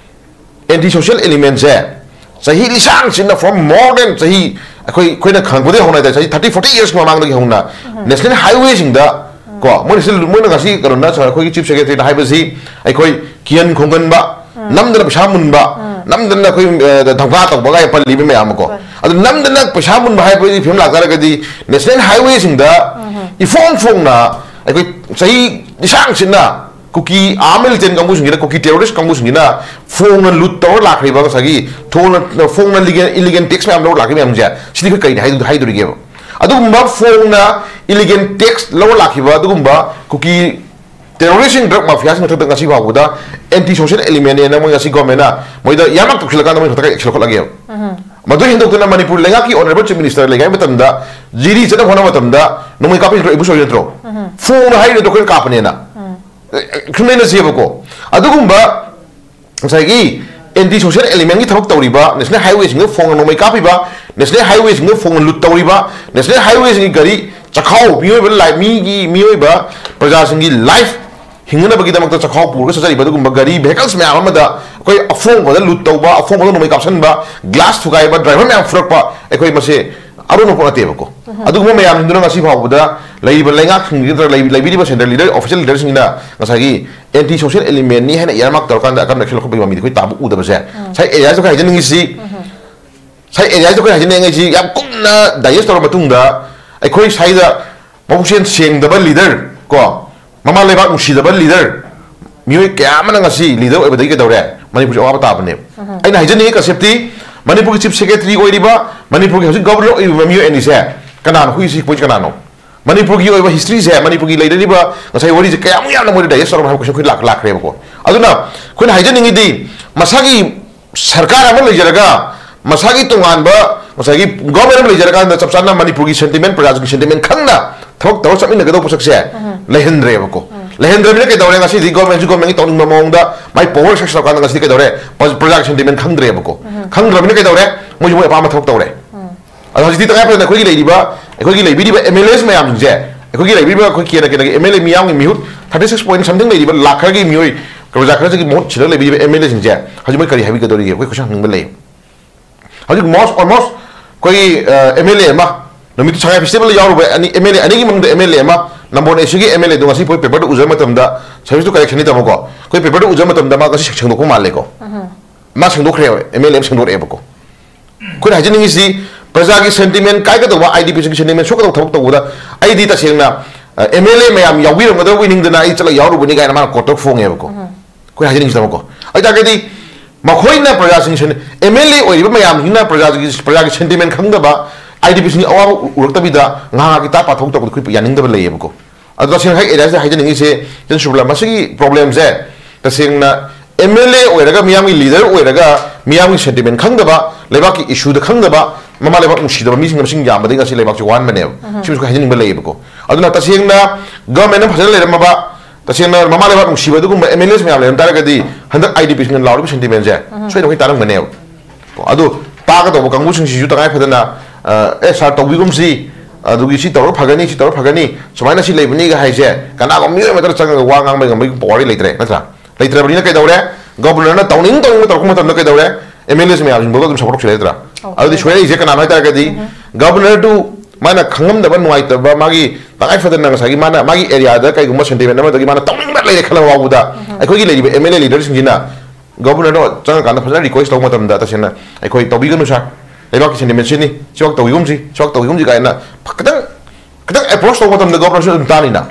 ꯑꯦꯟꯇꯤ ꯁꯣꯁꯤꯌꯦꯜ ꯑꯦꯂꯤꯃꯦꯟꯁꯦ ꯆꯍꯤ ꯂꯤꯁꯥꯡ ꯁꯤꯟꯅ, for more than ꯆꯍꯤ, ꯑꯩꯈꯣꯏ, ꯑꯩꯈꯣꯏꯅ ꯈꯪꯉꯛꯄꯗꯒꯤ ꯍꯧꯅ ꯍꯥꯏꯇꯥꯔꯦ, ꯆꯍꯤ ꯊꯥꯔꯇꯤ ꯐꯣꯔꯇꯤ ꯌꯔꯁꯀꯤ ꯃꯃꯥꯡꯗꯒꯤ ꯍꯧꯅ ꯎꯝ꯫ ꯅꯦꯁꯅꯦꯜ ꯍꯥꯏꯋꯦꯁꯤꯡꯗ ꯀꯣ, ꯃꯣꯏꯅ ꯁꯤ, ꯃꯣꯏꯅ ꯉꯁꯤ ꯀꯩꯅꯣꯅ, ꯑꯩꯈꯣꯏꯒꯤ Chief Secretaryꯅ ꯍꯥꯏꯕꯁꯤ ꯑꯩꯈꯣꯏ ꯀꯤꯍꯟ ꯈꯣꯡꯒꯟꯕ, ꯅꯝꯗꯅ ꯄꯩꯁꯥ ꯃꯨꯟꯕ, ꯅꯝꯗꯅ ꯑꯩꯈꯣꯏ, ꯑ, ꯙꯝꯀꯥ ꯇꯧꯕꯒ ꯄꯜꯂꯤꯕ ꯃꯌꯥꯝ ꯑꯃ ꯀꯣ꯫ ꯍꯣꯏ꯫ ꯑꯗꯨ ꯅꯝꯗꯅ ꯄꯩꯁꯥ ꯃꯨꯟꯕ ꯍꯥꯏꯕꯒꯤ ꯐꯤꯕꯝ ꯂꯥꯛꯇꯥꯔꯒꯗꯤ national highwayꯁꯤꯡꯗ ꯏꯐꯣꯡ ꯐꯣꯡꯅ ꯑꯩꯈꯣꯏ ꯆꯍꯤ ꯂꯤꯁꯥꯡ ꯁꯤꯠꯅ ꯀꯨꯀꯤ ꯑꯥꯔꯝ ꯃꯤꯂꯤꯇꯦꯟ ꯀꯥꯡꯕꯨꯁꯤꯡꯁꯤꯅ, ꯀꯨꯀꯤ terrorist ꯀꯥꯡꯕꯨꯁꯤꯡꯁꯤꯅ ꯐꯣꯡꯅ ꯂꯨꯠ ꯇꯧꯔ ꯂꯥꯛꯈ꯭ꯔꯤꯕ, ꯉꯁꯥꯏꯒꯤ ꯊꯣꯡꯅ, ꯐꯣꯡꯅ ꯂꯤꯒꯦꯜ, ꯏꯂꯤꯒꯦꯜ ꯇꯦꯛꯁ ꯃꯌꯥꯝ ꯂꯧꯔ ꯂꯥꯛꯈꯤꯕ ꯃꯌꯥꯝꯁꯦ, ꯁꯤꯗꯤ ꯑꯩꯈꯣꯏ ꯀꯩꯅꯤ ꯍꯥꯏꯗꯣ-, ꯍꯥꯏꯗꯣꯔꯤꯒꯦꯕ? ꯑꯗꯨꯒꯨꯝꯕ ꯐꯣꯡꯅ ꯏꯂꯤꯒꯦꯜ ꯇꯦꯛꯁ ꯂꯧꯔ ꯂꯥꯛꯈꯤꯕ ꯑꯗꯨꯒꯨꯝꯕ ꯀꯨꯀꯤ terroristꯁꯤꯡ, drug mafiaꯁꯤꯡ ꯃꯊꯛꯇ ꯉꯁꯤ ꯐꯥꯎꯕꯗ anti social elementꯅꯦꯅ ꯃꯣꯏ ꯉꯁꯤ governmentꯅ ꯃꯣꯏꯗ ꯌꯥꯝꯃꯛ ꯇꯧꯁꯤꯜꯂꯀꯥꯟꯗ ꯃꯣꯏ ꯃꯊꯛꯇ action ꯂꯧꯈꯠꯂꯒꯦꯕ꯫ ꯃꯗꯨ ꯍꯦꯟꯗꯣꯛꯇꯅ ꯃꯅꯤꯄꯨꯔ ꯂꯩꯉꯥꯛꯀꯤ honourable Chief Minister ꯂꯩꯉꯩ ꯃꯇꯝꯗ ꯖꯤꯔꯤ ꯆꯠꯅꯕ ꯍꯣꯠꯅꯕ ꯃꯇꯝꯗ ꯅꯣꯡꯃꯩ ꯀꯥꯞꯄꯤ ꯅꯠꯇ꯭ꯔꯣ, ambush ꯇꯧꯔꯤ ꯅꯠꯇ꯭ꯔꯣ? ꯐꯣꯡꯅ ꯍꯥꯏꯔꯤ ꯅꯠꯇ꯭ꯔꯣ ꯑꯩꯈꯣꯏꯅ ꯀꯥꯞꯄꯅꯦꯅ? ꯁꯨꯝ ꯂꯩꯅꯁꯦꯕꯀꯣ꯫ ꯑꯗꯨꯒꯨꯝꯕ ꯉꯁꯥꯏꯒꯤ anti social elementꯀꯤ ꯊꯕꯛ ꯇꯧꯔꯤꯕ, national highwayꯁꯤꯡꯗ ꯐꯣꯡꯅ ꯅꯣꯡꯃꯩ ꯀꯥꯞꯄꯤꯕ, national highwayꯁꯤꯡꯗ ꯐꯣꯡꯅ ꯂꯨꯠ ꯇꯧꯔꯤꯕ, national highwayꯁꯤꯡꯒꯤ ꯒꯥꯔꯤ ꯆꯈꯥꯎ, ꯃꯤꯑꯣꯏꯕ ꯂꯥꯏ-, ꯃꯤꯒꯤ, ꯃꯤꯑꯣꯏꯕ ꯄ꯭ꯔꯖꯥꯁꯤꯡꯒꯤ life ꯍꯤꯡꯅꯅꯕꯒꯤꯗꯃꯛꯇ ꯆꯈꯥꯎ ꯄꯨꯔꯒ ꯆꯠꯆꯔꯤꯕ ꯑꯗꯨꯒꯨꯝꯕ ꯒꯥꯔꯤ vehicles ꯃꯌꯥꯝ ꯑꯃꯗ ꯑꯩꯈꯣꯏ ꯑꯐꯣꯡꯕꯗ ꯂꯨꯠ ꯇꯧꯕ, ꯑꯐꯣꯡꯕꯗ ꯅꯣꯡꯃꯩ ꯀꯥꯞꯁꯤꯟꯕ, glass ꯊꯨꯒꯥꯏꯕ, driver ꯃꯌꯥꯝ ꯐꯨꯔꯛꯄ, ꯑꯩꯈꯣꯏ ꯃꯁꯦ ꯑꯔꯣꯟꯕ ꯄꯣꯠ ꯅꯠꯇꯦꯕꯀꯣ꯫ ꯑꯗꯨꯒꯨꯝꯕ ꯃꯌꯥꯝꯁꯤꯡꯗꯨꯅ ꯉꯁꯤ ꯐꯥꯎꯕꯗ ꯂꯩꯔꯤꯕ ꯂꯩꯉꯥꯛꯁꯤꯡꯒꯤ ꯅꯠꯇ꯭ꯔꯒ ꯂꯩ-, ꯂꯩꯕꯤꯔꯤꯕ central leader, official leaderꯁꯤꯡꯅ ꯉꯁꯥꯏꯒꯤ anti social elementꯅꯤ ꯍꯥꯏꯅ earmark ꯇꯧꯔꯀꯥꯟꯗ ꯑꯀꯟꯕ action ꯂꯧꯈꯠꯄꯒꯤ ꯃꯃꯤꯗꯤ ꯑꯩꯈꯣꯏ ꯇꯥꯕ ꯎꯗꯕꯁꯦ꯫ ꯉꯁꯥꯏ areaꯁꯤꯗ ꯑꯩꯈꯣꯏ ꯍꯥꯏꯖꯅꯤꯡꯉꯤꯁꯤ, ꯉꯁꯥꯏ areaꯁꯤꯗ ꯑꯩꯈꯣꯏ ꯍꯥꯏꯖꯅꯤꯡꯉꯤꯁꯤ ꯌꯥꯝ ꯀꯨꯞꯅ digest ꯇꯧꯔ ꯃꯇꯨꯡꯗ ꯑꯩꯈꯣꯏ ꯁ꯭ꯋꯥꯏꯗ ꯃꯕꯨꯛꯆꯦꯜ ꯁꯦꯡꯗꯕ leader ꯀꯣ, ꯃꯃꯥ ꯂꯩꯕꯥꯛ ꯅꯨꯡꯁꯤꯗꯕ leader, ꯃꯤꯑꯣꯏ ꯀꯌꯥ ꯑꯃꯅ ꯉꯁꯤ leader ꯑꯣꯏꯕꯗꯒꯤ ꯀꯩꯗꯧꯔꯦ? ꯃꯅꯤꯄꯨꯔꯁꯦ ꯑꯋꯥꯕ ꯇꯥꯕꯅꯦꯕ꯫ ꯑꯩꯅ ꯍꯥꯏꯖꯅꯤꯡꯉꯤ conceptꯇꯤ, ꯃꯅꯤꯄꯨꯔꯒꯤ Chief Secretary ꯑꯣꯏꯔꯤꯕ, ꯃꯅꯤꯄꯨꯔꯒꯤ ꯍꯧꯖꯤꯛ governor ꯑꯣꯏꯔꯤꯕ ꯃꯤꯑꯣꯏ ꯑꯅꯤꯁꯦ ꯀꯅꯥꯅꯣ? ꯍꯨꯏꯁꯤ ꯍꯨꯏꯁꯤ ꯀꯅꯥꯅꯣ? ꯃꯅꯤꯄꯨꯔꯒꯤ ꯑꯣꯏꯕ historyꯁꯦ, ꯃꯅꯤꯄꯨꯔꯒꯤ ꯂꯩꯅꯔꯤꯕ ꯉꯁꯥꯏ ꯋꯥꯔꯤꯁꯦ ꯀꯌꯥꯃꯨꯛ ꯌꯥꯝꯅ ꯃꯣꯏꯗ digest ꯇꯧꯔꯕ ꯍꯥꯏꯕ question ꯑꯩꯈꯣꯏ ꯂꯥꯛ-, ꯂꯥꯛꯈ꯭ꯔꯦꯕꯀꯣ꯫ ꯑꯗꯨꯅ ꯑꯩꯈꯣꯏꯅ ꯍꯥꯏꯖꯅꯤꯡꯉꯤꯗꯤ, ꯃꯁꯥꯒꯤ ꯁꯔꯀꯥꯔ ꯑꯃ ꯂꯩꯖꯔꯒ, ꯃꯁꯥꯒꯤ ꯇꯣꯉꯥꯟꯕ ꯉꯁꯥꯏꯒꯤ government ꯑꯃ ꯂꯩꯖꯔꯀꯥꯟꯗ ꯆꯞ ꯆꯥꯅ ꯃꯅꯤꯄꯨꯔꯒꯤ sentiment, ꯄ꯭ꯔꯖꯥꯁꯤꯡꯒꯤ sentiment ꯈꯪꯅ ꯊꯕꯛ ꯇꯧꯔ ꯆꯠꯃꯤꯟꯅꯒꯗꯧꯕ ꯄꯣꯠꯁꯛꯁꯦ ꯂꯩꯍꯟꯗ꯭ꯔꯦꯕꯀꯣ꯫ ꯂꯩꯍꯟꯗ꯭ꯔꯕꯅꯤꯅ ꯀꯩꯗꯧꯔꯦ? ꯉꯁꯤꯗꯤ governmentꯁꯤ governmentꯀꯤ ꯇꯧꯅꯤꯡꯕ ꯃꯑꯣꯡꯗ ꯃꯥꯏ power exercise ꯇꯧꯔꯀꯥꯟꯗ ꯉꯁꯤꯗꯤ ꯀꯩꯗꯧꯔꯦ? ꯄ꯭ꯔ-, ꯄ꯭ꯔꯖꯥꯒꯤ sentiment ꯈꯪꯗ꯭ꯔꯦꯕꯀꯣ꯫ ꯈꯪꯗ꯭ꯔꯕꯅꯤꯅ ꯀꯩꯗꯧꯔꯦ? ꯃꯣꯏꯁꯨ ꯃꯣꯏ ꯑꯄꯥꯝꯕ ꯊꯕꯛ ꯇꯧꯔꯦ꯫ ꯑꯗꯣ ꯍꯧꯖꯤꯛꯇꯤ ꯇꯉꯥꯏ ꯐꯗꯅ ꯑꯩꯈꯣꯏꯒꯤ ꯂꯩꯔꯤꯕ, ꯑꯩꯈꯣꯏꯒꯤ ꯂꯩꯕꯤꯔꯤꯕ MLAs ꯃꯌꯥꯝꯁꯤꯡꯁꯦ, ꯑꯩꯈꯣꯏꯒꯤ ꯂꯩꯕꯤꯔꯤꯕ ꯑꯩꯈꯣꯏ ꯀꯦꯟꯗ꯭ꯔ ꯀꯦꯟꯗ꯭ꯔꯒꯤ MLA ꯃꯤꯌꯥꯝꯒꯤ ꯃꯤꯍꯨꯠ thirty six point something ꯂꯩꯔꯤꯕ ꯂꯥꯛ ꯈꯔꯒꯤ ꯃꯤꯑꯣꯏ, ꯄ꯭ꯔꯖꯥ ꯈꯔꯁꯤꯒꯤ ꯃꯍꯨꯠ ꯁꯤꯜꯂꯒ ꯂꯩꯕꯤꯔꯤꯕ MLAꯁꯤꯡꯁꯦ ꯍꯧꯖꯤꯛ ꯃꯣꯏ ꯀꯔꯤ ꯍꯥꯏꯕꯤꯒꯗꯧꯔꯤꯒꯦ? ꯑꯩꯈꯣꯏ question ꯍꯪꯅꯤꯡꯕ ꯂꯩ꯫ ꯍꯧꯖꯤꯛ most, almost ꯑꯩꯈꯣꯏꯒꯤ, ꯑ, MLA ꯑꯃ ꯅꯨꯃꯤꯠꯇꯨ ꯁꯉꯥꯏ ꯐꯦꯁꯇꯤꯚꯦꯜ ꯌꯥꯎꯔꯨꯕ ꯑꯅꯤ, ꯑꯦꯝ ꯑꯦꯜ ꯑꯦ ꯑꯅꯤꯒꯤ ꯃꯅꯨꯡꯗ ꯑꯦꯝ ꯑꯦꯜ ꯑꯦ ꯑꯃ, ꯅꯝꯕꯣꯜ ꯑꯦꯁꯤꯒꯤ ꯑꯦꯝ ꯑꯦꯜ ꯑꯦꯗꯣ ꯉꯁꯤ ꯑꯩꯈꯣꯏ ꯄꯦꯄꯔꯗ ꯎꯖꯕ ꯃꯇꯝꯗ, ꯁꯔꯚꯤꯁꯇꯨ ꯀꯔꯦꯛꯁꯟꯅꯤ ꯇꯥꯃꯣꯀꯣ, ꯑꯩꯈꯣꯏ ꯄꯦꯄꯔꯗ ꯎꯖꯕ ꯃꯇꯝꯗ ꯃꯥ ꯉꯁꯤ ꯁꯦꯡꯗꯣꯛꯄ ꯃꯥꯜꯂꯦꯀꯣ꯫ ꯃꯥ ꯁꯦꯡꯗꯣꯛꯈ꯭ꯔꯦꯕ, ꯑꯦꯝ ꯑꯦꯜ ꯑꯦ ꯑꯃ ꯁꯦꯡꯗꯣꯔꯛꯑꯦꯕꯀꯣ꯫ ꯑꯩꯈꯣꯏꯅ ꯍꯥꯏꯖꯅꯤꯡꯉꯤꯁꯤ, ꯄ꯭ꯔꯖꯥꯒꯤ ꯁꯦꯟꯇꯤꯃꯦꯟ ꯀꯥꯏꯒꯗꯧꯕ, ꯑꯥꯏ ꯗꯤ ꯄꯤꯁꯤꯡꯒꯤ ꯁꯦꯟꯇꯤꯃꯦꯟ ꯁꯣꯛꯀꯗꯧꯕ ꯊꯕꯛ ꯇꯧꯕꯗ, ꯑꯩꯗꯤ ꯇꯁꯦꯡꯅ ꯑꯦꯝ ꯑꯦꯜ ꯑꯦ ꯃꯌꯥꯝ ꯌꯥꯎꯕꯤꯔꯝꯒꯗꯕ ꯅꯤꯡꯗꯅ ꯑꯩ ꯆꯠꯂ ꯌꯥꯎꯔꯨꯕꯅꯤ ꯀꯥꯏꯅ ꯃꯥꯅ ꯀꯣꯔꯠꯇ ꯐꯣꯡꯉꯦꯕꯀꯣ꯫ ꯑꯩꯈꯣꯏ ꯍꯥꯏꯖꯅꯤꯡꯉꯤꯁꯤꯅꯀꯣ, ꯑꯗꯨ ꯇꯥꯔꯒꯗꯤ ꯃꯈꯣꯏꯅ ꯄ꯭ꯔꯖꯥꯁꯤꯡ, ꯑꯦꯝ ꯑꯦꯜ ꯑꯦ ꯑꯣꯏꯔꯤꯕ ꯃꯌꯥꯝꯁꯤꯅ ꯄ꯭ꯔꯖꯥꯒꯤ, ꯄ꯭ꯔꯖꯥꯒꯤ ꯁꯦꯟꯇꯤꯃꯦꯟ ꯈꯪꯗꯕ, ꯑꯥꯏ ꯗꯤ ꯄꯤꯁꯤꯡꯒꯤ ꯑꯋꯥꯕ ꯎꯔꯛꯇꯕꯤꯗ ꯉꯥꯏꯍꯥꯛꯀꯤ ꯇꯥ ꯄꯥꯊꯣꯛ ꯇꯧꯕꯗ ꯑꯩꯈꯣꯏ ꯌꯥꯅꯤꯡꯗꯕ ꯂꯩꯌꯦꯕꯀꯣ꯫ ꯑꯗꯣ ꯇꯁꯦꯡꯅ ꯍꯥꯏ ꯑꯦꯔꯤꯌꯥꯁꯤꯗ ꯍꯥꯏꯖꯅꯤꯡꯉꯤꯁꯦ, ꯏꯆꯟ ꯁꯨꯕꯂꯥ, ꯃꯁꯤꯒꯤ ꯄ꯭ꯔꯣꯕ꯭ꯂꯦꯝꯁꯦ ꯇꯁꯦꯡꯅ ꯑꯦꯝ ꯑꯦꯜ ꯑꯦ ꯑꯣꯏꯔꯒ, ꯃꯤꯌꯥꯝꯒꯤ ꯂꯤꯗꯔ ꯑꯣꯏꯔꯒ, ꯃꯤꯌꯥꯝꯒꯤ ꯁꯦꯟꯇꯤꯃꯦꯟ ꯈꯪꯗꯕ, ꯂꯩꯕꯥꯛꯀꯤ ꯏꯁꯨꯗ ꯈꯪꯗꯕ, ꯃꯃꯥ ꯂꯩꯕꯥꯛ ꯅꯨꯡꯁꯤꯗꯕ ꯃꯤꯁꯤꯡꯅ ꯃꯁꯤꯡ ꯌꯥꯝꯕꯗꯒꯤ ꯉꯁꯤ ꯂꯩꯕꯥꯛꯁꯤ ꯋꯥꯍꯟꯕꯅꯦꯕ꯫ ꯁꯤꯃꯁꯨ ꯍꯥꯏꯖꯅꯤꯡꯕ ꯂꯩꯌꯦꯕꯀꯣ꯫ ꯑꯗꯨꯅ ꯇꯁꯦꯡꯅ ꯒꯚꯔꯟꯃꯦꯟꯠ ꯑꯃ ꯐꯖꯅ ꯂꯩꯔꯝꯃꯕ, ꯇꯁꯦꯡꯅ ꯃꯃꯥ ꯂꯩꯕꯥꯛ ꯅꯨꯡꯁꯤꯕ ꯑꯗꯨꯒꯨꯝꯕ ꯑꯦꯝ ꯑꯦꯜ ꯑꯦꯁ ꯃꯌꯥꯝ ꯂꯩꯔꯝ ꯇꯥꯔꯒꯗꯤ ꯍꯟꯗꯛ ꯑꯥꯏ ꯗꯤ ꯄꯤꯁꯤꯡꯅ ꯂꯥꯎꯔꯤꯕ ꯁꯦꯟꯇꯤꯃꯦꯟꯁꯦ ꯁꯣꯏꯗꯅ ꯑꯩꯈꯣꯏ ꯇꯥꯔꯝꯒꯅꯦꯕ꯫ ꯀꯣ, ꯑꯗꯨ ꯇꯥꯒꯗꯧꯕ ꯀꯥꯡꯕꯨꯁꯤꯡꯁꯤꯁꯨ ꯇꯉꯥꯏ ꯐꯗꯅ, ꯑ, "ꯑꯦ ꯁꯥꯔ, ꯇꯧꯕꯤꯒꯨꯝꯁꯤ, ꯑꯗꯨꯒꯤ ꯁꯤ ꯇꯧꯔ ꯐꯒꯅꯤ, ꯁꯤ ꯇꯧꯔ ꯐꯒꯅꯤ, ꯁꯨꯃꯥꯏꯅ ꯁꯤ ꯂꯩꯕꯅꯤꯒ" ꯍꯥꯏꯁꯦ ꯀꯅꯥꯒꯨꯝꯕ ꯃꯤꯑꯣꯏ ꯑꯃꯗ ꯆꯪꯉꯒ ꯋꯥ ꯉꯥꯡꯕ ꯉꯝꯕꯒꯤ ꯄꯋꯥꯔꯗꯤ ꯂꯩꯇ꯭ꯔꯦ, ꯅꯠꯇ꯭ꯔꯥ? ꯂꯩꯇ꯭ꯔꯕꯅꯤꯅ ꯀꯩꯗꯧꯔꯦ? ꯒꯣꯕꯔꯅꯔꯅ ꯇꯧꯅꯤꯡ ꯇꯧꯅꯤꯡꯕ ꯇꯧꯔꯛꯄ ꯃꯇꯝꯗ ꯀꯩꯗꯧꯔꯦ? ꯑꯦꯝ ꯑꯦꯜ ꯑꯦꯁ ꯃꯌꯥꯝꯁꯤꯡꯗꯨꯒ ꯑꯗꯨꯝ ꯁꯄꯣꯔꯠ ꯇꯧꯁꯤꯜꯂꯦ, ꯅꯠꯇ꯭ꯔꯥ? ꯑꯣꯀꯦ꯫ ꯑꯗꯨꯗꯤ ꯁꯣꯏꯔꯛꯏꯁꯦ ꯀꯅꯥꯅꯣ ꯍꯥꯏ ꯇꯥꯔꯒꯗꯤ, ꯒꯣꯕꯔꯅꯔꯗꯨ ꯃꯥꯅ ꯈꯪꯉꯝꯗꯕ, ꯅꯨꯡꯉꯥꯏꯇꯕ, ꯃꯥꯒꯤ ꯇꯉꯥꯏ ꯐꯗꯅ ꯉꯁꯥꯏꯒꯤ ꯃꯥꯅ ꯃꯥꯒꯤ ꯑꯦꯔꯤꯌꯥꯗ ꯀꯩꯒꯨꯝꯕ ꯁꯦꯟꯇꯤꯃꯦꯟ ꯑꯃꯗꯒꯤ ꯃꯥꯅ ꯇꯧꯅꯤꯡꯕ ꯂꯩꯔꯦ ꯈꯜꯂ ꯐꯥꯎꯕꯗ, ꯑꯩꯈꯣꯏꯒꯤ ꯂꯩꯔꯤꯕ ꯑꯦꯝ ꯑꯦꯜ ꯑꯦ ꯂꯤꯗꯔꯁꯤꯡꯁꯤꯅ ꯒꯣꯕꯔꯅꯔꯗꯣ ꯆꯪꯉꯀꯥꯟꯗ ꯐꯖꯅ ꯔꯤꯀ꯭ꯋꯦꯁ ꯇꯧꯕ ꯃꯇꯝꯗ ꯇꯁꯦꯡꯅ ꯑꯩꯈꯣꯏ ꯇꯧꯕꯤꯒꯅꯨ ꯁꯥꯔ, ꯂꯩꯕꯥꯛꯀꯤ ꯁꯦꯟꯇꯤꯃꯦꯟ ꯁꯤꯅꯤ, ꯁꯤꯃꯛ ꯇꯧꯕꯤꯒꯨꯝꯁꯤ, ꯁꯤꯃꯛ ꯇꯧꯕꯤꯒꯨꯝꯁꯤ ꯀꯥꯏꯅ ꯈꯤꯇꯪ, ꯈꯤꯇꯪ ꯑꯦꯄ꯭ꯔꯣꯁ ꯇꯧꯕ ꯃꯇꯝꯗ ꯒꯣꯕꯔꯅꯔꯁꯨ ꯑꯗꯨꯝ ꯇꯥꯅꯤꯅ꯫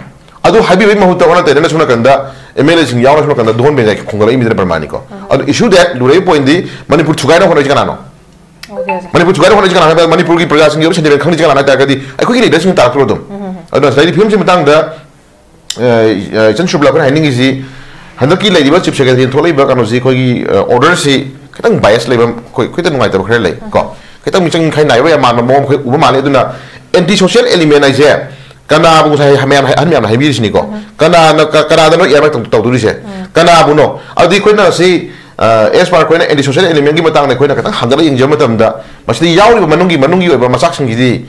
ꯑꯗꯨ ꯍꯥꯏꯕꯤꯕꯒꯤ ꯃꯍꯨꯠꯇ ꯑꯣꯟꯅ ꯇꯩꯅꯅ ꯁꯣꯝ ꯅꯥꯀꯟꯗ ꯑꯦꯝ ꯑꯦꯜ ꯑꯦꯁꯤꯡ ꯌꯥꯎꯅ ꯁꯣꯝ ꯅꯥꯀꯟꯗ ꯗꯣꯟ ꯕꯦꯟꯖꯥꯏ ꯈꯣꯡꯒꯠꯂꯛꯏ ꯃꯤꯗꯨꯅ ꯄ꯭ꯔꯃꯥꯅꯤꯀꯣ꯫ ꯑꯗꯨ ꯏꯁꯨ ꯗꯦꯠ ꯂꯨꯔꯛꯏ ꯄꯣꯏꯟꯗꯤ ꯃꯅꯤꯄꯨꯔ ꯊꯨꯒꯥꯏꯅ ꯍꯣꯠꯅꯔꯤꯁꯤ ꯀꯅꯥꯅꯣ? Okay, okay. ꯃꯅꯤꯄꯨꯔ ꯊꯨꯒꯥꯏꯅ ꯍꯣꯠꯅꯔꯤꯁꯤ ꯀꯅꯥꯅꯣ ꯍꯥꯏꯕꯗ ꯃꯅꯤꯄꯨꯔꯒꯤ ꯄ꯭ꯔꯖꯥꯁꯤꯡꯒꯤ ꯑꯣꯏꯕ ꯁꯦꯟꯇꯤꯃꯦꯟ ꯈꯪꯗ꯭ꯔꯤꯁꯤ ꯀꯅꯥꯅꯣ ꯍꯥꯏ ꯇꯥꯔꯒꯗꯤ ꯑꯩꯈꯣꯏꯒꯤ ꯂꯤꯗꯔꯁꯤꯡ ꯇꯥꯔꯛꯇ꯭ꯔꯣ ꯑꯗꯨꯝ? ꯑꯗꯨꯅ ꯉꯁꯥꯏꯗꯤ ꯐꯤꯕꯝꯁꯤ ꯃꯇꯥꯡꯗ, ꯑ, ꯑ, ꯏꯆꯟ ꯁꯨꯕꯂꯥ, ꯑꯩꯈꯣꯏꯅ ꯍꯥꯏꯅꯤꯡꯉꯤꯁꯤ ꯍꯟꯗꯛꯀꯤ ꯂꯩꯔꯤꯕ ꯆꯤꯐ ꯁꯦꯀ꯭ꯔꯦꯇꯔꯤꯅ ꯊꯣꯛꯂꯛꯏꯕ ꯀꯩꯅꯣꯁꯤ ꯑꯩꯈꯣꯏꯒꯤ, ꯑ, ꯑꯣꯔꯗꯔꯁꯤ ꯈꯤꯇꯪ ꯕꯥꯏꯁ ꯂꯩꯕ, ꯑꯩꯈꯣꯏ ꯈꯤꯇꯪ ꯅꯨꯡꯉꯥꯏꯇꯕ ꯈꯔ ꯂꯩ ꯀꯣ꯫ ꯈꯤꯇꯪ ꯃꯤꯆꯪ ꯃꯤꯈꯥꯏ ꯅꯥꯏꯕ ꯌꯥꯝ ꯃꯥꯟꯕ ꯃꯑꯣꯡ ꯑꯩꯈꯣꯏ ꯎꯕ ꯃꯥꯜꯂꯤ꯫ ꯑꯗꯨꯅ ꯑꯦꯟꯇꯤ ꯁꯣꯁꯤꯌꯦꯜ ꯑꯦꯂꯤꯃꯦꯟ ꯍꯥꯏꯁꯦ ꯀꯅꯥꯕꯨ ꯉꯁꯥꯏ ꯃꯌꯥꯝ, ꯑꯍꯟ ꯃꯌꯥꯝꯅ ꯍꯥꯏꯕꯤꯔꯤꯁꯤꯅꯤꯀꯣ꯫ ꯀꯅꯥꯅ, ꯀ-, ꯀꯅꯥꯗꯅꯣ ꯏꯌꯥꯔꯃꯥꯏ ꯇꯧ-, ꯇꯧꯗꯣꯔꯤꯁꯦ? ꯀꯅꯥꯕꯨꯅꯣ? ꯑꯗꯨꯗꯤ ꯑꯩꯈꯣꯏꯅ ꯁꯤ, ꯑ, ꯑꯦꯁ ꯄꯥꯔ ꯑꯩꯈꯣꯏꯅ ꯑꯦꯟꯇꯤ ꯁꯣꯁꯤꯌꯦꯜ ꯑꯦꯂꯤꯃꯦꯟꯒꯤ ꯃꯇꯥꯡꯗ ꯑꯩꯈꯣꯏꯅ ꯈꯤꯇꯪ ꯍꯟꯒꯠꯂ ꯌꯦꯡꯖꯕ ꯃꯇꯝꯗ ꯃꯁꯤꯗ ꯌꯥꯎꯔꯤꯕ ꯃꯅꯨꯡꯒꯤ, ꯃꯅꯨꯡꯒꯤ ꯑꯣꯏꯕ ꯃꯆꯥꯛꯁꯤꯡꯁꯤꯗꯤ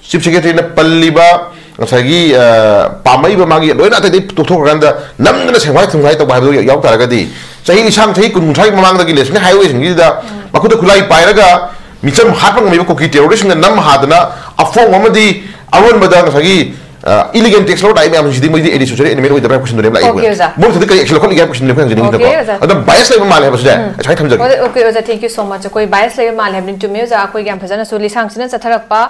ꯆꯤꯐ ꯁꯦꯀ꯭ꯔꯦꯇꯔꯤꯅ ꯄꯜꯂꯤꯕ ꯉꯁꯥꯏꯒꯤ, ꯑ, ꯄꯥꯝꯃꯛꯏꯕ ꯃꯥꯒꯤ ꯂꯣꯏꯅ ꯑꯇꯩ ꯑꯇꯩ ꯇꯣꯛꯊꯣꯛꯈ꯭ꯔꯀꯥꯟꯗ ꯅꯝꯗꯅ ꯁꯦꯡꯒꯥꯏ ꯊꯨꯝꯒꯥꯏ ꯇꯧꯕ ꯍꯥꯏꯕꯗꯨ ꯌꯥꯎ ꯇꯥꯔꯒꯗꯤ ꯆꯍꯤ ꯂꯤꯁꯥꯡ, ꯆꯍꯤ ꯀꯨꯟ ꯀꯨꯟꯊ꯭ꯔꯥꯒꯤ ꯃꯃꯥꯡꯗꯒꯤ ꯂꯦꯁꯟ ꯍꯥꯏꯋꯦꯁꯤꯡꯁꯤꯗ ꯃꯈꯨꯠꯇ ꯈꯨꯠꯂꯥꯏ ꯄꯥꯏꯔꯒ ꯃꯤꯆꯝ ꯍꯥꯠꯄ ꯉꯝꯃꯤꯕ ꯀꯨꯀꯤ ꯇꯦꯔꯣꯔꯤꯁꯁꯤꯡꯅ ꯅꯝ ꯍꯥꯗꯅ ꯑꯐꯣꯡꯕ ꯑꯃꯗꯤ ꯑꯔꯣꯟꯕꯗ ꯉꯁꯥꯏꯒꯤ ꯏꯂꯤꯒꯦꯟ ꯇꯦꯛꯁ ꯂꯧꯔ ꯂꯥꯛꯏ ꯃꯌꯥꯝꯁꯤꯗꯤ ꯃꯣꯏꯗꯤ ꯑꯦꯟꯇꯤ ꯁꯣꯁꯤꯌꯦꯜ ꯑꯦꯅꯤꯃꯦꯜ ꯑꯣꯏꯗꯕ꯭ꯔꯥ ꯍꯥꯏꯕ ꯀꯣꯏꯁꯟꯗꯨꯅꯦꯕ ꯂꯥꯛꯏ꯫ Okay, ꯑꯣꯖꯥ꯫ ꯃꯣꯏ ꯃꯊꯛꯇ ꯀꯔꯤ ꯑꯦꯛꯁꯟ ꯂꯧꯈꯠꯂꯤꯒꯦ ꯍꯥꯏꯕ ꯀꯣꯏꯁꯟꯗꯨꯅꯦ ꯑꯩꯈꯣꯏ ꯍꯪꯖꯅꯤꯡꯉꯤꯗꯀꯣ꯫ Okay, ꯑꯣꯖꯥ꯫ ꯑꯗ ꯕꯥꯏꯁ ꯂꯩꯕ ꯃꯥꯜꯂꯦ ꯍꯥꯏꯕꯁꯤꯗ ꯑꯁꯨꯃꯥꯏꯅ ꯊꯝꯖꯒꯦ꯫ Okay, okay, ꯑꯣꯖꯥ, thank you so much꯫ ꯑꯩꯈꯣꯏ ꯕꯥꯏꯁ ꯂꯩꯕ ꯃꯥꯜꯂꯦ ꯍꯥꯏꯕꯅꯤ, ꯆꯨꯝꯃꯦ ꯑꯣꯖꯥ꯫ ꯑꯩꯈꯣꯏꯒꯤ ꯌꯥꯝ ꯐꯖꯅꯁꯨ ꯂꯤꯁꯥꯡꯁꯤꯟꯅ ꯆꯠꯊꯔꯛꯄ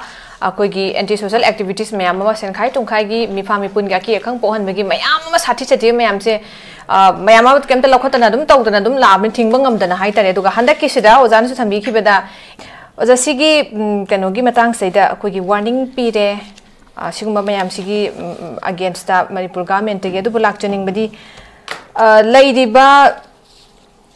ꯑꯩꯈꯣꯏꯒꯤ ꯑꯦꯟꯇꯤ ꯁꯣꯁꯤꯌꯦꯜ ꯑꯦꯛꯇꯤꯚꯤꯇꯤꯁ ꯃꯌꯥꯝ ꯑꯃ, ꯁꯦꯟꯈꯥꯏ ꯇꯨꯡꯈꯥꯏꯒꯤ, ꯃꯤꯐꯥ ꯃꯤꯄꯨꯟꯒꯤ ꯑꯀꯤ ꯑꯈꯪ ꯄꯣꯛꯍꯟꯕꯒꯤ ꯃꯌꯥꯝ ꯑꯃ, ꯁꯥꯊꯤ ꯁꯥꯊꯤꯕ ꯃꯌꯥꯝꯁꯦ, ꯑ, ꯃꯌꯥꯝ ꯑꯃ ꯀꯩꯝꯇ ꯂꯧꯈꯠꯇꯅ ꯑꯗꯨꯝ ꯇꯧꯗꯅ ꯑꯗꯨꯝ ꯂꯥꯛꯑꯕꯅꯤ, ꯊꯤꯡꯕ ꯉꯝꯗꯅ ꯍꯥꯏꯇꯥꯔꯦ꯫ ꯑꯗꯨꯒ ꯍꯟꯗꯛꯀꯤꯁꯤꯗ ꯑꯣꯖꯥꯅꯁꯨ ꯊꯝꯕꯤꯈꯤꯕꯗ, ꯑꯣꯖꯥ, ꯁꯤꯒꯤ, ꯎꯝ, ꯀꯩꯅꯣꯒꯤ ꯃꯇꯥꯡꯁꯤꯗ ꯑꯩꯈꯣꯏꯒꯤ ꯋꯥꯔꯅꯤꯡ ꯄꯤꯔꯦ, ꯑ, ꯁꯤꯒꯨꯝꯕ ꯃꯌꯥꯝꯁꯤꯒꯤ, ꯎꯝ, ꯎꯝ, against ꯃꯅꯤꯄꯨꯔ ꯒꯚꯔꯟꯃꯦꯟꯠꯇꯒꯤ꯫ ꯑꯗꯨꯕꯨ ꯂꯥꯛꯆꯅꯤꯡꯕꯗꯤ, ꯑ, ꯂꯩꯔꯤꯕ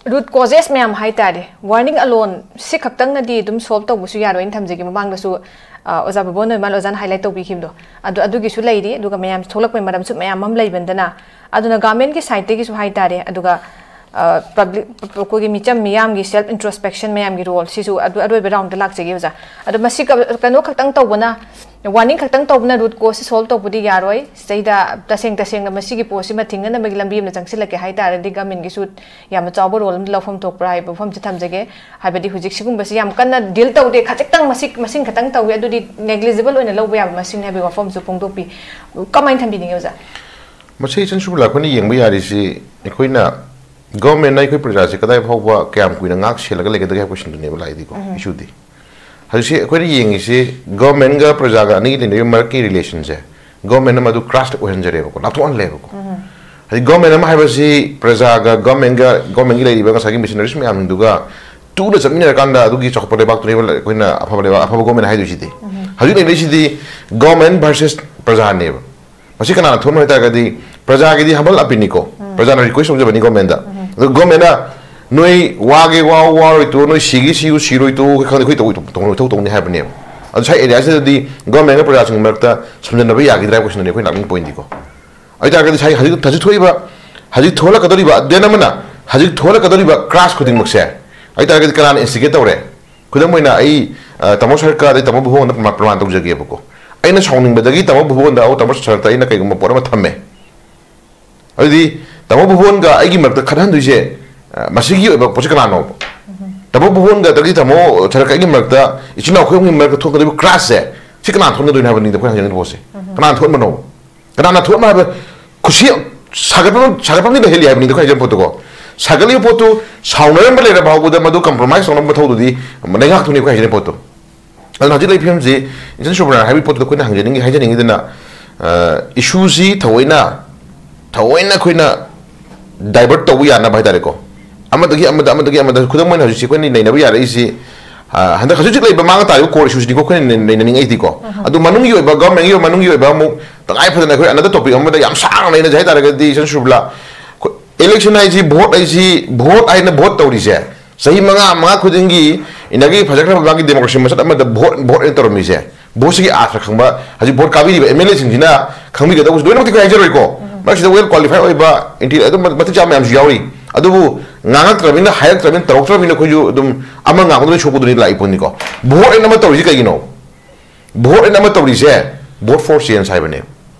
ꯔꯨꯠ ꯀꯣꯖꯦꯁ ꯃꯌꯥꯝ ꯍꯥꯏꯇꯥꯔꯦ, ꯋꯥꯔꯅꯤꯡ ꯑꯂꯣꯟ ꯁꯤ ꯈꯛꯇꯪꯅꯗꯤ ꯑꯗꯨꯝ ꯁꯣꯜꯕ ꯇꯧꯕꯁꯨ ꯌꯥꯔꯣꯏꯅ ꯊꯝꯖꯒꯦ꯫ ꯃꯃꯥꯡꯗꯁꯨ, ꯑ, ꯑꯣꯖꯥ ꯕꯕꯣꯟ ꯅꯣꯏꯃꯥꯟ ꯑꯣꯖꯥꯅ ꯍꯥꯏꯂꯥꯏꯠ ꯇꯧꯕꯤꯈꯤꯕꯗꯣ, ꯑꯗꯨ, ꯑꯗꯨꯒꯤꯁꯨ ꯂꯩꯔꯤ꯫ ꯑꯗꯨꯒ ꯃꯌꯥꯝ ꯊꯣꯛꯂꯛꯄꯩ ꯃꯔꯝꯁꯨ ꯃꯌꯥꯝ ꯑꯃ ꯂꯩꯕꯅꯤꯅ, ꯑꯗꯨꯅ ꯒꯚꯔꯟꯃꯦꯟꯠꯀꯤ ꯁꯥꯏꯠꯇꯒꯤꯁꯨ ꯍꯥꯏꯇꯥꯔꯦ, ꯑꯗꯨꯒ, ꯑ, ꯄꯕ꯭ꯂꯤꯛ, ꯑꯩꯈꯣꯏꯒꯤ ꯃꯤꯆꯝ ꯃꯤꯌꯥꯝꯒꯤ ꯁꯦꯜꯐ ꯏꯟꯇ꯭ꯔꯣꯁꯄꯦꯛꯁꯟ ꯃꯌꯥꯝꯒꯤ ꯔꯣꯜ ꯁꯤꯁꯨ ꯑꯗꯨ ꯑꯔꯣꯏꯕ ꯔꯥꯎꯟꯗ ꯂꯥꯛꯆꯒꯦ ꯑꯣꯖꯥ꯫ ꯑꯗꯣ ꯃꯁꯤ ꯀ-, ꯀꯩꯅꯣ ꯈꯛꯇꯪ ꯇꯧꯕꯅ, ꯋꯥꯔꯅꯤꯡ ꯈꯛꯇꯪ ꯇꯧꯕꯅ ꯔꯨꯠ ꯀꯣꯖꯁꯤ ꯁꯣꯜꯕ ꯇꯧꯕꯗꯤ ꯌꯥꯔꯣꯏ꯫ ꯁꯤꯗꯩꯗ ꯇꯁꯦꯡ ꯇꯁꯦꯡꯅ ꯃꯁꯤꯒꯤ ꯄꯣꯠꯁꯤꯃ ꯊꯤꯡꯅꯅꯕꯒꯤ ꯂꯝꯕꯤ ꯑꯃ ꯆꯪꯁꯤꯜꯂꯛꯀꯦ ꯍꯥꯏꯇꯥꯔꯗꯤ ꯒꯚꯔꯟꯃꯦꯟꯠꯀꯤꯁꯨ ꯌꯥꯝꯅ ꯆꯥꯎꯕ ꯔꯣꯜ ꯑꯃ ꯂꯧꯐꯝ ꯊꯣꯛꯄ꯭ꯔꯥ ꯍꯥꯏꯕ ꯋꯥꯐꯝꯁꯦ ꯊꯝꯖꯒꯦ꯫ ꯍꯥꯏꯕꯗꯤ ꯍꯧꯖꯤꯛ ꯁꯤꯒꯨꯝꯕꯁꯤ ꯌꯥꯝ ꯀꯟꯅ ꯗꯤꯜ ꯇꯧꯗꯦ, ꯈꯖꯤꯛꯇꯪ ꯃꯁꯤꯡ, ꯃꯁꯤꯡ ꯈꯛꯇꯪ ꯇꯧꯏ, ꯑꯗꯨꯗꯤ ꯅꯦꯒ꯭ꯂꯤꯖꯤꯕꯜ ꯑꯣꯏꯅ ꯂꯧꯕ ꯌꯥꯕ ꯃꯁꯤꯡꯅꯤ ꯍꯥꯏꯕꯒꯤ ꯋꯥꯐꯝꯁꯨ ꯐꯣꯡꯗꯣꯛꯄꯤ꯫ ꯀꯃꯥꯏꯅ ꯊꯝꯕꯤꯅꯤꯡꯉꯤ ꯑꯣꯖꯥ? ꯃꯁꯤ ꯏꯆꯟ ꯁꯨꯕꯂꯥ, ꯑꯩꯈꯣꯏꯅ ꯌꯦꯡꯕ ꯌꯥꯔꯤꯁꯤ, ꯑꯩꯈꯣꯏꯅ ꯒꯚꯔꯟꯃꯦꯟꯠꯅ ꯑꯩꯈꯣꯏ ꯄ꯭ꯔꯖꯥꯁꯦ ꯀꯗꯥꯏ ꯐꯥꯎꯕ ꯀꯌꯥꯝ ꯀꯨꯏꯅ ꯉꯥꯛ ꯁꯦꯜꯂꯒ ꯂꯩꯒꯗꯒꯦ ꯍꯥꯏꯕ ꯀꯣꯏꯁꯟꯗꯨꯅꯦꯕ ꯂꯥꯛꯏꯗꯤꯀꯣ, ꯏꯁꯨꯗꯤ꯫ ꯍꯧꯖꯤꯛꯁꯤ ꯑꯩꯈꯣꯏꯅ ꯌꯦꯡꯉꯤꯁꯤ ꯒꯚꯔꯟꯃꯦꯟꯠꯒ ꯄ꯭ꯔꯖꯥꯒ ꯑꯅꯤꯒꯤ ꯂꯩꯅꯔꯤꯕ ꯃꯔꯛꯀꯤ ꯔꯤꯂꯦꯁꯟꯁꯦ ꯒꯚꯔꯟꯃꯦꯟꯠꯅ ꯃꯗꯨ ꯀ꯭ꯔꯥꯁ ꯑꯣꯏꯍꯟꯖꯔꯦꯕꯀꯣ, ꯂꯥꯞꯊꯣꯛꯍꯜꯂꯦꯕꯀꯣ꯫ ꯍꯥꯏꯗꯤ ꯒꯚꯔꯟꯃꯦꯟꯠ ꯑꯃ ꯍꯥꯏꯕꯁꯤ ꯄ꯭ꯔꯖꯥꯒ ꯒꯚꯔꯟꯃꯦꯟꯠꯒ, ꯒꯚꯔꯟꯃꯦꯟꯠꯀꯤ ꯂꯩꯔꯤꯕ ꯉꯁꯥꯏꯒꯤ ꯃꯤꯁꯅꯔꯤꯁ ꯃꯌꯥꯝꯗꯨꯒ ꯇꯨꯅ ꯆꯠꯃꯤꯟꯅꯔꯀꯥꯟꯗ ꯑꯗꯨꯒꯤ ꯆꯥꯎꯈꯠꯄ ꯂꯩꯕꯥꯛꯇꯨꯅꯦꯕ ꯑꯩꯈꯣꯏꯅ ꯑꯐꯕ ꯂꯩꯕꯥꯛ, ꯑꯐꯕ ꯒꯚꯔꯟꯃꯦꯟꯠ ꯍꯥꯏꯗꯣꯏꯁꯤꯗꯤ꯫ ꯍꯧꯖꯤꯛ ꯂꯩꯔꯤꯁꯤꯗꯤ ꯒꯚꯔꯟꯃꯦꯟꯠ ꯚꯔꯁꯦꯁ ꯄ꯭ꯔꯖꯥꯅꯦꯕ꯫ ꯃꯁꯤ ꯀꯅꯥꯅ ꯊꯣꯛꯍꯟꯕ ꯍꯥꯏ ꯇꯥꯔꯒꯗꯤ, ꯄ꯭ꯔꯖꯥꯒꯤꯗꯤ ꯍꯝꯕꯜ ꯑꯄꯤꯜꯅꯤꯀꯣ, ꯄ꯭ꯔꯖꯥꯅ ꯔꯤꯀ꯭ꯋꯦꯁ ꯇꯧꯖꯕꯅꯤ ꯒꯚꯔꯟꯃꯦꯟꯠꯇ꯫ ꯑꯗꯨ ꯒꯚꯔꯟꯃꯦꯟꯠꯅ ꯅꯣꯏ ꯋꯥꯒꯦ ꯋꯥꯎ, ꯋꯥꯔꯣꯏ ꯇꯣꯛꯑꯣ, ꯅꯣꯏ ꯁꯤꯒꯦ ꯁꯤꯌꯨ, ꯁꯤꯔꯣꯏ ꯇꯣꯛꯑꯣ, ꯈꯪꯗꯦ, ꯑꯩꯈꯣꯏ ꯇꯧ-, ꯇꯧ-, ꯇꯧ-, ꯇꯧꯅꯤ ꯍꯥꯏꯕꯅꯦꯕ꯫ ꯑꯗꯨ ꯁ꯭ꯋꯥꯏ ꯑꯦꯔꯤꯌꯥꯁꯤꯗꯗꯤ ꯒꯚꯔꯟꯃꯦꯟꯠꯒ ꯄ꯭ꯔꯖꯥꯁꯤꯡꯒꯤ ꯃꯔꯛꯇ ꯁꯝꯖꯟꯅꯕ ꯌꯥꯈꯤꯗ꯭ꯔꯥ ꯍꯥꯏꯕ ꯀꯣꯏꯁꯟꯗꯨꯅꯤ ꯑꯩꯈꯣꯏ ꯂꯥꯛꯅꯤꯡ ꯄꯣꯏꯟꯠꯇꯤꯀꯣ꯫ ꯑꯗꯨ ꯇꯥꯔꯒꯗꯤ ꯉꯁꯥꯏ ꯍꯧꯖꯤꯛ, ꯍꯧꯖꯤꯛ ꯊꯣꯛꯏꯕ, ꯍꯧꯖꯤꯛ ꯊꯣꯛꯂꯛꯀꯗꯧꯔꯤꯕ, ꯗꯦꯟ ꯑꯃꯅ ꯍꯧꯖꯤꯛ ꯊꯣꯛꯂꯛꯀꯗꯧꯔꯤꯕ ꯀ꯭ꯔꯥꯁ ꯈꯨꯗꯤꯡꯃꯛꯁꯦ, ꯑꯗꯨ ꯇꯥꯔꯒꯗꯤ ꯀꯅꯥꯅ ꯏꯟꯁꯇꯤꯒꯦꯠ ꯇꯧꯔꯦ? ꯈꯨꯗꯝ ꯑꯣꯏꯅ ꯑꯩ, ꯑ, ꯇꯥꯃꯣ ꯁꯔꯀꯥꯔ ꯑꯗꯩ ꯇꯥꯃꯣ ꯚꯨꯕꯣꯟꯗ ꯄ꯭ꯔꯃꯥꯟ, ꯄ꯭ꯔꯃꯥꯟ ꯇꯧꯖꯒꯦꯕꯀꯣ꯫ ꯑꯩꯅ ꯁꯥꯎꯅꯤꯡꯕꯗꯒꯤ ꯇꯥꯃꯣ ꯚꯨꯕꯣꯟꯗ, ꯑꯧ, ꯇꯥꯃꯣ ꯁꯔꯀꯥꯔꯗ ꯑꯩꯅ ꯀꯩꯒꯨꯝꯕ ꯄꯣꯠ ꯑꯃ ꯊꯝꯃꯦ꯫ ꯑꯗꯨꯗꯤ ꯇꯥꯃꯣ ꯚꯨꯕꯣꯟꯒ ꯑꯩꯒꯤ ꯃꯔꯛꯇ ꯈꯠꯍꯟꯗꯣꯏꯁꯦ, ꯑ, ꯃꯁꯤꯒꯤ ꯑꯣꯏꯕ ꯄꯣꯠꯁꯦ ꯀꯅꯥꯅꯣꯕ? ꯇꯥꯃꯣ ꯚꯨꯕꯣꯟꯒ ꯑꯗꯒꯤ ꯇꯥꯃꯣ ꯁꯔꯀꯥꯔ ꯑꯩꯒꯤ ꯃꯔꯛꯇ, ꯏꯆꯤꯟ ꯏꯅꯥꯎ ꯑꯩꯈꯣꯏ ꯑꯍꯨꯝꯒꯤ ꯃꯔꯛꯇ ꯊꯣꯛꯀꯗꯧꯔꯤꯕ ꯀ꯭ꯔꯥꯁꯁꯦ, ꯁꯤ ꯀꯅꯥꯅ ꯊꯣꯛꯍꯟꯒꯗꯣꯏꯅꯣ ꯍꯥꯏꯕꯅꯤꯗ ꯑꯩꯈꯣꯏꯅ ꯍꯪꯖꯅꯤꯡꯉꯤꯕ ꯄꯣꯠꯁꯦ꯫ ꯀꯅꯥꯅ ꯊꯣꯛꯍꯟꯕꯅꯣ? ꯀꯅꯥꯅ ꯊꯣꯛꯍꯟꯕ ꯍꯥꯏꯕ? ꯈꯨꯠꯁꯤ ꯁꯥꯒꯠꯐꯝ, ꯁꯥꯒꯠꯐꯝꯗꯤ ꯂꯩꯍꯜꯂꯤ ꯍꯥꯏꯕꯅꯤꯗ ꯑꯩꯈꯣꯏ ꯍꯥꯏꯖꯕ ꯄꯣꯠꯇꯨꯀꯣ꯫ ꯁꯥꯒꯠꯂꯤꯕ ꯄꯣꯠꯇꯨ ꯁꯥꯎꯅꯔꯝꯕ ꯂꯩꯔꯕ ꯐꯥꯎꯕꯗ ꯃꯗꯨ compromise ꯇꯧꯅꯕ ꯃꯊꯧꯗꯨꯗꯤ ꯂꯩꯉꯥꯛꯇꯨꯅꯤ ꯑꯩꯈꯣꯏ ꯍꯥꯏꯖꯔꯤꯕ ꯄꯣꯠꯇꯨ꯫ ꯑꯗꯨꯅ ꯍꯧꯖꯤꯛ ꯂꯩꯔꯤꯕ ꯐꯤꯕꯝꯁꯤ ꯏꯆꯟ ꯁꯨꯕ꯭ꯔꯥ ꯍꯥꯏꯕꯒꯤ ꯄꯣꯠꯇꯨꯗ ꯑꯩꯈꯣꯏꯅ ꯍꯪꯖꯅꯤꯡꯉꯤ, ꯍꯥꯏꯖꯅꯤꯡꯉꯤꯗꯅ, ꯑ, issue ꯁꯤ ꯊꯑꯣꯏꯅ, ꯊꯑꯣꯏꯅ ꯑꯩꯈꯣꯏꯅ divert ꯇꯧꯕ ꯌꯥꯅꯕ ꯍꯥꯏꯇꯥꯔꯦꯀꯣ꯫ ꯑꯃꯗꯒꯤ ꯑꯃꯗ, ꯑꯃꯗꯒꯤ ꯑꯃꯗ, ꯈꯨꯗꯝ ꯑꯣꯏꯅ ꯍꯧꯖꯤꯛꯁꯤ ꯑꯩꯈꯣꯏꯅ ꯅꯩꯅꯕ ꯌꯥꯔꯛꯏꯁꯤ, ꯑ, ꯍꯟꯗꯛ ꯍꯧꯖꯤꯛ ꯍꯧꯖꯤꯛ ꯂꯩꯕ ꯃꯥꯡ ꯇꯥꯔꯤꯕ core issue ꯁꯤꯅꯤꯀꯣ ꯑꯩꯈꯣꯏꯅ ꯅꯩ-, ꯅꯩꯅꯅꯤꯡꯉꯛꯏꯗꯤꯀꯣ꯫ ꯑꯗꯨ ꯃꯅꯨꯡꯒꯤ ꯑꯣꯏꯕ, government ꯀꯤ ꯃꯅꯨꯡꯒꯤ ꯑꯣꯏꯕ ꯑꯃꯨꯛ ꯇꯉꯥꯏ ꯐꯗꯅ ꯑꯩꯈꯣꯏ another topic ꯑꯃꯗ ꯌꯥꯝ ꯁꯥꯡꯅ ꯅꯩꯅꯖꯩ ꯍꯥꯏꯇꯥꯔꯒꯗꯤ, ꯏꯆꯟ ꯁꯨꯕ꯭ꯂꯥ, ꯑꯩꯈꯣꯏ election ꯍꯥꯏꯁꯤ, vote ꯍꯥꯏꯁꯤ, vote ꯍꯥꯏꯅ vote ꯇꯧꯔꯤꯁꯦ, ꯆꯍꯤ ꯃꯉꯥ, ꯃꯉꯥ ꯈꯨꯗꯤꯡꯒꯤ ꯏꯟꯗꯤꯌꯥꯒꯤ ꯐꯖꯈ꯭ꯔꯕ ꯃꯥꯒꯤ democracy ꯃꯁꯛ ꯑꯃꯗ vote, vote ꯍꯥꯏꯅ ꯇꯧꯔꯝꯃꯤꯁꯦ, vote ꯁꯤꯒꯤ ꯑꯥꯔꯊ ꯈꯪꯕ, ꯍꯧꯖꯤꯛ vote ꯀꯥꯕꯤꯔꯤꯕ MLA ꯁꯤꯡꯁꯤꯅ ꯈꯪꯕꯤꯒꯗꯧꯕꯁꯤ ꯂꯣꯏꯅꯃꯛꯇꯤ ꯑꯩꯈꯣꯏ ꯍꯥꯏꯖꯔꯣꯏꯀꯣ꯫ ꯃꯁꯤꯗ well qualified ꯑꯣꯏꯕ, intelli-, ꯑꯗꯨꯝ ꯃꯇꯤꯛ ꯆꯥꯕ ꯃꯌꯥꯝꯁꯨ ꯌꯥꯎꯔꯤ꯫ ꯑꯗꯨꯕꯨ ꯉꯥꯡꯉꯛꯇ꯭ꯔꯕꯅꯤꯅ, ꯍꯥꯏꯔꯛꯇ꯭ꯔꯕꯅꯤꯅ, ꯇꯧꯔꯛꯇ꯭ꯔꯕꯅꯤꯅ ꯑꯩꯈꯣꯏꯁꯨ ꯑꯗꯨꯝ ꯑꯃ ꯉꯥꯡꯕꯗ ꯂꯣꯏ ꯁꯣꯛꯄꯗꯨꯅꯤ ꯂꯥꯛꯏ ꯄꯣꯠꯅꯤꯀꯣ꯫ Vote ꯍꯥꯏꯅ ꯑꯃ ꯇꯧꯔꯤꯁꯤ ꯀꯩꯒꯤꯅꯣ? Vote ꯍꯥꯏꯅ ꯑꯃ ꯇꯧꯔꯤꯁꯦ, vote for change ꯍꯥꯏꯕꯅꯦ꯫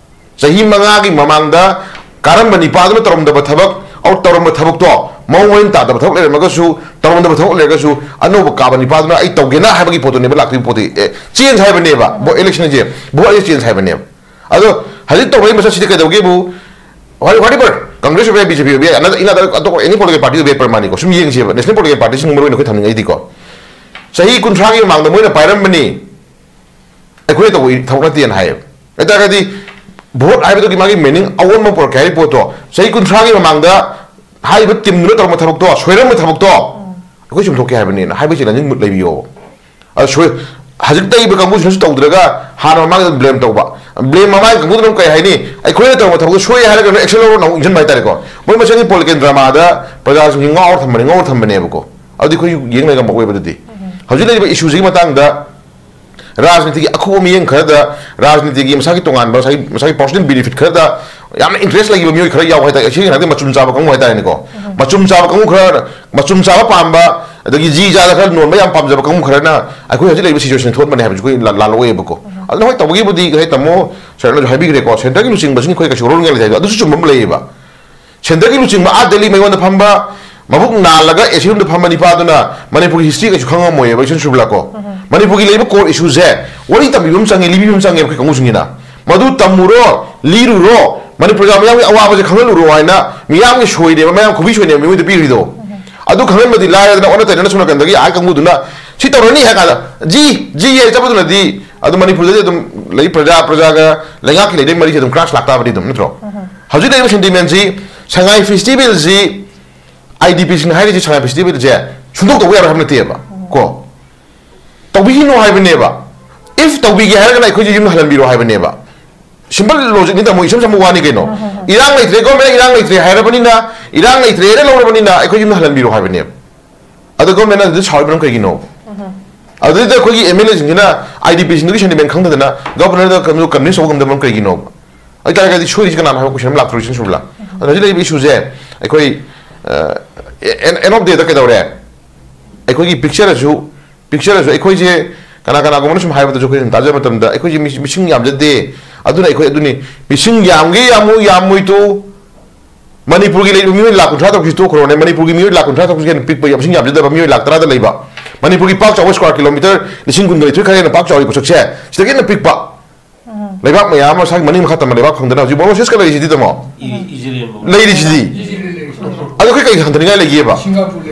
ꯆꯍꯤ ꯃꯉꯥꯒꯤ ꯃꯃꯥꯡꯗ ꯀꯥꯔꯝꯕ ꯅꯤꯄꯥꯗꯨꯅ ꯇꯧꯔꯝꯗꯕ ꯊꯕꯛ, ꯑꯧ, ꯇꯧꯔꯝꯕ ꯊꯕꯛꯇꯣ, ꯃꯑꯣꯡ ꯃꯔꯤꯟ ꯇꯥꯗꯕ ꯊꯕꯛ ꯂꯩꯔꯝꯃꯒꯁꯨ, ꯇꯧꯔꯝꯗꯕ ꯊꯕꯛ ꯂꯩꯔꯒꯁꯨ, ꯑꯅꯧꯕ ꯀꯥꯕ ꯅꯤꯄꯥꯗꯨꯅ ꯑꯩ ꯇꯧꯒꯦꯅ ꯍꯥꯏꯕꯒꯤ ꯄꯣꯠꯇꯨꯅꯦꯕ ꯂꯥꯛꯇꯣꯏꯕ ꯄꯣꯠꯇꯤ꯫ ꯑꯦ, change ꯍꯥꯏꯕꯅꯦꯕ꯫ Vote election ꯍꯥꯏꯁꯦ, vote ꯍꯥꯏꯁꯦ change ꯍꯥꯏꯕꯅꯦꯕ꯫ ꯑꯗꯣ ꯍꯧꯖꯤꯛ ꯇꯧꯔꯛꯏ ꯃꯁꯛꯁꯤꯗꯤ ꯀꯩꯗꯧꯒꯦꯕꯨ, whatever, Congress ꯑꯣꯏꯕ ꯌꯥꯏ, BJP ꯑꯣꯏꯕ ꯌꯥꯏ, another, another, ꯑꯇꯣꯞꯄ any political party ꯑꯣꯏꯕ ꯌꯥꯏ, ꯄꯔꯃꯥꯅꯤꯀꯣ꯫ ꯁꯨꯝ ꯌꯦꯡꯁꯦꯕ, national political party ꯁꯤꯡ ꯃꯔꯨ ꯑꯣꯏꯅ ꯑꯩꯈꯣꯏ ꯊꯝꯅꯤꯡꯉꯛꯏꯗꯤꯀꯣ꯫ ꯆꯍꯤ ꯀꯨꯟꯊ꯭ꯔꯥꯒꯤ ꯃꯃꯥꯡꯗ ꯃꯣꯏꯅ ꯄꯥꯏꯔꯝꯕꯅꯤ, ꯑꯩꯈꯣꯏꯅ ꯇꯧꯕ ꯊꯕꯛ ꯅꯠꯇꯦꯅ ꯍꯥꯏꯌꯦꯕ꯫ ꯑꯗꯨ ꯇꯥꯔꯒꯗꯤ vote ꯍꯥꯏꯕꯗꯨꯒꯤ ꯃꯥꯒꯤ meaning ꯑꯑꯣꯟꯕ ꯄꯨꯔꯛꯀꯦ ꯍꯥꯏꯔꯤꯕ ꯄꯣꯠꯇꯣ, ꯆꯍꯤ ꯀꯨꯟꯊ꯭ꯔꯥꯒꯤ ꯃꯃꯥꯡꯗ ꯍꯥꯏꯔꯤꯕ team ꯗꯨꯅ ꯇꯧꯔꯝꯕ ꯊꯕꯛꯇꯣ, ꯁꯣꯏꯔꯝꯕ ꯊꯕꯛꯇꯣ, ꯑꯩꯈꯣꯏ ꯆꯨꯝꯊꯣꯛꯀꯦ ꯍꯥꯏꯕꯅꯦꯅ ꯍꯥꯏꯕꯒꯤ challenge ꯂꯩꯕꯤꯌꯣꯕ꯫ ꯑꯗꯣ ꯁꯣꯏ-, ꯍꯧꯖꯤꯛ ꯇꯩꯕ ꯀꯥꯡꯕꯨꯁꯤꯅꯁꯨ ꯇꯧꯗ꯭ꯔꯒ ꯍꯥꯟꯅ ꯃꯃꯥꯡꯒꯤꯗ blame ꯇꯧꯕ꯫ Blame ꯃꯃꯥꯡꯒꯤ ꯀꯥꯡꯕꯨꯗꯨꯅ ꯑꯃꯨꯛ ꯀꯩ ꯍꯥꯏꯅꯤ? ꯑꯩꯈꯣꯏꯅ ꯇꯧꯔꯝꯕ ꯊꯕꯛꯇꯣ ꯁꯣꯏ ꯍꯥꯏꯔꯒ ꯅꯣꯏ action ꯂꯧꯔꯣꯅ ꯑꯃꯨꯛ ꯏꯟꯁꯤꯟꯕ ꯍꯥꯏꯇꯥꯔꯦꯀꯣ꯫ ꯃꯣꯏ ꯃꯁꯦꯟꯒꯤ political drama ꯗ ꯄ꯭ꯔꯖꯥꯁꯤꯡꯁꯤ ꯉꯥꯎꯔ ꯊꯝꯕꯅꯤ, ꯉꯥꯎꯔ ꯊꯝꯕꯅꯦꯕꯀꯣ꯫ ꯑꯗꯨꯗꯤ ꯑꯩꯈꯣꯏ ꯌꯦꯡ ꯂꯩ ꯉꯝꯃꯛꯑꯣꯏꯕ ꯑꯗꯨꯗꯤ꯫ ꯍꯧꯖꯤꯛ ꯂꯩꯔꯤꯕ issue ꯁꯤꯒꯤ ꯃꯇꯥꯡꯗ ꯔꯥꯖꯅꯤꯇꯤꯒꯤ ꯑꯈꯨꯕ ꯃꯤꯠꯌꯦꯡ ꯈꯔꯗ, ꯔꯥꯖꯅꯤꯇꯤꯒꯤ ꯃꯁꯥꯒꯤ ꯇꯣꯉꯥꯟꯕ, ꯃꯁꯥꯒꯤ, ꯃꯁꯥꯒꯤ personal benefit ꯈꯔꯗ ꯌꯥꯝꯅ interest ꯂꯩꯈꯤꯕ ꯃꯤꯑꯣꯏ ꯈꯔ ꯌꯥꯎꯕ ꯍꯥꯏꯇꯥꯔꯦ꯫ ꯁꯤꯒꯤ ꯍꯥꯏꯔꯗꯤ ꯃꯆꯨꯝ ꯆꯥꯕ ꯀꯥꯡꯕꯨ ꯍꯥꯏꯇꯥꯔꯦꯅꯦꯀꯣ꯫ ꯃꯆꯨꯝ ꯆꯥꯕ ꯀꯥꯡꯕꯨ ꯈꯔ, ꯃꯆꯨꯝ ꯆꯥꯕ ꯄꯥꯝꯕ, ꯑꯗꯒꯤ ꯖꯤ ꯖꯥꯗ ꯈꯔ ꯅꯣꯟꯕ ꯌꯥꯝ ꯄꯥꯝꯖꯕ ꯀꯥꯡꯕꯨ ꯈꯔꯅ ꯑꯩꯈꯣꯏ ꯍꯧꯖꯤꯛ ꯂꯩꯔꯤꯕ situation ꯊꯣꯛꯍꯟꯕꯅꯦ ꯍꯥꯏꯕꯁꯤ ꯑꯩꯈꯣꯏ ꯂꯥ-, ꯂꯥꯜꯂꯛꯑꯣꯏꯕꯀꯣ꯫ ꯑꯗꯨꯅ ꯍꯣꯏ, ꯇꯧꯕꯒꯤꯕꯨꯗꯤ ꯉꯁꯥꯏ ꯇꯥꯃꯣ ꯁꯔꯅꯁꯨ ꯍꯥꯏꯕꯤꯈ꯭ꯔꯦꯀꯣ, centre ꯒꯤ ꯂꯨꯆꯤꯡꯕꯁꯤꯡ ꯑꯩꯈꯣꯏ ꯀꯩꯁꯨ ꯔꯣꯜ ꯂꯩꯇꯦ ꯍꯥꯏꯕꯗꯣ, ꯑꯗꯨꯁꯨ ꯆꯨꯝꯕ ꯑꯃ ꯂꯩꯌꯦꯕ꯫ Centre ꯒꯤ ꯂꯨꯆꯤꯡꯕ ꯑꯥ ꯗꯦꯜꯂꯤ ꯃꯉꯣꯟꯗ ꯐꯝꯕ, ꯃꯕꯨꯛ ꯅꯥꯜꯂꯒ AC room ꯗ ꯐꯝꯕ ꯅꯤꯄꯥꯗꯨꯅ ꯃꯅꯤꯄꯨꯔꯒꯤ history ꯀꯩꯁꯨ ꯈꯪꯉꯝꯃꯣꯏꯕ, ꯏꯆꯟ ꯁꯨꯕꯂꯥ ꯀꯣ꯫ ꯃꯅꯤꯄꯨꯔꯒꯤ ꯂꯩꯔꯤꯕ core issueꯁꯦ ꯋꯥꯔꯤ ꯇꯝꯕꯤꯕ ꯑꯃ ꯆꯪꯉꯦ, ꯂꯤꯕꯤꯕ ꯑꯃ ꯆꯪꯉꯦꯕ ꯑꯩꯈꯣꯏ ꯀꯥꯡꯕꯨꯁꯤꯡꯁꯤꯅ꯫ ꯃꯗꯨ ꯇꯝꯃꯨꯔꯣ, ꯂꯤꯔꯨꯔꯣ, ꯃꯅꯤꯄꯨꯔ ꯃꯤꯌꯥꯝꯒꯤ ꯑꯋꯥꯕꯁꯦ ꯈꯪꯍꯜꯂꯨꯔꯣ ꯍꯥꯏꯅ ꯃꯤꯌꯥꯝꯒꯤ ꯁꯣꯏꯅꯦꯕ, ꯃꯌꯥꯝ ꯈꯨꯕꯤ ꯁꯣꯏꯅꯦꯕ ꯃꯤꯉꯣꯟꯗ ꯄꯤꯔꯤꯗꯣ꯫ ꯑꯗꯨ ꯈꯪꯍꯟꯕꯗꯤ ꯂꯥꯏꯔꯗꯅ, ꯑꯣꯟꯅ ꯇꯩꯅꯅ ꯁꯣꯝ ꯅꯥꯀꯟꯗꯒꯤ ꯑꯥ ꯀꯥꯡꯕꯨꯗꯨꯅ ꯁꯤ ꯇꯧꯔꯅꯤ ꯍꯥꯏ ꯀꯥꯟꯗ ꯖꯤ, ꯖꯤ ꯍꯥꯏ ꯆꯠꯄꯗꯨꯅꯗꯤ ꯑꯗꯨ ꯃꯅꯤꯄꯨꯔꯗꯗꯤ ꯑꯗꯨꯝ ꯂꯩ, ꯄ꯭ꯔꯖꯥ, ꯄ꯭ꯔꯖꯥꯒ ꯂꯩꯉꯥꯛꯀꯤ ꯂꯩꯅꯩ ꯃꯔꯤꯁꯦ ꯑꯗꯨꯝ crash ꯂꯥꯛꯇꯥꯕꯅꯤ ꯑꯗꯨꯝ, ꯅꯠꯇ꯭ꯔꯣ? ꯍꯧꯖꯤꯛ ꯂꯩꯔꯤꯕ sentimentꯁꯤ ꯁꯉꯥꯏ ꯐꯦꯁꯇꯤꯚꯦꯜꯁꯤ, IDPꯁꯤꯡꯅ ꯍꯥꯏꯔꯤꯁꯤ ꯁꯉꯥꯏ ꯐꯦꯁꯇꯤꯚꯦꯜꯁꯦ ꯁꯨꯡꯇꯧ ꯇꯧꯕ ꯌꯥꯔꯣꯏ ꯍꯥꯏꯕ ꯅꯠꯇꯦꯕ ꯀꯣ꯫ ꯇꯧꯕꯤꯒꯅꯨ ꯍꯥꯏꯕꯅꯦꯕ꯫ If ꯇꯧꯕꯤꯒꯦ ꯍꯥꯏꯔꯒꯅ ꯑꯩꯈꯣꯏꯁꯦ ꯌꯨꯝ ꯍꯜꯍꯟꯕꯤꯔꯣ ꯍꯥꯏꯕꯅꯦꯕ꯫ Simple logicꯅꯤ ꯇꯥꯃꯣ, ꯏꯁꯝ ꯁꯝꯕ ꯋꯥꯅꯤ ꯀꯩꯅꯣ꯫ ꯏꯔꯥꯡ ꯂꯩꯇ꯭ꯔꯦ, government ꯏꯔꯥꯡ ꯂꯩꯇ꯭ꯔꯦ ꯍꯥꯏꯔꯕꯅꯤꯅ, ꯏꯔꯥꯡ ꯂꯩꯇ꯭ꯔꯦꯅ ꯂꯧꯔꯕꯅꯤꯅ ꯑꯩꯈꯣꯏ ꯌꯨꯝꯗ ꯍꯜꯍꯟꯕꯤꯔꯣ ꯍꯥꯏꯕꯅꯦꯕ꯫ ꯑꯗꯣ governmentꯅ ꯑꯗꯨꯗ ꯁꯥꯎꯔꯤꯕꯅ ꯀꯩꯒꯤꯅꯣ? ꯑꯗꯨꯗ ꯑꯩꯈꯣꯏꯒꯤ MLAꯁꯤꯡꯁꯤꯅ IDPꯁꯤꯡꯗꯨꯒꯤ sentiment ꯈꯪꯗꯗꯅ governorꯗ ꯀꯩꯅꯣ convince ꯇꯧꯕ ꯉꯝꯗꯕꯅ ꯀꯩꯒꯤꯅꯣꯕ? ꯑꯗꯨ ꯇꯥꯔꯒꯗꯤ ꯁꯣꯏꯔꯤꯁꯤ ꯀꯅꯥꯅꯣ ꯍꯥꯏꯕ question ꯑꯃ ꯂꯥꯛꯇ꯭ꯔꯣ, ꯏꯆꯟ ꯁꯨꯔꯕꯤꯂꯥ? ꯑꯗꯨꯅ ꯍꯧꯖꯤꯛ ꯂꯩꯔꯤꯕ issueꯁꯦ ꯑꯩꯈꯣꯏ, ꯑ, end, end of dayꯗ ꯀꯩꯗꯧꯔꯦ? ꯑꯩꯈꯣꯏꯒꯤ pictureꯁꯨ, pictureꯁꯨ ꯑꯩꯈꯣꯏꯁꯦ ꯀꯅꯥ ꯀꯅꯥꯒꯨꯝꯕꯅ ꯁꯨꯝ ꯍꯥꯏꯕꯗꯁꯨ ꯑꯩꯈꯣꯏ ꯁꯨꯝ ꯇꯥꯖꯕ ꯃꯇꯝꯗ ꯑꯩꯈꯣꯏꯁꯦ ꯃꯤ-, ꯃꯤꯁꯤꯡ ꯌꯥꯝꯖꯗꯦ꯫ ꯑꯗꯨꯅ ꯑꯩꯈꯣꯏ ꯑꯗꯨꯅꯤ, ꯃꯤꯁꯤꯡ ꯌꯥꯝꯒꯦ ꯌꯥꯝꯃꯨ ꯌꯥꯝꯃꯣꯏꯗꯣ, ꯃꯅꯤꯄꯨꯔꯒꯤ ꯂꯩꯔꯤꯕ ꯃꯤꯑꯣꯏ ꯂꯥꯈ ꯀꯨꯟꯊ꯭ꯔꯥ ꯇꯔꯨꯛꯁꯤ ꯇꯣꯛꯈ꯭ꯔꯣꯅꯦ, ꯃꯅꯤꯄꯨꯔꯒꯤ ꯃꯤꯑꯣꯏ ꯂꯥꯈ ꯀꯨꯟꯊ꯭ꯔꯥ ꯇꯔꯨꯛꯁꯤ ꯍꯦꯟꯅ ꯄꯤꯛꯄ, ꯃꯁꯤꯡ ꯌꯥꯝꯖꯗꯕ ꯃꯤꯑꯣꯏ ꯂꯥꯈ ꯇꯔꯥꯗ ꯂꯩꯕ, ꯃꯅꯤꯄꯨꯔꯒꯤ ꯄꯥꯛ ꯆꯥꯎꯕ square kilometre ꯂꯤꯁꯤꯡ ꯀꯨꯟꯒ ꯅꯤꯊꯣꯏ ꯈꯔ ꯍꯦꯟꯅ ꯄꯥꯛ ꯆꯥꯎꯔꯤ ꯄꯣꯠꯁꯛꯁꯦ ꯁꯤꯗꯒꯤ ꯍꯦꯟꯅ ꯄꯤꯛꯄ꯫ ꯂꯩꯕꯥꯛ ꯃꯌꯥꯝ ꯑꯃ ꯁ꯭ꯋꯥꯏꯒꯤ ꯃꯅꯤꯡ ꯃꯈꯥ ꯇꯝꯕ ꯂꯩꯕꯥꯛ ꯐꯪꯗꯅ ꯍꯧꯖꯤꯛ ꯃꯣꯔꯣꯁꯤꯌꯁꯀ ꯂꯩꯔꯤꯁꯤꯗꯤ ꯇꯥꯃꯣ꯫ ꯂꯩꯔꯤꯁꯤꯗꯤ꯫ ꯑꯗꯣ ꯑꯩꯈꯣꯏ ꯀꯩ ꯍꯟꯊꯅꯤꯡꯉꯥꯏ ꯂꯩꯒꯦꯕ?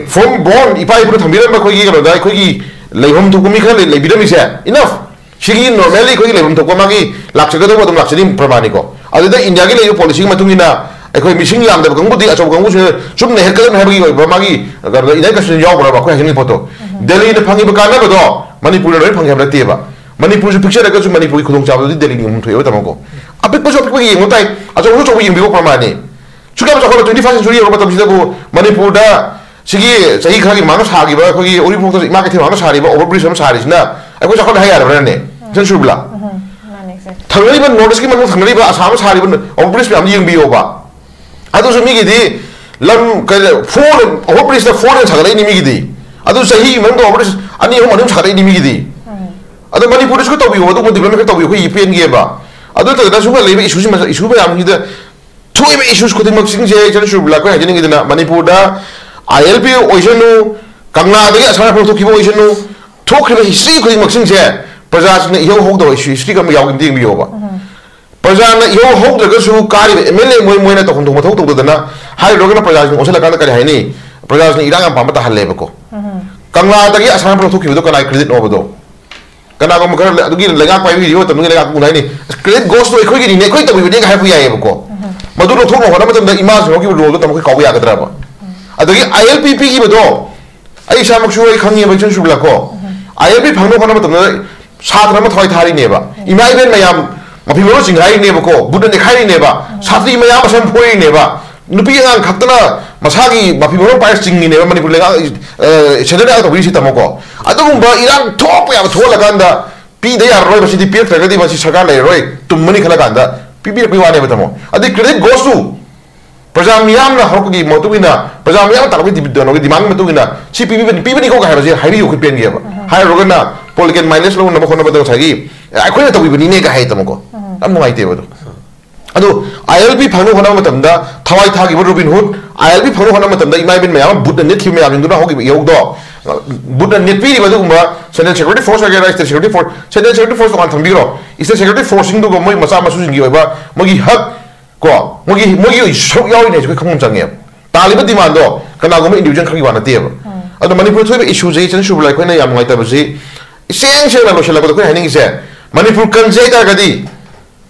From born ꯏꯄꯥ ꯏꯄꯨꯅ ꯊꯝꯕꯤꯔꯝꯕ ꯑꯩꯈꯣꯏꯒꯤ ꯀꯩꯅꯣꯗ ꯑꯩꯈꯣꯏꯒꯤ ꯂꯩꯐꯝ ꯊꯣꯛꯄ ꯃꯤ ꯈꯔ ꯂꯩ-, ꯂꯩꯕꯤꯔꯝꯃꯤꯁꯦ, enough꯫ ꯁꯤꯒꯤ normally ꯑꯩꯈꯣꯏꯒꯤ ꯂꯩꯐꯝ ꯊꯣꯛꯄ ꯃꯥꯒꯤ ꯂꯥꯛꯆꯒꯗꯧꯕ ꯑꯗꯨꯝ ꯂꯥꯛꯆꯅꯤ ꯄ꯭ꯔꯃꯥꯅꯤꯀꯣ꯫ ꯑꯗꯨꯗ ꯏꯟꯗꯤꯌꯥꯒꯤ ꯂꯩꯔꯤꯕ policyꯒꯤ ꯃꯇꯨꯡ ꯏꯟꯅ ꯑꯩꯈꯣꯏ ꯃꯤꯁꯤꯡ ꯌꯥꯝꯗꯕ ꯀꯥꯡꯕꯨꯗꯤ ꯑꯆꯧꯕ ꯀꯥꯡꯕꯨꯁꯤꯅ ꯆꯨꯝꯅ ꯍꯦꯟꯒꯠꯀꯗꯕꯅꯤ ꯍꯥꯏꯕꯒꯤ ꯑꯣꯏꯕ ꯃꯥꯒꯤ ꯀꯩꯅꯣꯗ United Nations ꯌꯥꯎꯕ꯭ꯔꯕ ꯑꯩꯈꯣꯏ ꯍꯥꯏꯖꯅꯤꯡꯉꯤ ꯄꯣꯠꯇꯣ? ꯗꯦꯜꯂꯤꯅ ꯐꯪꯉꯤꯕ ꯀꯥꯟꯅꯕꯗꯣ ꯃꯅꯤꯄꯨꯔꯅ ꯂꯣꯏ ꯐꯪꯉꯦ ꯍꯥꯏꯕ ꯅꯠꯇꯦꯕ꯫ ꯃꯅꯤꯄꯨꯔꯁꯨ ꯄꯤꯛꯆꯔꯒꯁꯨ ꯃꯅꯤꯄꯨꯔꯒꯤ ꯈꯨꯗꯣꯡꯆꯥꯕꯗꯨꯗꯤ ꯗꯦꯜꯂꯤꯅ ꯌꯦꯡꯐꯝ ꯊꯣꯛꯑꯦꯕ ꯇꯥꯃꯣꯀꯣ꯫ ꯑꯄꯤꯛꯄꯁꯨ ꯑꯄꯤꯛꯄꯒꯤ ꯌꯦꯡꯕ ꯇꯥꯏ, ꯑꯆꯧꯕꯁꯨ ꯑꯆꯧꯕ ꯌꯦꯡꯕꯤꯕ ꯄ꯭ꯔꯃꯥꯅꯤ꯫ ꯁꯨꯛꯌꯥꯝ ꯆꯥꯎꯈꯠꯂ twenty first century ꯌꯧꯔꯕ ꯃꯇꯝꯁꯤꯗꯕꯨ ꯃꯅꯤꯄꯨꯔꯗ ꯁꯤꯒꯤ ꯆꯍꯤ ꯈꯔꯒꯤ ꯃꯃꯥꯡꯗ ꯁꯥꯈꯤꯕ ꯑꯩꯈꯣꯏꯒꯤ ꯎꯔꯤꯄꯣꯛꯇ ꯏꯃꯥ ꯀꯩꯊꯦꯜ ꯃꯃꯥꯡꯗ ꯁꯥꯔꯤꯕ over bridge ꯑꯃ ꯁꯥꯔꯤꯁꯤꯅ ꯑꯩꯈꯣꯏ ꯆꯥꯎꯈꯠꯂꯦ ꯍꯥꯏ ꯌꯥꯔꯕ꯭ꯔꯥꯅꯦ? ꯏꯆꯟ ꯁꯨꯔꯕꯤꯂꯥ? ꯃꯥꯅꯦ, exactly꯫ ꯊꯪꯅꯔꯤꯕ North Eastꯀꯤ ꯃꯅꯨꯡ ꯊꯪꯅꯔꯤꯕ ꯑꯁꯥꯝ ꯁꯥꯔꯤꯕ over bridge ꯃꯌꯥꯝꯗꯨ ꯌꯦꯡꯕꯤꯌꯣꯕ꯫ ꯑꯗꯨꯁꯨ ꯃꯤꯒꯤꯗꯤ ꯂꯝ ꯀꯩ, four, over bridgeꯇ four lane ꯁꯥꯒꯠꯂꯛꯏꯅꯤ ꯃꯤꯒꯤꯗꯤ꯫ ꯑꯗꯨ ꯆꯍꯤ ꯃꯅꯨꯡꯗ over bridge ꯑꯅꯤ ꯑꯍꯨꯝ ꯑꯅꯤ ꯑꯍꯨꯝ ꯁꯥꯒꯠꯂꯛꯏꯅꯤ ꯃꯤꯒꯤꯗꯤ꯫ ꯑꯗꯣ ꯃꯅꯤꯄꯨꯔꯗꯁꯨ ꯈꯔ ꯇꯧꯕꯤꯌꯣ, ꯑꯗꯨꯒꯨꯝꯕ development ꯈꯔ ꯇꯧꯕꯤꯌꯣ, ꯑꯩꯈꯣꯏ ꯄꯦꯟꯒꯦꯕ꯫ ꯑꯗꯨ ꯅꯠꯇꯗꯅ ꯁꯨꯝ ꯂꯩꯕ issue ꯃꯌꯥꯝꯁꯤꯗ ꯊꯣꯛꯏꯕ issues ꯈꯨꯗꯤꯡꯃꯛꯁꯤꯡꯁꯦ ꯏꯆꯟ ꯁꯨꯔꯕꯤꯂꯥ ꯑꯩꯈꯣꯏ ꯍꯥꯏꯖꯅꯤꯡꯉꯤꯗꯅ ꯃꯅꯤꯄꯨꯔꯗ ILP ꯑꯣꯏꯁꯅꯨ, ꯀꯪꯂꯥꯗꯒꯤ ꯑꯁꯥꯝ ꯔꯥꯏꯐꯜ ꯊꯣꯛꯈꯤꯕ ꯑꯣꯏꯁꯅꯨ, ꯊꯣꯛꯈ꯭ꯔꯤꯕ ꯍꯤꯁꯇ꯭ꯔꯤ ꯈꯨꯗꯤꯡꯃꯛꯁꯤꯡꯁꯦ ꯄ꯭ꯔꯖꯥꯁꯤꯡꯅ ꯏꯍꯧ ꯍꯧꯗꯕ ꯏꯁꯨ ꯍꯤꯁꯇ꯭ꯔꯤ ꯀꯔꯝꯕ ꯌꯥꯎꯒꯦ ꯑꯝꯇ ꯌꯦꯡꯕꯤꯌꯣꯕ꯫ ꯄ꯭ꯔꯖꯥꯅ ꯏꯍꯧ ꯍꯧꯗ꯭ꯔꯒꯁꯨ ꯀꯥꯔꯤꯕ ꯑꯦꯝ ꯑꯦꯜ ꯑꯦ ꯃꯣꯏ ꯃꯣꯏꯅ ꯇꯧꯐꯝ ꯊꯣꯛꯄ ꯃꯊꯧ ꯇꯧꯗꯗꯅ ꯍꯥꯏꯔꯨꯔꯒꯅ ꯄ꯭ꯔꯖꯥꯁꯤꯡ ꯑꯣꯟꯁꯤꯜꯂꯀꯥꯟꯗ ꯀꯔꯤ ꯍꯥꯏꯅꯤ? ꯄ꯭ꯔꯖꯥꯁꯤꯡꯅ ꯏꯔꯥꯡ ꯌꯥꯝ ꯄꯥꯝꯕ ꯇꯥꯍꯜꯂꯦꯕꯀꯣ꯫ ꯀꯪꯂꯥꯗꯒꯤ ꯑꯁꯥꯝ ꯂꯧꯊꯣꯛꯈꯤꯕꯗꯣ ꯀꯅꯥꯒꯤ ꯀ꯭ꯔꯦꯗꯤꯠꯅꯣꯕꯗꯣ? ꯀꯅꯥꯒꯨꯝꯕ ꯈꯔ ꯑꯗꯨꯒꯤ ꯂꯩꯉꯥꯛ ꯄꯥꯏꯕꯤꯔꯤꯕ ꯃꯇꯝꯗꯨꯒꯤ ꯂꯩꯉꯥꯛ ꯀꯨꯡꯅ ꯍꯥꯏꯅꯤ, "ꯀ꯭ꯔꯦꯗꯤꯠ ꯒꯣꯁꯇꯣ ꯑꯩꯈꯣꯏꯒꯤꯅꯤꯅꯦ, ꯑꯩꯈꯣꯏ ꯇꯧꯕꯤꯕꯅꯦꯒ" ꯍꯥꯏꯕ ꯌꯥꯏꯑꯕꯀꯣ꯫ ꯃꯗꯨ ꯂꯧꯊꯣꯛꯅꯕ ꯍꯣꯠꯅꯕ ꯃꯇꯝꯗ ꯏꯃꯥꯁꯤꯡ ꯍꯧꯈꯤꯕ ꯔꯣꯜꯗꯣ ꯇꯝ ꯑꯩꯈꯣꯏ ꯀꯥꯎꯕ ꯌꯥꯒꯗ꯭ꯔꯕ? ꯑꯗꯒꯤ ꯑꯥꯏ ꯑꯦꯜ ꯄꯤ ꯄꯤꯈꯤꯕꯗꯣ ꯑꯩ ꯏꯁꯥꯃꯛꯁꯨ ꯑꯩ ꯈꯪꯉꯦꯕ, ꯏꯆꯟ ꯁꯨꯕꯂꯥ ꯀꯣ꯫ ꯑꯥꯏ ꯑꯦꯜ ꯄꯤ ꯐꯪꯅꯕ ꯍꯣꯠꯅꯕ ꯃꯇꯝꯗ ꯁꯥꯇ꯭ꯔ ꯑꯃ ꯊꯋꯥꯏ ꯊꯥꯔꯤꯅꯦꯕ, ꯏꯃꯥ ꯏꯕꯦꯟ ꯃꯌꯥꯝ ꯃꯐꯤ ꯃꯔꯣꯟ ꯆꯤꯡꯈꯥꯏꯔꯤꯅꯦꯕꯀꯣ, ꯕꯨꯠꯅ ꯅꯦꯠꯈꯥꯏꯔꯤꯅꯦꯕ, ꯁꯥꯇ꯭ꯔꯤ ꯃꯌꯥꯝ ꯃꯁꯝ ꯐꯣꯏꯔꯤꯅꯦꯕ, ꯅꯨꯄꯤ ꯑꯉꯥꯡ ꯈꯛꯇꯅ ꯃꯁꯥꯒꯤ ꯃꯐꯤ ꯃꯔꯣꯟ ꯄꯥꯏꯔ ꯆꯤꯡꯉꯤꯅꯦꯕ ꯃꯅꯤꯄꯨꯔ ꯂꯩꯉꯥꯛ, ꯑ, ꯁꯦꯟꯇꯔ ꯂꯩꯉꯥꯛ ꯇꯧꯕꯤꯔꯤꯁꯤ ꯇꯥꯃꯣꯀꯣ꯫ ꯑꯗꯨꯒꯨꯝꯕ ꯏꯔꯥꯡ ꯊꯣꯛꯄ ꯌꯥꯕ ꯊꯣꯛꯍꯜꯂꯀꯥꯟꯗ ꯄꯤꯗ ꯌꯥꯔꯔꯣꯏ, ꯃꯁꯤꯗꯤ ꯄꯤꯔꯛꯇ꯭ꯔꯒꯗꯤ ꯃꯁꯤ ꯁꯔꯀꯥꯔ ꯂꯩꯔꯔꯣꯏ, ꯇꯨꯝꯃꯅꯤ ꯈꯜꯂ ꯀꯥꯟꯗ ꯄꯤꯕꯤꯔꯛꯄꯒꯤ ꯋꯥꯅꯦꯕ ꯇꯥꯃꯣ꯫ ꯑꯗꯩ ꯀ꯭ꯔꯦꯗꯤꯠ ꯒꯣꯁ ꯇꯨ ꯄ꯭ꯔꯖꯥ ꯃꯤꯌꯥꯝꯅ ꯍꯧꯔꯛꯄꯒꯤ ꯃꯇꯨꯡ ꯏꯟꯅ, ꯄ꯭ꯔꯖꯥ ꯃꯤꯌꯥꯝꯅ ꯇꯥꯔꯛꯄꯒꯤ ꯗꯤꯃꯥꯟꯒꯤ ꯃꯇꯨꯡ ꯏꯟꯅ ꯁꯤ ꯄꯤꯕꯤꯕꯅꯤ, ꯄꯤꯕꯅꯤꯀꯣ ꯀꯥꯏ ꯍꯥꯏꯕꯁꯦ ꯍꯥꯏꯕꯤꯌꯨ, ꯑꯩꯈꯣꯏ ꯄꯦꯟꯒꯦꯕ꯫ ꯍꯥꯏꯔꯨꯔꯒꯅ ꯄꯣꯂꯤꯇꯤꯀꯦꯜ ꯃꯥꯏꯂꯦꯖ ꯂꯧꯅꯕ ꯍꯣꯠꯅꯕꯗ ꯉꯁꯥꯏꯒꯤ, "ꯑꯦ, ꯑꯩꯈꯣꯏꯅ ꯇꯧꯕꯤꯕꯅꯤꯅꯦ" ꯀꯥꯏ ꯍꯥꯏ ꯇꯥꯃꯣꯀꯣ꯫ ꯌꯥꯝ ꯅꯨꯡꯉꯥꯏꯇꯦꯕ ꯑꯗꯣ꯫ ꯑꯗꯣ ꯑꯥꯏ ꯑꯦꯜ ꯄꯤ ꯐꯪꯅꯕ ꯍꯣꯠꯅꯕ ꯃꯇꯝꯗ ꯊꯋꯥꯏ ꯊꯥꯈꯤꯕ ꯔꯣꯕꯤꯟ ꯍꯨꯗ, ꯑꯥꯏ ꯑꯦꯜ ꯄꯤ ꯐꯪꯅꯕ ꯍꯣꯠꯅꯕ ꯃꯇꯝꯗ ꯏꯃꯥ ꯏꯕꯦꯟ ꯃꯌꯥꯝ ꯑꯃ ꯕꯨꯠꯅ ꯅꯦꯠꯈꯤꯕ ꯃꯌꯥꯝꯁꯤꯡꯗꯨꯅ ꯍꯧꯈꯤꯕ ꯏꯍꯧꯗꯣ, ꯕꯨꯠꯅ ꯅꯦꯠꯄꯤꯔꯤꯕ ꯑꯗꯨꯒꯨꯝꯕ ꯁꯦꯟꯇ꯭ꯔꯦꯜ ꯁꯦꯀ꯭ꯌꯨꯔꯤꯇꯤ ꯐꯣꯔꯁ ꯑꯣꯏꯒꯦꯔꯥ, state security force, central security force ꯇꯣꯉꯥꯟ ꯊꯝꯕꯤꯈ꯭ꯔꯣ, ꯁ꯭ꯇꯦꯠ ꯁꯦꯀ꯭ꯌꯨꯔꯤꯇꯤ ꯐꯣꯔꯁꯁꯤꯡꯗꯨꯒ ꯃꯣꯏ ꯃꯆꯥ ꯃꯁꯨꯁꯤꯡꯒꯤ ꯑꯣꯏꯕ ꯃꯣꯏꯒꯤ ꯍꯛ ꯀꯣ, ꯃꯣꯏꯒꯤ, ꯃꯣꯏꯒꯤ ꯁꯔꯨꯛ ꯌꯥꯎꯔꯤꯅꯦꯁꯦ ꯑꯩꯈꯣꯏ ꯈꯪꯐꯝ ꯆꯪꯉꯦꯕ꯫ ꯇꯥꯜꯂꯤꯕ ꯗꯤꯃꯥꯟꯗꯣ ꯀꯅꯥꯒꯨꯝꯕ ꯏꯟꯗꯤꯕꯤꯖꯨꯋꯦꯜ ꯈꯔꯒꯤ ꯋꯥ ꯅꯠꯇꯦꯕ꯫ ꯑꯗꯣ ꯃꯅꯤꯄꯨꯔꯗ ꯊꯣꯛꯏꯕ ꯏꯁꯨꯁꯦ, ꯏꯆꯟ ꯁꯨꯕꯂꯥ, ꯑꯩꯈꯣꯏꯅ ꯌꯥꯝ ꯅꯨꯡꯉꯥꯏꯇꯕꯁꯤ, ꯏꯁꯦꯡ ꯁꯦꯡꯅ ꯂꯣꯏꯁꯤꯜꯂꯛꯄꯗ ꯑꯩꯈꯣꯏꯅ ꯍꯥꯏꯅꯤꯡꯉꯤꯁꯦ, ꯃꯅꯤꯄꯨꯔ ꯀꯟꯖꯩ ꯍꯥꯏ ꯇꯥꯔꯒꯗꯤ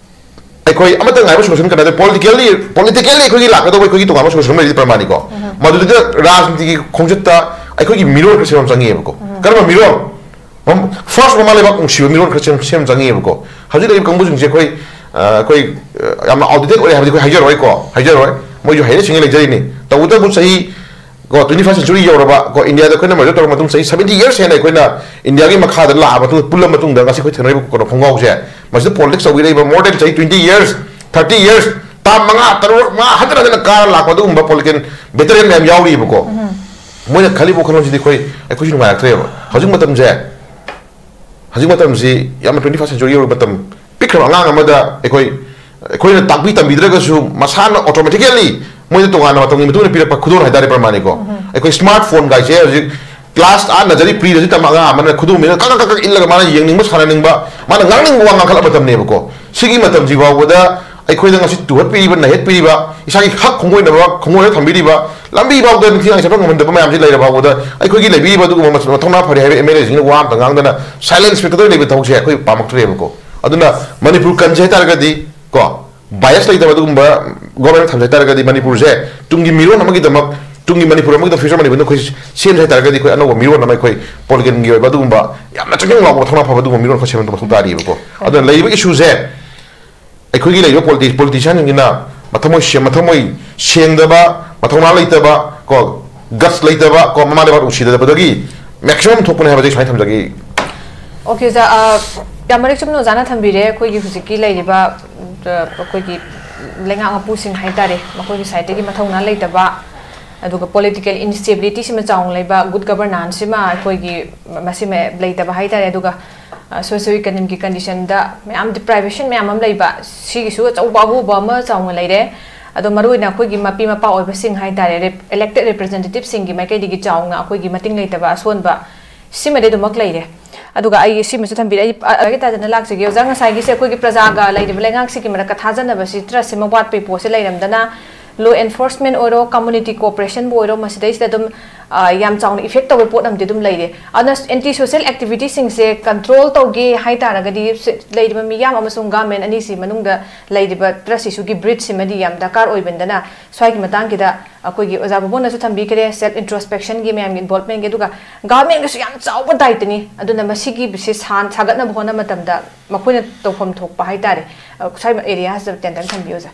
ꯑꯩꯈꯣꯏ ꯑꯃꯠꯇ ꯉꯥꯏꯕ ꯁꯣꯂꯨꯁꯟ ꯀꯅꯥꯗ? ꯄꯣꯂꯤꯇꯤꯀꯦꯜꯂꯤ, ꯄꯣꯂꯤꯇꯤꯀꯦꯜꯂꯤ ꯑꯩꯈꯣꯏꯒꯤ ꯂꯥꯛꯀꯗꯧꯕ ꯑꯩꯈꯣꯏꯒꯤ ꯇꯣꯉꯥꯟꯕ ꯁꯣꯂꯨꯁꯟ ꯂꯩꯔꯤꯗꯤ ꯄ꯭ꯔꯃꯥꯅꯤꯀꯣ꯫ ꯃꯗꯨꯗ ꯔꯥꯖꯅꯤꯇꯤꯒꯤ ꯈꯣꯡꯆꯠꯇ ꯑꯩꯈꯣꯏꯒꯤ ꯃꯤꯔꯣꯜ ꯈꯔ ꯁꯦꯝꯕ ꯑꯃ ꯆꯪꯉꯤꯑꯕꯀꯣ꯫ ꯀꯔꯝꯕ ꯃꯤꯔꯣꯜ? ꯐꯥꯔꯁ, ꯃꯃꯥ ꯂꯩꯕꯥꯛ ꯅꯨꯡꯁꯤꯕ ꯃꯤꯔꯣꯜ ꯈꯔ ꯁꯦꯝ, ꯁꯦꯝ ꯆꯪꯉꯤꯑꯕꯀꯣ꯫ ꯍꯧꯖꯤꯛ ꯂꯩꯔꯤꯕ ꯀꯥꯡꯕꯨꯁꯤꯡꯁꯦ ꯑꯩꯈꯣꯏ, ꯑ, ꯑꯩꯈꯣꯏ, ꯑ, ꯌꯥꯝꯅ ꯑꯥꯎꯠꯗꯦꯇꯦꯠ ꯑꯣꯏꯔꯦ ꯍꯥꯏꯕꯗꯤ ꯑꯩꯈꯣꯏ ꯍꯥꯏꯖꯔꯣꯏꯀꯣ, ꯍꯥꯏꯖꯔꯣꯏ꯫ ꯃꯣꯏꯁꯨ ꯍꯩꯔꯦ ꯁꯤꯡꯉꯦ ꯂꯩꯖꯔꯤꯅꯤ꯫ ꯇꯧꯕꯇꯕꯨ ꯆꯍꯤ ꯀꯣ, ꯇ꯭ꯋꯦꯟꯇꯤ ꯐꯥꯏꯚ ꯁꯦꯟꯆꯨꯔꯤ ꯌꯧꯔꯕ ꯀꯣ, ꯏꯟꯗꯤꯌꯥꯗ ꯑꯩꯈꯣꯏꯅ ꯃꯔꯗꯔ ꯇꯧꯔꯕ ꯃꯇꯨꯡ ꯆꯍꯤ ꯁꯚꯦꯟꯇꯤ ꯌꯔꯁ ꯍꯦꯟꯅ ꯑꯩꯈꯣꯏꯅ ꯏꯟꯗꯤꯌꯥꯒꯤ ꯃꯈꯥꯗ ꯂꯥꯛꯑ ꯃꯇꯨꯡꯗ, ꯄꯨꯜꯂ ꯃꯇꯨꯡꯗ ꯉꯁꯤ ꯑꯩꯈꯣꯏ ꯊꯦꯡꯅꯔꯤꯕ ꯀꯩꯅꯣ ꯈꯣꯡꯒꯥꯎꯁꯦ, ꯃꯁꯤꯗ ꯄꯣꯂꯤꯇꯤꯛꯁ ꯇꯧꯕꯤꯔꯛꯏꯕ more than ꯆꯍꯤ ꯇ꯭ꯋꯦꯟꯇꯤ ꯌꯔꯁ, ꯊꯥꯔꯇꯤ ꯌꯔꯁ, ꯇꯥꯝ ꯃꯉꯥ, ꯇꯔꯨꯛ, ꯃꯉꯥ, ꯍꯟꯖꯤꯟ ꯍꯟꯖꯤꯟꯅ ꯀꯥꯔ ꯂꯥꯛꯄ ꯑꯗꯨꯒꯨꯝꯕ ꯄꯣꯂꯤꯇꯤꯀꯦꯜ ꯚꯦꯇꯔꯦꯟ ꯃꯌꯥꯝ ꯌꯥꯎꯔꯤꯕꯀꯣ꯫ ꯃꯣꯏꯅ ꯈꯜꯂꯤꯕ ꯋꯥꯈꯜꯂꯣꯟꯁꯤꯗꯤ ꯑꯩꯈꯣꯏ, ꯑꯩꯈꯣꯏꯁꯨ ꯅꯨꯡꯉꯥꯏꯔꯛꯇ꯭ꯔꯦꯕ꯫ ꯍꯧꯖꯤꯛ ꯃꯇꯝꯁꯦ, ꯍꯧꯖꯤꯛ ꯃꯇꯝꯁꯤ ꯌꯥꯝꯅ ꯇ꯭ꯋꯦꯟꯇꯤ ꯐꯥꯔꯁ ꯁꯦꯟꯆꯨꯔꯤ ꯑꯣꯏꯕ ꯃꯇꯝ, ꯄꯤꯛꯈ꯭ꯔꯕ ꯑꯉꯥꯡ ꯑꯃꯗ ꯑꯩꯈꯣꯏ, ꯑꯩꯈꯣꯏꯅ ꯇꯥꯛꯄꯤ ꯇꯝꯕꯤꯗ꯭ꯔꯒꯁꯨ ꯃꯁꯥꯅ ꯑꯣꯇꯣꯃꯦꯇꯤꯀꯦꯜꯂꯤ ꯃꯣꯏꯗ ꯇꯣꯉꯥꯟꯅ ꯃꯇꯝꯒꯤ ꯃꯇꯨꯡ ꯏꯟꯅ ꯄꯤꯔꯛꯄ ꯈꯨꯗꯣꯜ ꯍꯥꯏꯇꯥꯔꯦ ꯄ꯭ꯔꯃꯥꯅꯤꯀꯣ꯫ ꯑꯩꯈꯣꯏ ꯁ꯭ꯃꯥꯔꯠ ꯐꯣꯟ ꯒꯥꯏꯁꯦ ꯍꯧꯖꯤꯛ ꯀ꯭ꯂꯥꯁ ꯑꯥ ꯅꯖꯔꯤ ꯄ꯭ꯔꯤꯗꯁꯨ ꯇꯝꯕ ꯑꯉꯥꯡ ꯑꯃꯅ ꯈꯨꯗꯣꯝꯕꯤꯅ ꯀꯛ ꯀꯛ ꯀꯛ ꯏꯜꯂꯒ ꯃꯥꯅ ꯌꯦꯡꯅꯤꯡꯕ ꯁꯥꯟꯅꯅꯤꯡꯕ, ꯃꯥꯅ ꯉꯥꯡꯅꯤꯡꯕ ꯋꯥ ꯉꯥꯡꯈꯠꯂꯛꯄ ꯃꯇꯝꯅꯦꯕꯀꯣ꯫ ꯁꯤꯒꯤ ꯃꯇꯝꯁꯤ ꯐꯥꯎꯕꯗ ꯑꯩꯈꯣꯏꯗ ꯉꯁꯤ ꯇꯨꯍꯠꯄꯤꯔꯤꯕ, ꯅꯩꯍꯠꯄꯤꯔꯤꯕ, ꯏꯁꯥꯒꯤ ꯍꯛ ꯈꯣꯡꯒꯣꯏꯅꯕ ꯈꯣꯡꯒꯣꯏꯅ ꯊꯝꯕꯤꯔꯤꯕ, ꯂꯝꯕꯤ ꯐꯥꯎꯗ ꯅꯤꯡꯊꯤꯅ ꯆꯠꯄ ꯉꯝꯍꯟꯗꯕ ꯃꯌꯥꯝꯁꯤ ꯂꯩꯔ ꯐꯥꯎꯕꯗ ꯑꯩꯈꯣꯏꯒꯤ ꯂꯩꯕꯤꯔꯤꯕ ꯑꯗꯨꯒꯨꯝꯕ ꯃꯊꯧꯅꯥ ꯐꯔꯦ ꯍꯥꯏꯕ ꯑꯦꯝ ꯑꯦꯜ ꯑꯦꯁꯤꯡꯅ ꯋꯥ ꯑꯝꯇ ꯉꯥꯡꯗꯅ ꯁꯥꯏꯂꯦꯟꯁ ꯄꯤꯛꯇꯗ ꯂꯩꯕ ꯊꯕꯛꯁꯦ ꯑꯩꯈꯣꯏ ꯄꯥꯝꯃꯛꯇ꯭ꯔꯦꯕꯀꯣ꯫ ꯑꯗꯨꯅ ꯃꯅꯤꯄꯨꯔ ꯀꯟꯁꯦ ꯍꯥꯏꯇꯥꯔꯒꯗꯤ ꯀꯣ, ꯕꯥꯏꯁ ꯂꯩꯇꯕ ꯑꯗꯨꯒꯨꯝꯕ ꯒꯣꯕꯔꯃꯦꯟ ꯊꯝꯖ ꯍꯥꯏꯇꯥꯔꯒꯗꯤ ꯃꯅꯤꯄꯨꯔꯁꯦ ꯇꯨꯡꯒꯤ ꯃꯤꯔꯣꯟ ꯑꯃꯒꯤꯗꯃꯛ, ꯇꯨꯡꯒꯤ ꯃꯅꯤꯄꯨꯔ ꯑꯃꯒꯤꯗꯃꯛ, ꯐ꯭ꯌꯨꯆꯔ ꯃꯅꯤꯄꯨꯔꯗ ꯑꯩꯈꯣꯏ ꯁꯦꯝꯖ ꯍꯥꯏꯇꯥꯔꯒꯗꯤ ꯑꯩꯈꯣꯏ ꯑꯅꯧꯕ ꯃꯤꯔꯣꯟ ꯑꯃ, ꯑꯩꯈꯣꯏ ꯄꯣꯂꯤꯇꯤꯀꯦꯜꯒꯤ ꯑꯣꯏꯕ ꯑꯗꯨꯒꯨꯝꯕ ꯌꯥꯝꯅ ꯆꯪꯁꯤꯟ ꯂꯥꯎꯕ ꯊꯧꯅꯥ ꯐꯕ ꯑꯗꯨꯒꯨꯝꯕ ꯃꯤꯔꯣꯟ ꯑꯩꯈꯣꯏ ꯁꯦꯝꯕ ꯃꯊꯧ ꯇꯥꯔꯤꯕꯀꯣ꯫ ꯑꯗꯨꯅ ꯂꯩꯔꯤꯕ ꯏꯁꯨꯁꯦ ꯑꯩꯈꯣꯏꯒꯤ ꯂꯩꯔꯤꯕ ꯄꯣꯂꯤꯇꯤ-, ꯄꯣꯂꯤꯇꯤꯁꯤꯌꯥꯟꯁꯤꯡꯁꯤꯅ ꯃꯊꯃꯣꯏ ꯁꯦ-, ꯃꯊꯃꯣꯏ ꯁꯦꯡꯗꯕ, ꯃꯊꯧꯅꯥ ꯂꯩꯇꯕ ꯀꯣ, ꯒꯠꯁ ꯂꯩꯇꯕ ꯀꯣ, ꯃꯃꯥ ꯂꯩꯕꯥꯛ ꯅꯨꯡꯁꯤꯗꯕꯗꯒꯤ ꯃꯦꯛꯁꯤꯃꯝ ꯊꯣꯛꯄꯅꯦ ꯍꯥꯏꯕꯁꯦ ꯁꯨꯃꯥꯏꯅ ꯊꯝꯖꯒꯦ꯫ ꯑꯣꯀꯦ, ꯑꯣꯖꯥ, ꯑ, ꯌꯥꯝ ꯃꯔꯤꯛ ꯆꯨꯝꯅ ꯑꯣꯖꯥꯅ ꯊꯝꯕꯤꯔꯦ꯫ ꯑꯩꯈꯣꯏꯒꯤ ꯍꯧꯖꯤꯛꯀꯤ ꯂꯩꯔꯤꯕ, ꯑ, ꯑꯩꯈꯣꯏꯒꯤ ꯂꯩꯉꯥꯛ ꯃꯄꯨꯁꯤꯡ ꯍꯥꯏꯇꯥꯔꯦ, ꯃꯈꯣꯏꯒꯤ ꯁꯥꯏꯠꯇꯒꯤ ꯃꯊꯧꯅꯥ ꯂꯩꯇꯕ, ꯑꯗꯨꯒ ꯄꯣꯂꯤꯇꯤꯀꯦꯜ ꯏꯟꯁꯇꯦꯕꯤꯂꯤꯇꯤꯁꯤꯃ ꯆꯥꯎꯅ ꯂꯩꯕ, ꯒꯨꯗ ꯒꯕꯔꯅꯥꯟꯁꯁꯤꯃ ꯑꯩꯈꯣꯏꯒꯤ ꯃꯁꯤꯃ ꯂꯩꯇꯕ ꯍꯥꯏꯇꯥꯔꯦ, ꯑꯗꯨꯒ, ꯑ, ꯁꯣꯁꯤꯌꯣ ꯏꯀꯅꯣꯃꯤꯛꯀꯤ ꯀꯟꯗꯤꯁꯟꯗ ꯃꯌꯥꯝ ꯗꯤꯄ꯭ꯔꯥꯏꯚꯦꯁꯟ ꯃꯌꯥꯝ ꯑꯃ ꯂꯩꯕ, ꯁꯤꯒꯤꯁꯨ ꯑꯆꯧꯕ ꯑꯍꯣꯕ ꯑꯃ ꯆꯥꯎꯅ ꯂꯩꯔꯦ꯫ ꯑꯗꯣ ꯃꯔꯨꯑꯣꯏꯅ ꯑꯩꯈꯣꯏꯒꯤ ꯃꯄꯤ ꯃꯄꯥ ꯑꯣꯏꯕꯁꯤꯡ ꯍꯥꯏꯇꯥꯔꯦ, ꯔꯦꯞ-, ꯏꯂꯦꯛꯇꯦꯗ ꯔꯤꯄ꯭ꯔꯖꯦꯟꯇꯦꯇꯤꯚꯁꯤꯡꯒꯤ ꯃꯥꯏꯀꯩꯗꯒꯤ ꯆꯥꯎꯅ ꯑꯩꯈꯣꯏꯒꯤ ꯃꯇꯤꯡ ꯂꯩꯇꯕ ꯑꯁꯣꯟꯕ ꯁꯤꯃꯗꯤ ꯑꯗꯨꯃꯛ ꯂꯩꯔꯦ꯫ ꯑꯗꯨꯒ ꯑꯩ ꯁꯤꯃꯁꯨ ꯊꯝꯕꯤꯔꯦ, ꯑꯩ, ꯑ, ꯑꯩ ꯇꯥꯗꯅ ꯂꯥꯛꯆꯒꯦ꯫ ꯑꯣꯖꯥ, ꯉꯁꯥꯏꯒꯤꯁꯦ ꯑꯩꯈꯣꯏꯒꯤ ꯄ꯭ꯔꯖꯥꯒ ꯂꯩꯔꯤꯕ ꯂꯩꯉꯥꯛꯁꯤꯒꯤ ꯃꯔꯛꯇ ꯊꯥꯖꯅꯕꯁꯤ, ꯇ꯭ꯔꯁꯁꯤꯃ ꯋꯥꯠꯄꯒꯤ ꯄꯣꯠꯁꯦ ꯂꯩꯔꯝꯗꯅ, ꯂꯣ ꯑꯦꯟꯐꯣꯔꯁꯃꯦꯟ ꯑꯣꯏꯔꯣ, ꯀꯝꯃꯨꯅꯤꯇꯤ ꯀꯣꯑꯣꯄꯔꯦꯁꯟꯕꯨ ꯑꯣꯏꯔꯣ, ꯃꯁꯤꯗꯩꯁꯤꯗ ꯑꯗꯨꯝ, ꯑ, ꯌꯥꯝ ꯆꯥꯎꯅ ꯏꯐꯦꯛ ꯇꯧꯕ ꯄꯣꯠ ꯑꯃꯗꯤ ꯑꯗꯨꯝ ꯂꯩꯔꯦ꯫ ꯑꯗꯨꯅ ꯑꯦꯟꯇꯤ ꯁꯣꯁꯤꯌꯦꯜ ꯑꯦꯛꯇꯤꯚꯤꯇꯤꯁꯤꯡꯁꯦ ꯀꯟꯇ꯭ꯔꯣꯜ ꯇꯧꯒꯦ ꯍꯥꯏ ꯇꯥꯔꯒꯗꯤ, ꯁꯤ-, ꯂꯩꯔꯤꯕ ꯃꯤꯌꯥꯝ ꯑꯃꯁꯨꯡ ꯒꯚꯔꯟꯃꯦꯟ ꯑꯅꯤꯁꯤ ꯃꯅꯨꯡꯗ ꯂꯩꯔꯤꯕ ꯇ꯭ꯔꯁ ꯏꯁꯨꯒꯤ ꯕ꯭ꯔꯤꯖꯁꯤꯃꯗꯤ ꯌꯥꯝ ꯗꯔꯀꯥꯔ ꯑꯣꯏꯕꯅꯤꯅ, ꯁ꯭ꯋꯥꯏꯒꯤ ꯃꯇꯥꯡꯁꯤꯗ ꯑꯩꯈꯣꯏꯒꯤ ꯑꯣꯖꯥ ꯕꯣꯕꯣꯅꯁꯨ ꯊꯝꯕꯤꯈ꯭ꯔꯦ, ꯁꯦꯜꯐ ꯏꯟꯇ꯭ꯔꯣꯁꯄꯦꯛꯁꯟꯒꯤ ꯃꯌꯥꯝꯒꯤ ꯏꯟꯚꯣꯜꯞꯃꯦꯟꯒꯤ, ꯑꯗꯨꯒ ꯒꯚꯔꯟꯃꯦꯟꯒꯤꯁꯨ ꯌꯥꯝ ꯆꯥꯎꯕ ꯗꯥꯏꯇꯅꯤ꯫ ꯑꯗꯨꯅ ꯃꯁꯤꯒꯤꯁꯦ ꯁꯥꯟ-, ꯁꯥꯒꯠꯅꯕ ꯍꯣꯠꯅꯕ ꯃꯇꯝꯗ ꯃꯈꯣꯏꯅ ꯇꯧꯐꯝ ꯊꯣꯛꯄ ꯍꯥꯏꯇꯥꯔꯦ, ꯑ, ꯁ꯭ꯋꯥꯏ ꯑꯦꯔꯤꯌꯥꯁꯤꯗ ꯇꯦꯟꯗꯟ ꯊꯝꯕꯤꯌꯨ, ꯑꯣꯖꯥ꯫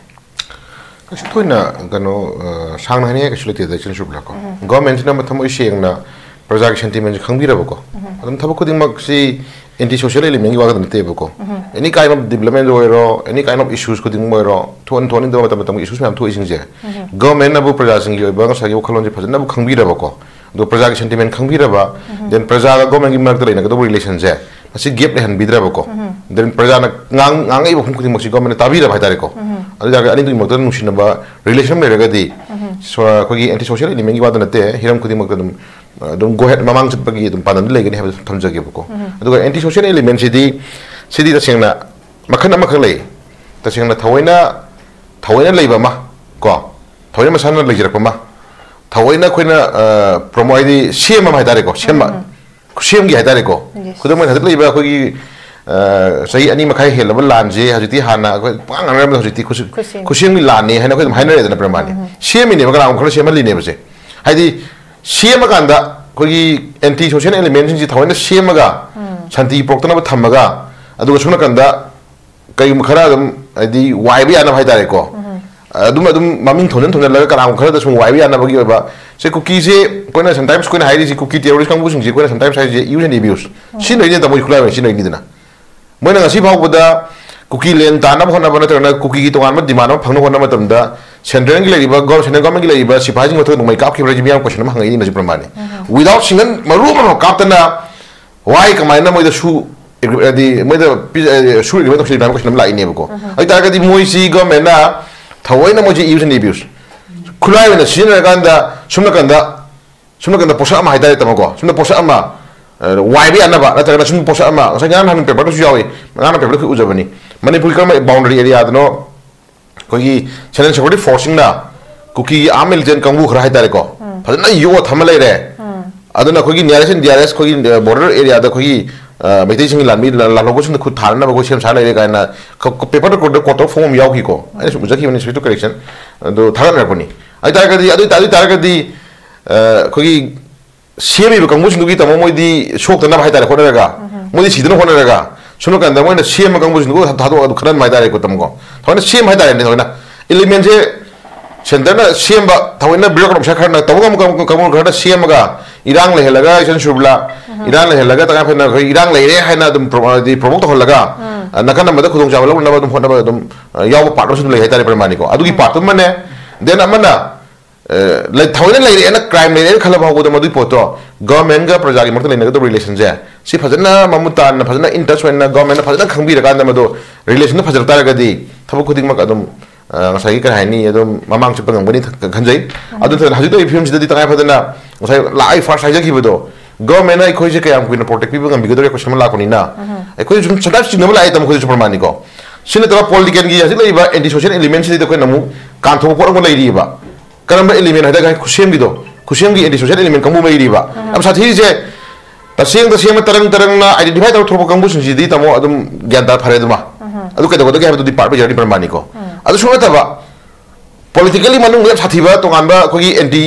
ꯀꯩꯁꯨ ꯊꯣꯏꯅ ꯀꯩꯅꯣ, ꯑ, ꯁꯥꯡꯅ ꯍꯥꯏꯅꯤꯡꯉꯥꯏ ꯀꯩꯁꯨ ꯂꯩꯇꯦꯗ, ꯏꯆꯟ ꯁꯨꯕꯂꯥ ꯀꯣ꯫ ꯎꯝ꯫ ꯒꯚꯔꯟꯃꯦꯟꯠꯁꯤꯅ ꯃꯊꯃꯣꯏ ꯁꯦꯡꯅ ꯄ꯭ꯔꯖꯥꯒꯤ ꯁꯦꯟꯇꯤꯃꯦꯟꯁꯦ ꯈꯪꯕꯤꯔꯕꯀꯣ, ꯎꯝ꯫ ꯑꯗꯨꯝ ꯊꯕꯛ ꯈꯨꯗꯤꯡꯃꯛꯁꯤ ꯑꯦꯟꯇꯤ ꯁꯣꯁꯤꯌꯦꯜ ꯑꯦꯂꯤꯃꯦꯟꯒꯤ ꯋꯥ ꯈꯛꯇ ꯅꯠꯇꯦꯕꯀꯣ꯫ ꯎꯝ꯫ ꯑꯦꯅꯤ ꯀꯥꯏꯟ ꯑꯣꯐ ꯗꯤꯕꯂꯞꯃꯦꯟ ꯑꯣꯏꯔꯣ, ꯑꯦꯅꯤ ꯀꯥꯏꯟ ꯑꯣꯐ ꯏꯁꯨꯁ ꯈꯨꯗꯤꯡꯃꯛ ꯑꯣꯏꯔꯣ, ꯊꯣꯛꯍꯟ ꯊꯣꯛꯍꯟꯅꯤꯡꯗꯕ ꯃꯇꯝ ꯃꯇꯝꯒꯤ ꯏꯁꯨꯁ ꯃꯌꯥꯝ ꯊꯣꯛꯏꯁꯤꯡꯁꯦ, ꯎꯝ꯫ ꯒꯚꯔꯟꯃꯦꯟꯠꯅꯕꯨ ꯄ꯭ꯔꯖꯥꯁꯤꯡꯒꯤ ꯑꯣꯏꯕ ꯉꯁꯥꯏꯒꯤ ꯋꯥꯈꯜꯂꯣꯟꯁꯦ ꯐꯖꯅꯕꯨ ꯈꯪꯕꯤꯔꯕꯀꯣ, ꯑꯗꯨꯒ ꯄ꯭ꯔꯖꯥꯒꯤ ꯁꯦꯟꯇꯤꯃꯦꯟ ꯈꯪꯕꯤꯔꯕ, ꯎꯝ꯫ ꯗꯦꯟ ꯄ꯭ꯔꯖꯥꯒ ꯒꯚꯔꯟꯃꯦꯟꯠꯀꯤ ꯃꯔꯛꯇ ꯂꯩꯅꯒꯗꯧꯕ ꯔꯤꯂꯦꯁꯟꯁꯦ ꯃꯁꯤ ꯒꯦꯞ ꯂꯩꯍꯟꯕꯤꯗ꯭ꯔꯕꯀꯣ, ꯎꯝ꯫ ꯗꯦꯟ ꯄ꯭ꯔꯖꯥꯅ ꯉꯥꯡ-, ꯉꯥꯡꯉꯛꯏꯕ ꯋꯥꯐꯝ ꯈꯨꯗꯤꯡꯃꯛꯁꯤ ꯒꯚꯔꯟꯃꯦꯟꯠꯅ ꯇꯥꯕꯤꯔꯕ ꯍꯥꯏꯇꯥꯔꯦꯀꯣ꯫ ꯎꯝ꯫ ꯑꯗꯨ ꯑꯣꯏꯇꯥꯔꯒꯗꯤ ꯑꯅꯤꯗꯨꯒꯤ ꯃꯔꯛꯇ ꯅꯨꯡꯁꯤꯅꯕ ꯔꯤꯂꯦꯁꯟ ꯂꯩꯔꯒꯗꯤ, ꯎꯝ꯫ ꯁꯣ-, ꯑꯩꯈꯣꯏꯒꯤ ꯑꯦꯟꯇꯤ ꯁꯣꯁꯤꯌꯦꯜ ꯑꯦꯂꯤꯃꯦꯟꯒꯤ ꯋꯥꯗ ꯅꯠꯇꯦ, ꯍꯤꯔꯝ ꯈꯨꯗꯤꯡꯃꯛꯇ ꯑꯗꯨꯝ ꯑꯗꯨꯝ ꯒꯣ ꯍꯦꯠ ꯃꯃꯥꯡ ꯆꯠꯄꯒꯤ ꯑꯗꯨꯝ ꯄꯥꯟꯗꯝꯗꯤ ꯂꯩꯒꯅꯤ ꯍꯥꯏꯕꯗꯨ ꯊꯝꯖꯒꯦꯕꯀꯣ꯫ ꯑꯗꯨꯒ ꯑꯦꯟꯇꯤ ꯁꯣꯁꯤꯌꯦꯜ ꯑꯦꯂꯤꯃꯦꯟꯁꯤꯗꯤ, ꯁꯤꯗꯤ ꯇꯁꯦꯡꯅ ꯃꯈꯜ ꯑꯃꯈꯛ ꯂꯩ꯫ ꯇꯁꯦꯡꯅ ꯊꯑꯣꯏꯅ, ꯊꯑꯣꯏꯅ ꯂꯩꯕ ꯑꯃ, ꯀꯣ, ꯊꯑꯣꯏꯅ ꯃꯁꯥꯅ ꯂꯩꯖꯔꯛꯄ ꯑꯃ, ꯊꯑꯣꯏꯅ ꯑꯩꯈꯣꯏꯅ ꯄ꯭ꯔꯣꯃꯣ ꯍꯥꯏꯗꯤ ꯁꯦꯝ ꯑꯃ ꯍꯥꯏꯇꯥꯔꯦꯀꯣ, ꯁꯦꯝꯕ, ꯈꯨꯠꯁꯦꯝꯒꯤ ꯍꯥꯏꯇꯥꯔꯦꯀꯣ꯫ ꯈꯨꯗꯝ ꯑꯣꯏꯅ ꯍꯧꯖꯤꯛ ꯂꯩꯕ ꯑꯩꯈꯣꯏꯒꯤ ꯆꯍꯤ ꯑꯅꯤ ꯃꯈꯥꯏ ꯍꯦꯜꯂꯕ ꯂꯥꯟꯁꯦ ꯍꯧꯖꯤꯛꯇꯤ, ꯍꯥꯟꯅ ꯑꯩꯈꯣꯏ ꯄꯥꯡ ꯉꯥꯡꯅꯔꯝꯕꯗ ꯍꯧꯖꯤꯛꯇꯤ ꯈꯨꯠꯁꯦꯝꯒꯤ ꯂꯥꯟꯅꯤ ꯍꯥꯏꯅ ꯑꯩꯈꯣꯏ ꯑꯗꯨꯝ ꯍꯥꯏꯅꯔꯦꯗꯅ ꯄ꯭ꯔꯃꯥꯅꯤ꯫ ꯁꯦꯝꯃꯤꯅꯦꯕ, ꯀꯅꯥꯒꯨꯝꯕ ꯈꯔ ꯁꯦꯝꯍꯜꯂꯤꯅꯦꯕꯁꯦ꯫ ꯍꯥꯏꯗꯤ ꯁꯦꯝꯃꯀꯥꯟꯗ ꯑꯩꯈꯣꯏꯒꯤ ꯑꯦꯟꯇꯤ ꯁꯣꯁꯤꯌꯦꯜ ꯑꯦꯂꯤꯃꯦꯟꯁꯤꯡꯁꯤ ꯊꯑꯣꯏꯅ ꯁꯦꯝꯃꯒ ꯁꯥꯟꯇꯤ ꯄꯨꯔꯛꯇꯅꯕ ꯊꯝꯃꯒ, ꯑꯗꯨꯒ ꯁꯣꯝ ꯅꯥꯀꯟꯗ ꯀꯩꯒꯨꯝꯕ ꯈꯔ ꯑꯗꯨꯝ, ꯍꯥꯏꯗꯤ, ꯋꯥꯏꯕ ꯌꯥꯅꯕ ꯍꯥꯏꯇꯥꯔꯦꯀꯣ, ꯑꯗꯨꯝ, ꯑꯗꯨꯝ ꯃꯃꯤꯡ ꯊꯣꯟꯖꯟ ꯊꯣꯟꯖꯜꯂꯒ ꯀꯅꯥꯒꯨꯝꯕ ꯈꯔꯗ ꯁꯨꯝ ꯋꯥꯏꯕ ꯌꯥꯅꯕꯒꯤ ꯑꯣꯏꯕ꯫ ꯁꯦ, ꯀꯨꯀꯤꯁꯦ ꯑꯩꯈꯣꯏꯅ sometimes ꯑꯩꯈꯣꯏꯅ ꯍꯥꯏꯔꯤꯁꯤ, ꯀꯨꯀꯤ ꯇꯦꯔꯣꯔꯤꯁ ꯀꯥꯡꯕꯨꯁꯤꯡꯁꯤ ꯑꯩꯈꯣꯏꯅ sometimes ꯍꯥꯏꯔꯤꯁꯦ use and abuse꯫ ꯁꯤꯖꯤꯟꯅꯔꯤꯅꯦ ꯇꯥꯃꯣ, ꯈꯨꯠꯂꯥꯏ ꯑꯣꯏꯅ ꯁꯤꯖꯤꯟꯅꯔꯤꯅꯤꯗꯅ꯫ ꯃꯣꯏꯅ ꯉꯁꯤ ꯐꯥꯎꯕꯗ ꯀꯨꯀꯤ ꯂꯦꯟ ꯇꯥꯅꯕ ꯍꯣꯠꯅꯕ ꯅꯠꯇ꯭ꯔꯒꯅ ꯀꯨꯀꯤꯒꯤ ꯇꯣꯉꯥꯟꯕ ꯗꯤꯃꯥꯟ ꯑꯃ ꯐꯪꯅꯕ ꯍꯣꯠꯅꯕ ꯃꯇꯝꯗ central ꯒꯤ ꯂꯩꯔꯤꯕ ꯒꯣ-, central government ꯀꯤ ꯂꯩꯔꯤꯕ ꯁꯤꯐꯥꯏꯁꯤꯡ ꯃꯊꯛꯇ ꯅꯣꯡꯃꯩ ꯀꯥꯞꯈꯤꯕ꯭ꯔꯥ ꯍꯥꯏꯁꯤ ꯃꯤꯌꯥꯝ question ꯑꯃ ꯍꯪꯉꯛꯏꯅꯤ ꯁꯤ ꯄ꯭ꯔꯃꯥꯅꯤ꯫ Without single ꯃꯔꯨ ꯑꯃ ꯀꯥꯞꯇꯅ why, ꯀꯃꯥꯏꯅ ꯃꯣꯏꯗ ꯁꯨ, ꯍꯥꯏꯗꯤ ꯃꯣꯏꯗ ꯄꯤ-, ꯍꯥꯏꯗꯤ ꯁꯨ agreement ꯇꯧꯁꯤꯜꯂꯤꯕ ꯍꯥꯏꯕ question ꯑꯃ ꯂꯥꯛꯏꯅꯦꯕꯀꯣ꯫ ꯑꯗꯨ ꯑꯣꯏꯇꯥꯔꯒꯗꯤ ꯃꯣꯏꯁꯤ government ꯅ ꯊꯑꯣꯏꯅ ꯃꯣꯏꯁꯤ use and abuse, ꯈꯨꯠꯂꯥꯏ ꯑꯣꯏꯅ ꯁꯤꯖꯤꯟꯅꯔꯀꯥꯟꯗ ꯁꯨꯝ ꯅꯥꯀꯟꯗ, ꯁꯨꯝ ꯅꯥꯀꯟꯗ ꯄꯣꯠꯁꯛ ꯑꯃ ꯍꯥꯏꯇꯥꯔꯦ ꯇꯥꯃꯣꯀꯣ, ꯁꯨꯝꯅ ꯄꯣꯠꯁꯛ ꯑꯃ, ꯑ, ꯋꯥꯏꯕ ꯌꯥꯅꯕ, ꯅꯠꯇ꯭ꯔꯒꯅ ꯁꯨꯝ ꯄꯣꯠꯁꯛ ꯑꯃ, ꯉꯁꯥꯏ ꯉꯔꯥꯡ ꯅꯍꯥꯟ paper ꯗꯁꯨ ꯌꯥꯎꯏ, ꯉꯔꯥꯡ paper ꯗ ꯑꯩꯈꯣꯏ ꯎꯖꯕꯅꯤ, ꯃꯅꯤꯄꯨꯔꯒꯤ ꯀꯔꯝꯕ boundary area ꯗꯅꯣ ꯑꯩꯈꯣꯏꯒꯤ central security force ꯁꯤꯡꯅ ꯀꯨꯀꯤꯒꯤ armed militant ꯀꯥꯡꯕꯨ ꯈꯔ ꯍꯥꯏꯇꯥꯔꯦꯀꯣ, ꯐꯖꯅ ꯌꯣꯛꯑ ꯊꯝꯃ ꯂꯩꯔꯦ꯫ ꯑꯗꯨꯅ ꯑꯩꯈꯣꯏꯒꯤ nearest and dearest ꯑꯩꯈꯣꯏꯒꯤ, ꯑ, border area ꯗ ꯑꯩꯈꯣꯏꯒꯤ, ꯑ, ꯃꯩꯇꯩꯁꯤꯡꯒꯤ ꯂꯥꯟꯃꯤ, ꯂꯥ-, ꯂꯥꯜꯍꯧꯕꯁꯤꯡꯗ ꯈꯨꯠ ꯊꯥꯅꯅꯕ ꯑꯩꯈꯣꯏ ꯁꯦꯝ ꯁꯥ ꯂꯩꯔꯦ ꯀꯥꯏꯅ ꯈ-, ꯈ-, paper ꯗ quote ꯇꯧꯔ ꯐꯣꯡꯕ ꯑꯃ ꯌꯥꯎꯈꯤꯀꯣ꯫ ꯑꯩꯅ ꯁꯨꯝ ꯎꯖꯈꯤꯕꯅꯤ, special correction ꯑꯗꯨ ꯊꯥꯒꯠꯅꯔꯛꯄꯅꯤ꯫ ꯑꯗꯨ ꯑꯣꯏꯇꯥꯔꯒꯗꯤ, ꯑꯗꯨ ꯑꯣꯏꯇꯥ-, ꯑꯗꯨ ꯑꯣꯏꯇꯥꯔꯒꯗꯤ, ꯑ, ꯑꯩꯈꯣꯏꯒꯤ ꯁꯦꯝꯃꯤꯕ ꯀꯥꯡꯕꯨꯁꯤꯡꯗꯨꯒꯤ ꯇꯥꯃꯣ ꯃꯣꯏꯗꯤ ꯁꯣꯛꯇꯅꯕ ꯍꯥꯏꯇꯥꯔꯦ ꯍꯣꯠꯅꯔꯒ, ꯃꯣꯏꯗꯤ ꯁꯤꯗꯅ ꯍꯣꯠꯅꯔꯒ, ꯁꯣꯝ ꯅꯥꯀꯟꯗ ꯃꯣꯏꯅ ꯁꯦꯝꯕ ꯀꯥꯡꯕꯨꯁꯤꯡꯗꯨ ꯊꯥꯗꯣꯛꯑꯒ ꯑꯗꯨꯝ ꯈꯟꯍꯟꯕ ꯍꯥꯏꯇꯥꯔꯦꯀꯣ ꯇꯥꯃꯣꯀꯣ꯫ ꯊꯑꯣꯏꯅ ꯁꯦꯝꯕ ꯍꯥꯏꯇꯥꯔꯦꯅꯦ, ꯊꯑꯣꯏꯅ element ꯁꯦ centre ꯅ ꯁꯦꯝꯕ, ꯊꯑꯣꯏꯅ bureaucrat officer ꯈꯔꯅ ꯇꯧꯕ ꯉꯝꯕ ꯀꯥꯡꯕꯨ, ꯀꯥꯡꯕꯨ ꯈꯔꯅ ꯁꯦꯝꯃꯒ, ꯏꯔꯥꯡ ꯂꯩꯍꯜꯂꯒ, ꯏꯆꯟ ꯁꯨꯔꯕꯂꯥ, ꯏꯔꯥꯡ ꯂꯩꯍꯜꯂꯒ, ꯇꯉꯥꯏ ꯐꯗꯅ ꯑꯩꯈꯣꯏ ꯏꯔꯥꯡ ꯂꯩꯔꯦ ꯍꯥꯏꯅ ꯑꯗꯨꯝ ꯄ꯭ꯔꯣ-, ꯍꯥꯏꯗꯤ provoke ꯇꯧꯍꯜꯂꯒ, ꯑ, ꯅꯥꯀꯟ ꯑꯃꯗ ꯈꯨꯗꯣꯡꯆꯥꯕ ꯂꯧꯅꯅꯕ ꯑꯗꯨꯝ ꯍꯣꯠꯅꯕ ꯑꯗꯨꯝ, ꯑ, ꯌꯥꯎꯕ part ꯑꯃꯁꯨ ꯂꯩ ꯍꯥꯏꯇꯥꯔꯦ ꯄ꯭ꯔꯃꯥꯅꯤꯀꯣ꯫ ꯑꯗꯨꯒꯤ part ꯑꯃꯅꯦ꯫ Then ꯑꯃꯅ ꯑ, ꯂꯩ-, ꯊꯑꯣꯏꯅ ꯂꯩꯔꯦꯅ, crime ꯂꯩꯔꯦꯅ ꯈꯜꯂ ꯐꯥꯎꯕꯗ ꯃꯗꯨꯒꯤ ꯄꯣꯠꯇꯣ government ꯒ ꯄ꯭ꯔꯖꯥꯒꯤ ꯃꯔꯛꯇ ꯂꯩꯅꯒꯗꯕ relation ꯁꯦ ꯁꯤ ꯐꯖꯅ ꯃꯃꯨꯠ ꯇꯥꯅ, ꯐꯖꯅ in touch ꯑꯣꯏꯅ government ꯅ ꯐꯖꯅ ꯈꯪꯕꯤꯔꯀꯥꯟꯗ ꯃꯗꯨ relation ꯗꯨ ꯐꯖꯔꯛ ꯇꯥꯔꯒꯗꯤ ꯊꯕꯛ ꯈꯨꯗꯤꯡꯃꯛ ꯑꯗꯨꯝ, ꯑ, ꯉꯁꯥꯏꯒꯤ ꯀꯔꯤ ꯍꯥꯏꯅꯤ, ꯑꯗꯨꯝ ꯃꯃꯥꯡ ꯆꯠꯄ ꯉꯝꯒꯅꯤ ꯈ-, ꯈꯟꯖꯩ꯫ ꯑꯗꯨ ꯅꯠꯇꯅ ꯍꯧꯖꯤꯛ ꯂꯩꯔꯤꯕ ꯐꯤꯕꯝꯁꯤꯗꯗꯤ ꯇꯉꯥꯏ ꯐꯗꯅ ꯉꯁꯥꯏ ꯂꯥꯛ ꯑꯩ ꯐꯥꯔꯁ ꯍꯥꯏꯖꯈꯤꯕꯗꯣ, ꯒꯚꯔꯟꯃꯦꯟꯅ ꯑꯩꯈꯣꯏꯁꯦ ꯀꯌꯥꯝ ꯀꯨꯏꯅ ꯄ꯭ꯔꯣꯇꯦꯛ ꯄꯤꯕ ꯉꯝꯕꯤꯒꯗꯧꯔꯦ ꯀꯣꯏꯁꯟ ꯑꯃ ꯂꯥꯛꯄꯅꯤꯅ, ꯑꯩꯈꯣꯏ ꯁꯨꯝ ꯁꯗꯥ ꯆꯤꯡꯅꯕ ꯂꯥꯛꯑꯦ ꯇꯥꯃꯣ, ꯑꯩꯈꯣꯏꯁꯨ ꯄ꯭ꯔꯃꯥꯟꯅꯤꯀꯣ꯫ ꯁꯤ ꯅꯠꯇꯕ ꯄꯣꯂꯤꯇꯤꯀꯦꯜꯒꯤ ꯍꯧꯖꯤꯛ ꯂꯩꯔꯤꯕ ꯑꯦꯟꯇꯤ ꯁꯣꯁꯤꯌꯦꯜ ꯑꯦꯂꯤꯃꯦꯟꯁꯤꯗ ꯑꯩꯈꯣꯏꯅ ꯑꯃꯨꯛ ꯀꯥꯟꯊꯣꯛꯄ ꯄꯣꯠ ꯑꯃ ꯂꯩꯔꯤꯕ꯫ ꯀꯔꯝꯕ ꯑꯦꯂꯤꯃꯦꯟ ꯍꯥꯏꯇꯥꯔꯦ, ꯈꯨꯠꯁꯦꯝꯒꯤꯗꯣ, ꯈꯨꯠꯁꯦꯝꯒꯤ ꯑꯦꯟꯇꯤ ꯁꯣꯁꯤꯌꯦꯜ ꯑꯦꯂꯤꯃꯦꯟ ꯀꯥꯡꯕꯨ ꯑꯃ ꯂꯩꯔꯤꯕ꯫ ꯌꯥꯝ ꯁꯥꯊꯤꯔꯤꯁꯦ ꯇꯁꯦꯡ ꯇꯁꯦꯡꯅ ꯇꯔꯪ ꯇꯔꯪꯅ ꯑꯥꯏꯗꯦꯟꯇꯤꯐꯥꯏ ꯇꯧꯔ ꯊꯣꯛꯄ ꯀꯥꯡꯕꯨꯁꯤꯡꯁꯤꯗꯤ ꯇꯥꯃꯣ ꯑꯗꯨꯝ ꯒ꯭ꯌꯥꯟ ꯇꯥ ꯐꯔꯦ ꯑꯗꯨꯃ꯫ ꯑꯗꯨ ꯀꯩꯗꯧꯒꯗꯒꯦ ꯍꯥꯏꯕꯗꯨꯗꯤ ꯄꯥꯔꯠ ꯑꯣꯏꯖꯔꯅꯤ ꯄ꯭ꯔꯃꯥꯟꯅꯤꯀꯣ꯫ ꯑꯗꯨꯁꯨ ꯅꯠꯇꯕ ꯄꯣꯂꯤꯇꯤꯀꯦꯜꯂꯤ ꯃꯅꯨꯡꯗ ꯌꯥꯝ ꯁꯥꯊꯤꯕ ꯇꯣꯉꯥꯟꯕ ꯑꯩꯈꯣꯏꯒꯤ ꯑꯦꯟꯇꯤ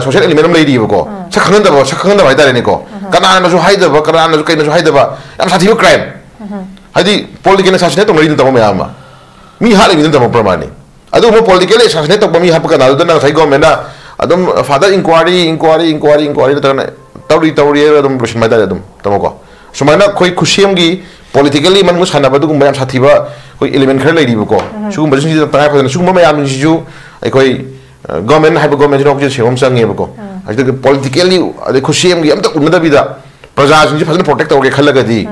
ꯁꯣꯁꯤꯌꯦꯜ ꯑꯦꯂꯤꯃꯦꯟ ꯑꯃ ꯂꯩꯔꯤꯕꯀꯣ꯫ ꯁꯛ ꯈꯪꯍꯟꯗꯕ, ꯁꯛ ꯈꯪꯍꯟꯗꯕ ꯍꯥꯏꯇꯥꯔꯦꯅꯦꯀꯣ꯫ ꯀꯅꯥꯅꯁꯨ ꯍꯥꯏꯗꯕ, ꯀꯅꯥꯅꯁꯨ ꯀꯩꯅꯁꯨ ꯍꯥꯏꯗꯕ ꯌꯥꯝ ꯁꯥꯊꯤꯕ ꯀ꯭ꯔꯥꯏꯝ꯫ ꯍꯥꯏꯗꯤ ꯄꯣꯂꯤꯇꯤꯀꯦꯜ ꯑꯦꯁꯥꯁꯤꯅꯦꯠ ꯇꯧꯅꯔꯤꯗꯨꯅ ꯇꯥꯃꯣ ꯃꯌꯥꯝ ꯑꯃ꯫ ꯃꯤ ꯍꯥꯠꯂꯤꯕꯅꯤꯅ ꯇꯥꯃꯣ ꯄ꯭ꯔꯃꯥꯟꯅꯤ꯫ ꯑꯗꯨꯒꯨꯝꯕ ꯄꯣꯂꯤꯇꯤꯀꯦꯜ ꯑꯦꯁꯥꯁꯤꯅꯦꯠ ꯇꯧꯕ ꯃꯤ ꯍꯥꯠꯄ ꯀꯅꯥꯗꯨꯗ ꯅꯪ ꯉꯁꯥꯏ ꯒꯣꯔꯃꯦꯟꯅ ꯑꯗꯨꯝ ꯐꯥꯗꯔ ꯏꯟꯀ꯭ꯋꯥꯔꯤ, ꯏꯟꯀ꯭ꯋꯥꯔꯤ, ꯏꯟꯀ꯭ꯋꯥꯔꯤ ꯅꯠꯇ꯭ꯔꯒꯅ ꯇꯧꯔꯤ ꯇꯧꯔꯤ ꯍꯥꯏꯔꯒ ꯑꯗꯨꯝ ꯂꯣꯏꯁꯤꯟꯕ ꯍꯥꯏꯇꯥꯔꯦ ꯑꯗꯨꯝ ꯇꯥꯃꯣꯀꯣ꯫ ꯁꯨꯃꯥꯏꯅ ꯑꯩꯈꯣꯏ ꯈꯨꯠꯁꯦꯝꯒꯤ ꯄꯣꯂꯤꯇꯤꯀꯦꯜꯂꯤ ꯃꯅꯨꯡꯗ ꯁꯥꯟꯅꯕ ꯑꯗꯨꯒꯨꯝꯕ ꯌꯥꯝ ꯁꯥꯊꯤꯕ ꯑꯩꯈꯣꯏ ꯏꯂꯤꯃꯦꯟ ꯈꯔ ꯂꯩꯔꯤꯕꯀꯣ꯫ ꯁꯤꯒꯨꯝꯕꯁꯤꯡꯁꯤꯗ ꯇꯉꯥꯏ ꯐꯗꯅ ꯁꯤꯒꯨꯝꯕ ꯃꯌꯥꯝꯁꯤꯡꯁꯤꯁꯨ ꯑꯩꯈꯣꯏ ꯒꯣꯔꯃꯦꯟ ꯍꯥꯏꯕ ꯒꯣꯔꯃꯦꯟꯁꯤꯅ ꯍꯧꯖꯤꯛ ꯁꯦꯝꯕ ꯑꯃ ꯆꯪꯉꯦꯕꯀꯣ꯫ ꯍꯧꯖꯤꯛꯇꯤ ꯄꯣꯂꯤꯇꯤꯀꯦꯜꯂꯤ ꯑꯗꯩ ꯈꯨꯠꯁꯦꯝꯒꯤ ꯑꯝꯇ ꯎꯅꯗꯕꯤꯗ ꯄ꯭ꯔꯖꯥꯁꯤꯡꯁꯤ ꯐꯖꯅ ꯄ꯭ꯔꯣꯇꯦꯛ ꯇꯧꯔꯒꯦ ꯈꯜꯂꯒꯗꯤ,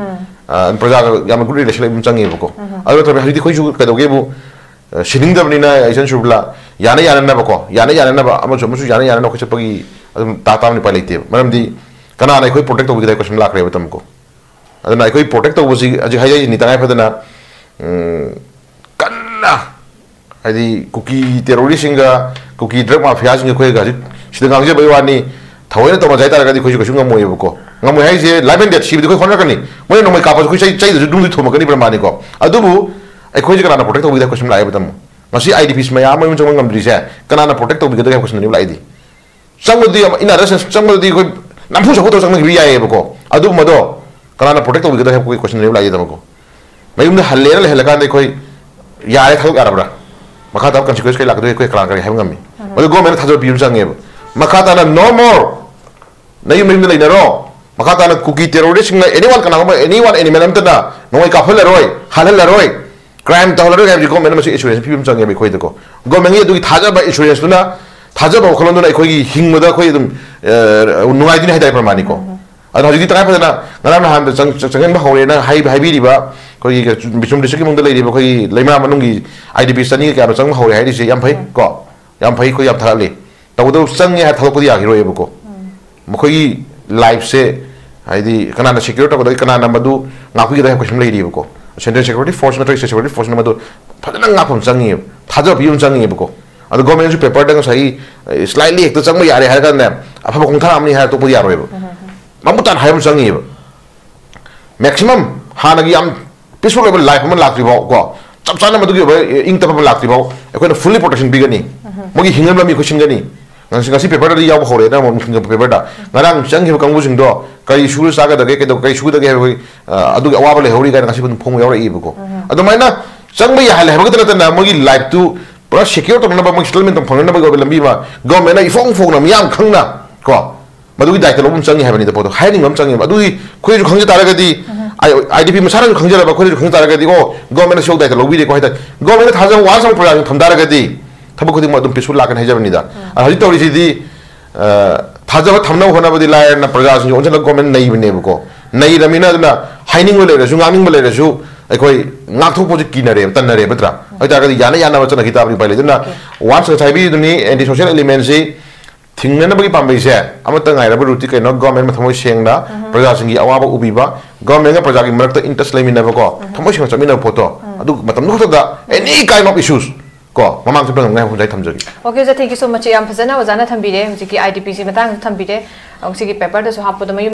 ꯑ, ꯄ꯭ꯔꯖꯥꯒ ꯌꯥꯝꯅ ꯒꯨꯗ ꯔꯤꯂꯦꯁꯟ ꯂꯩꯕ ꯑꯃ ꯆꯪꯉꯦꯕꯀꯣ꯫ ꯑꯗꯨ ꯅꯠꯇ꯭ꯔꯕꯗꯤ ꯍꯧꯖꯤꯛꯇꯤ ꯑꯩꯈꯣꯏꯁꯨ ꯀꯩꯗꯧꯒꯦꯕꯨ, ꯑ, ꯁꯤꯅꯤꯡꯗꯕꯅꯤꯅ ꯏꯆꯟ ꯁꯨꯔꯕꯤꯂꯥ, ꯌꯥꯅ ꯌꯥꯅꯅꯕꯀꯣ, ꯌꯥꯅ ꯌꯥꯅꯅꯕ ꯑꯃꯁꯨ ꯑꯃꯁꯨ ꯌꯥꯅ ꯌꯥꯅꯅꯕ ꯑꯩꯈꯣꯏ ꯆꯠꯄꯒꯤ ꯑꯗꯨꯝ ꯇꯥ ꯇꯥꯕꯅꯤ, ꯎꯄꯥꯏ ꯂꯩꯇꯦꯕ꯫ ꯃꯔꯝꯗꯤ ꯀꯅꯥꯅ ꯑꯩꯈꯣꯏ ꯄ꯭ꯔꯣꯇꯦꯛ ꯇꯧꯕꯤꯒꯗꯕ ꯀꯣꯏꯁꯟ ꯂꯥꯛꯈ꯭ꯔꯦꯕ ꯇꯥꯃꯣꯀꯣ꯫ ꯑꯗꯨꯅ ꯑꯩꯈꯣꯏ ꯄ꯭ꯔꯣꯇꯦꯛ ꯇꯧꯕꯁꯤ ꯍꯧꯖꯤꯛ ꯍꯥꯏꯖꯔꯤꯁꯤꯅꯤ ꯇꯉꯥꯏ ꯐꯗꯅ, ꯎꯝ, ꯀꯟꯅ ꯍꯥꯏꯗꯤ ꯀꯨꯀꯤ ꯇꯦꯔꯣꯔꯤꯁꯁꯤꯡꯒ ꯀꯨꯀꯤ ꯗ꯭ꯔꯒ ꯃꯥꯐꯤꯌꯥꯁꯤꯡꯒ ꯑꯩꯈꯣꯏꯒ ꯍꯧꯖꯤꯛ ꯁꯤꯗ ꯉꯥꯡꯖꯕꯩ ꯋꯥꯅꯤ, ꯊꯑꯣꯏꯅ ꯇꯧꯅꯖꯦ ꯍꯥꯏ ꯇꯥꯔꯒꯗꯤ ꯑꯩꯈꯣꯏꯁꯨ ꯀꯩꯁꯨ ꯉꯝꯃꯣꯏꯕꯀꯣ꯫ ꯉꯝꯃꯣꯏ ꯍꯥꯏꯁꯦ ꯂꯥꯏꯐ ꯑꯦꯟ ꯗꯦꯠ, ꯁꯤꯕꯗꯤ ꯑꯩꯈꯣꯏ ꯍꯣꯠꯅꯔꯛꯀꯅꯤ꯫ ꯃꯣꯏꯅ ꯅꯣꯡꯃꯩ ꯀꯥꯞꯄꯁꯨ ꯑꯩꯈꯣꯏ ꯆꯩ, ꯆꯩꯗꯁꯨ ꯅꯨꯡꯗꯤ ꯊꯣꯝꯃꯛꯀꯅꯤ ꯄ꯭ꯔꯃꯥꯟꯅꯤꯀꯣ꯫ ꯑꯗꯨꯕꯨ ꯑꯩꯈꯣꯏꯁꯦ ꯀꯅꯥꯅ ꯄ꯭ꯔꯣꯇꯦꯛ ꯇꯧꯕꯤꯒꯗꯕ ꯀꯣꯏꯁꯟ ꯂꯥꯛꯏꯕ ꯇꯥꯃꯣ꯫ ꯉꯁꯤ ꯑꯥꯏ ꯗꯤ ꯄꯤꯁ ꯃꯌꯥꯝ ꯑꯃ ꯌꯨꯝ ꯆꯪꯕ ꯉꯝꯗ꯭ꯔꯤꯁꯦ ꯀꯅꯥꯅ ꯄ꯭ꯔꯣꯇꯦꯛ ꯇꯧꯕꯤꯒꯗꯒꯦ ꯍꯥꯏꯕ ꯀꯣꯏꯁꯟꯗꯨꯅꯦꯕ ꯂꯥꯛꯏꯗꯤ꯫ ꯆꯪꯕꯗꯤ ꯌꯥꯝ, in other sense, ꯆꯪꯕꯗꯗꯤ ꯑꯩꯈꯣꯏ ꯅꯝꯐꯨ ꯁꯥꯐꯨ ꯇꯧꯔ ꯆꯪꯅꯈꯤꯕ ꯌꯥꯏꯌꯦꯕꯀꯣ꯫ ꯑꯗꯨꯒꯨꯝꯕꯗꯣ ꯀꯅꯥꯅ ꯄ꯭ꯔꯣꯇꯦꯛ ꯇꯧꯕꯤꯒꯗꯒꯦ ꯍꯥꯏꯕ ꯀꯣꯏꯁꯟꯗꯨꯅꯦꯕ ꯂꯥꯛꯏꯗꯃꯛꯀꯣ꯫ ꯃꯌꯨꯝꯗ ꯍꯜꯂꯦꯅ ꯂꯩꯍꯜꯂꯀꯥꯟꯗ ꯑꯩꯈꯣꯏ ꯌꯥꯔꯦ, ꯊꯕꯛ ꯌꯥꯔꯕ꯭ꯔꯥ? ꯃꯈꯥ ꯇꯥꯕ ꯀꯟꯁꯤꯀ꯭ꯋꯦꯟꯁ ꯀꯩ ꯂꯥꯛꯀꯗꯣꯏ ꯑꯩꯈꯣꯏ ꯀꯅꯥ ꯀꯔꯤ ꯍꯥꯏꯕ ꯉꯝꯃꯤ? ꯃꯗꯨ ꯒꯣꯔꯃꯦꯟꯅ ꯊꯥꯖꯕ ꯄꯤꯕ ꯑꯃ ꯆꯪꯉꯦꯕ꯫ ꯃꯈꯥ ꯇꯥꯅ no more, ꯅꯌꯨꯝ ꯅꯌꯨꯝꯗ ꯂꯩꯅꯔꯣ꯫ ꯃꯈꯥ ꯇꯥꯅ ꯀꯨꯀꯤ ꯇꯦꯔꯣꯔꯤꯁꯁꯤꯡꯅ anyone, ꯀꯅꯥꯒꯨꯝꯕ anyone, any man ꯑꯃꯠꯇꯅ ꯅꯣꯡꯃꯩ ꯀꯥꯞꯍꯜꯂꯔꯣꯏ, ꯍꯥꯠꯍꯜꯂꯔꯣꯏ, ꯀ꯭ꯔꯥꯏꯝ ꯇꯧꯍꯜꯂꯔꯣꯏ ꯍꯥꯏꯕꯁꯤ ꯒꯣꯔꯃꯦꯟꯅ ꯃꯁꯤ ꯑꯦꯁꯨꯔꯦꯟꯁ ꯄꯤꯕ ꯑꯃ ꯆꯪꯉꯦꯕ ꯑꯩꯈꯣꯏꯗꯀꯣ꯫ ꯒꯣꯔꯃꯦꯟꯒꯤ ꯑꯗꯨꯒꯤ ꯊꯥꯖꯕ, ꯑꯦꯁꯨꯔꯦꯟꯁꯇꯨꯅ, ꯊꯥꯖꯕ ꯋꯥꯈꯜꯂꯣꯟꯗꯨꯅ ꯑꯩꯈꯣꯏꯒꯤ ꯍꯤꯡꯕꯗ ꯑꯩꯈꯣꯏ ꯑꯗꯨꯝ, ꯑ, ꯅꯨꯡꯉꯥꯏꯗꯣꯏꯅꯤ ꯍꯥꯏꯇꯥꯔꯦ ꯄ꯭ꯔꯃꯥꯟꯅꯤꯀꯣ꯫ ꯑꯗꯣ ꯍꯧꯖꯤꯛꯇꯤ ꯇꯉꯥꯏ ꯐꯗꯅ ꯉꯔꯥꯡ ꯅꯍꯥꯟꯗ ꯆꯪ-, ꯆꯪ-, ꯆꯪꯍꯟꯕ ꯍꯧꯔꯦꯅ ꯍꯥꯏ-, ꯍꯥꯏꯕꯤꯔꯤꯕ ꯑꯩꯈꯣꯏꯒꯤ ꯕꯤꯁꯅꯨꯄꯨꯔ district ꯀꯤ ꯃꯅꯨꯡꯗ ꯂꯩꯔꯤꯕ ꯑꯩꯈꯣꯏꯒꯤ ꯂꯩꯃꯔꯥꯝ ꯃꯅꯨꯡꯒꯤ IDP ꯆꯅꯤꯒ ꯀꯌꯥꯅꯣ ꯆꯪꯕ ꯍꯧꯔꯦ ꯍꯥꯏꯔꯤꯁꯦ ꯌꯥꯝ ꯐꯩ ꯀꯣ, ꯌꯥꯝ ꯐꯩ, ꯑꯩꯈꯣꯏ ꯌꯥꯝ ꯊꯥꯒꯠꯂꯤ꯫ ꯇꯧꯕꯇꯕꯨ ꯆꯪꯉꯦ ꯍꯥꯏꯔ ꯊꯥꯗꯣꯛꯄꯗꯤ ꯌꯥꯈꯤꯔꯣꯏꯕꯀꯣ꯫ ꯃꯈꯣꯏꯒꯤ life ꯁꯦ, ꯍꯥꯏꯗꯤ ꯀꯅꯥꯅ secure ꯇꯧꯒꯗꯒꯦ, ꯀꯅꯥꯅ ꯃꯗꯨ ꯉꯥꯛꯄꯤꯒꯗꯒꯦ ꯍꯥꯏꯕ question ꯂꯩꯔꯤꯕꯀꯣ꯫ Central Security Force ꯅꯠꯇ꯭ꯔꯒ State Security Force ꯅ ꯃꯗꯨ ꯐꯖꯅ ꯉꯥꯛꯄ ꯑꯃ ꯆꯪꯉꯤꯕ, ꯊꯥꯖꯕ ꯄꯤꯕ ꯑꯃ ꯆꯪꯉꯤꯕꯀꯣ꯫ ꯑꯗꯣ government ꯁꯨ paper ꯗ ꯉꯁꯥꯏꯒꯤ, ꯑꯦ, slightly ꯍꯦꯛꯇ ꯆꯪꯕ ꯌꯥꯔꯦ ꯍꯥꯏꯔ ꯀꯥꯟꯗ ꯑꯐꯕ ꯈꯣꯡꯊꯥꯡ ꯑꯃꯅꯤ ꯍꯥꯏꯔ ꯇꯣꯛꯄꯗꯤ ꯌꯥꯔꯣꯏꯕ꯫ ꯃꯃꯨꯠ ꯇꯥꯅ ꯍꯥꯏꯕ ꯑꯃ ꯆꯪꯉꯤꯕ꯫ Maximum ꯍꯥꯟꯅꯒꯤ ꯌꯥꯝ peaceful ꯑꯣꯏꯕ life ꯑꯃ ꯂꯥꯛꯇ꯭ꯔꯤ ꯐꯥꯎ ꯀꯣ, ꯆꯞ ꯆꯥꯅ ꯃꯗꯨꯒꯤ ꯑꯣꯏꯕ ꯏꯪ ꯇꯞꯄ ꯑꯃ ꯂꯥꯛꯇ꯭ꯔꯤ ꯐꯥꯎ ꯑꯩꯈꯣꯏꯅ fully protection ꯄꯤꯒꯅꯤ꯫ ꯃꯣꯏꯒꯤ ꯍꯤꯡꯅꯕ ꯂꯝꯕꯤ ꯑꯩꯈꯣꯏ ꯁꯤꯟꯒꯅꯤ꯫ ꯉꯁꯤ, ꯉꯁꯤ paper ꯗꯗꯤ ꯌꯥꯎꯕ ꯍꯧꯔꯦ, ꯅꯪ ꯑꯃꯨꯛ ꯅꯨꯡꯊꯤꯜꯒꯤ paper ꯗ꯫ ꯉꯔꯥꯡ ꯆꯪꯈꯤꯕ ꯀꯥꯡꯕꯨꯁꯤꯡꯗꯣ ꯀꯔꯤ ꯁꯨꯔ ꯆꯥꯒꯗꯒꯦ, ꯀꯩꯗꯧ-, ꯀꯔꯤ ꯁꯨꯒꯗꯒꯦ ꯍꯥꯏꯕꯒꯤ, ꯑ, ꯑꯗꯨꯒꯤ ꯑꯋꯥꯕ ꯂꯩꯍꯧꯔꯤ ꯀꯥꯏꯅ ꯉꯁꯤ ꯑꯗꯨꯝ ꯐꯣꯡꯕ ꯌꯥꯎꯔꯛꯏꯕꯀꯣ꯫ ꯑꯗꯨꯃꯥꯏꯅ ꯆꯪꯕ ꯌꯥꯍꯜꯂꯦ ꯍꯥꯏꯕ ꯈꯛꯇ ꯅꯠꯇꯅ ꯃꯣꯏꯒꯤ life ꯇꯨ ꯄꯨꯔꯥ secure ꯇꯧꯅꯅꯕ, ꯃꯣꯏ settlement ꯇꯧ ꯐꯪꯅꯅꯕꯒꯤ ꯑꯣꯏꯕ ꯂꯝꯕꯤ ꯑꯃ government ꯅ ꯏꯐꯣꯡ ꯐꯣꯡꯅ ꯃꯤꯌꯥꯝ ꯈꯪꯅ ꯀꯣ, ꯃꯗꯨꯒꯤ ꯗꯥꯏꯇ ꯂꯧꯕ ꯑꯃ ꯆꯪꯉꯤ ꯍꯥꯏꯕꯅꯤꯗ ꯄꯣꯠꯇꯣ, ꯍꯥꯏꯍꯟꯅꯤꯡꯕ ꯑꯃ ꯆꯪꯉꯦꯕ꯫ ꯑꯗꯨꯒꯤ ꯑꯩꯈꯣꯏꯁꯨ ꯈꯪꯖ ꯇꯥꯔꯒꯗꯤ, ꯑꯥꯏ-, IDP ꯃꯁꯥꯅꯁꯨ ꯈꯪꯖꯔꯕ, ꯑꯩꯈꯣꯏꯅꯁꯨ ꯈꯪꯖ ꯇꯥꯔꯒꯗꯤ, ꯑꯣ, government ꯅ ꯁꯤꯐꯥꯎ ꯗꯥꯏꯇ ꯂꯧꯕꯤꯔꯦꯀꯣ ꯍꯥꯏ ꯇꯥꯔꯦ꯫ Government ꯅ ꯊꯥꯖꯕ once ꯑꯃ ꯄ꯭ꯔꯖꯥꯁꯤꯡ ꯊꯝ ꯇꯥꯔꯒꯗꯤ ꯊꯕꯛ ꯈꯨꯗꯤꯡꯃꯛ ꯑꯗꯨꯝ peaceful ꯂꯥꯛꯀꯅꯤ ꯍꯥꯏꯖꯕꯅꯤꯗ꯫ ꯑꯗ ꯍꯧꯖꯤꯛ ꯇꯧꯔꯤꯁꯤꯗꯤ, ꯑ, ꯊꯥꯖꯕ ꯊꯝꯅꯕ ꯍꯣꯠꯅꯕꯗꯤ ꯂꯥꯏꯔꯅ ꯄ꯭ꯔꯖꯥꯁꯤꯡꯁꯦ ꯑꯣꯟꯁꯤꯜꯂꯒ government ꯅ ꯅꯩꯕꯅꯦꯕꯀꯣ꯫ ꯅꯩꯔꯕꯅꯤꯅ ꯑꯗꯨꯅ ꯍꯥꯏꯅꯤꯡꯕ ꯂꯩꯔꯁꯨ, ꯉꯥꯡꯅꯤꯡꯕ ꯂꯩꯔꯁꯨ ꯑꯩꯈꯣꯏ ꯉꯥꯛꯊꯣꯛꯄꯁꯦ ꯀꯤꯅꯔꯦꯕ, ꯇꯟꯅꯔꯦꯕ ꯅꯠꯇ꯭ꯔꯥ? ꯑꯗꯨ ꯇꯥꯔꯒꯗꯤ ꯌꯥꯅ ꯌꯥꯅꯕ ꯆꯠꯅꯈꯤ ꯇꯥꯕꯅꯤ, ꯎꯄꯥꯏ ꯂꯩꯇꯦ꯫ ꯑꯗꯨꯅ once ꯉꯁꯥꯏ ꯍꯥꯏꯕꯤꯔꯤꯗꯨꯅꯤ, anti social element ꯁꯤ ꯊꯤꯡꯅꯅꯕꯒꯤ ꯄꯥꯝꯕꯩꯁꯦ ꯑꯃꯠꯇ ꯉꯥꯏꯔꯕ route ꯇꯤ ꯀꯩꯅꯣ? Government ꯃꯊꯃꯣꯏ ꯁꯦꯡꯅ ꯄ꯭ꯔꯖꯥꯁꯤꯡꯒꯤ ꯑꯋꯥꯕ ꯎꯕꯤꯕ, government ꯒ ꯄ꯭ꯔꯖꯥꯒꯤ ꯃꯔꯛꯇ interest ꯂꯩꯃꯤꯟꯅꯕ ꯀꯣ, ꯊꯃꯣꯏ ꯁꯦꯡꯅ ꯆꯠꯃꯤꯟꯅꯕ ꯄꯣꯠꯇꯣ, ꯑꯗꯨ ꯃꯇꯝꯗꯨ ꯈꯛꯇꯗ any kind of issues ꯀꯣ, ꯃꯃꯥꯡ ꯆꯠꯄ ꯉꯝꯅꯉꯥꯏ ꯍꯣꯠꯅꯖꯩ ꯊꯝꯖꯒꯦ꯫ Okay, sir, thank you so much꯫ ꯌꯥꯝ ꯐꯖꯅ ꯑꯣꯖꯥꯅ ꯊꯝꯕꯤꯔꯦ, ꯍꯧꯖꯤꯛꯀꯤ IDP ꯁꯤ ꯃꯇꯥꯡꯗ ꯊꯝꯕꯤꯔꯦ꯫ ꯁꯤꯒꯤ paper ꯗꯁꯨ ꯍꯥꯞꯄꯗꯣ ꯃꯌꯨꯝ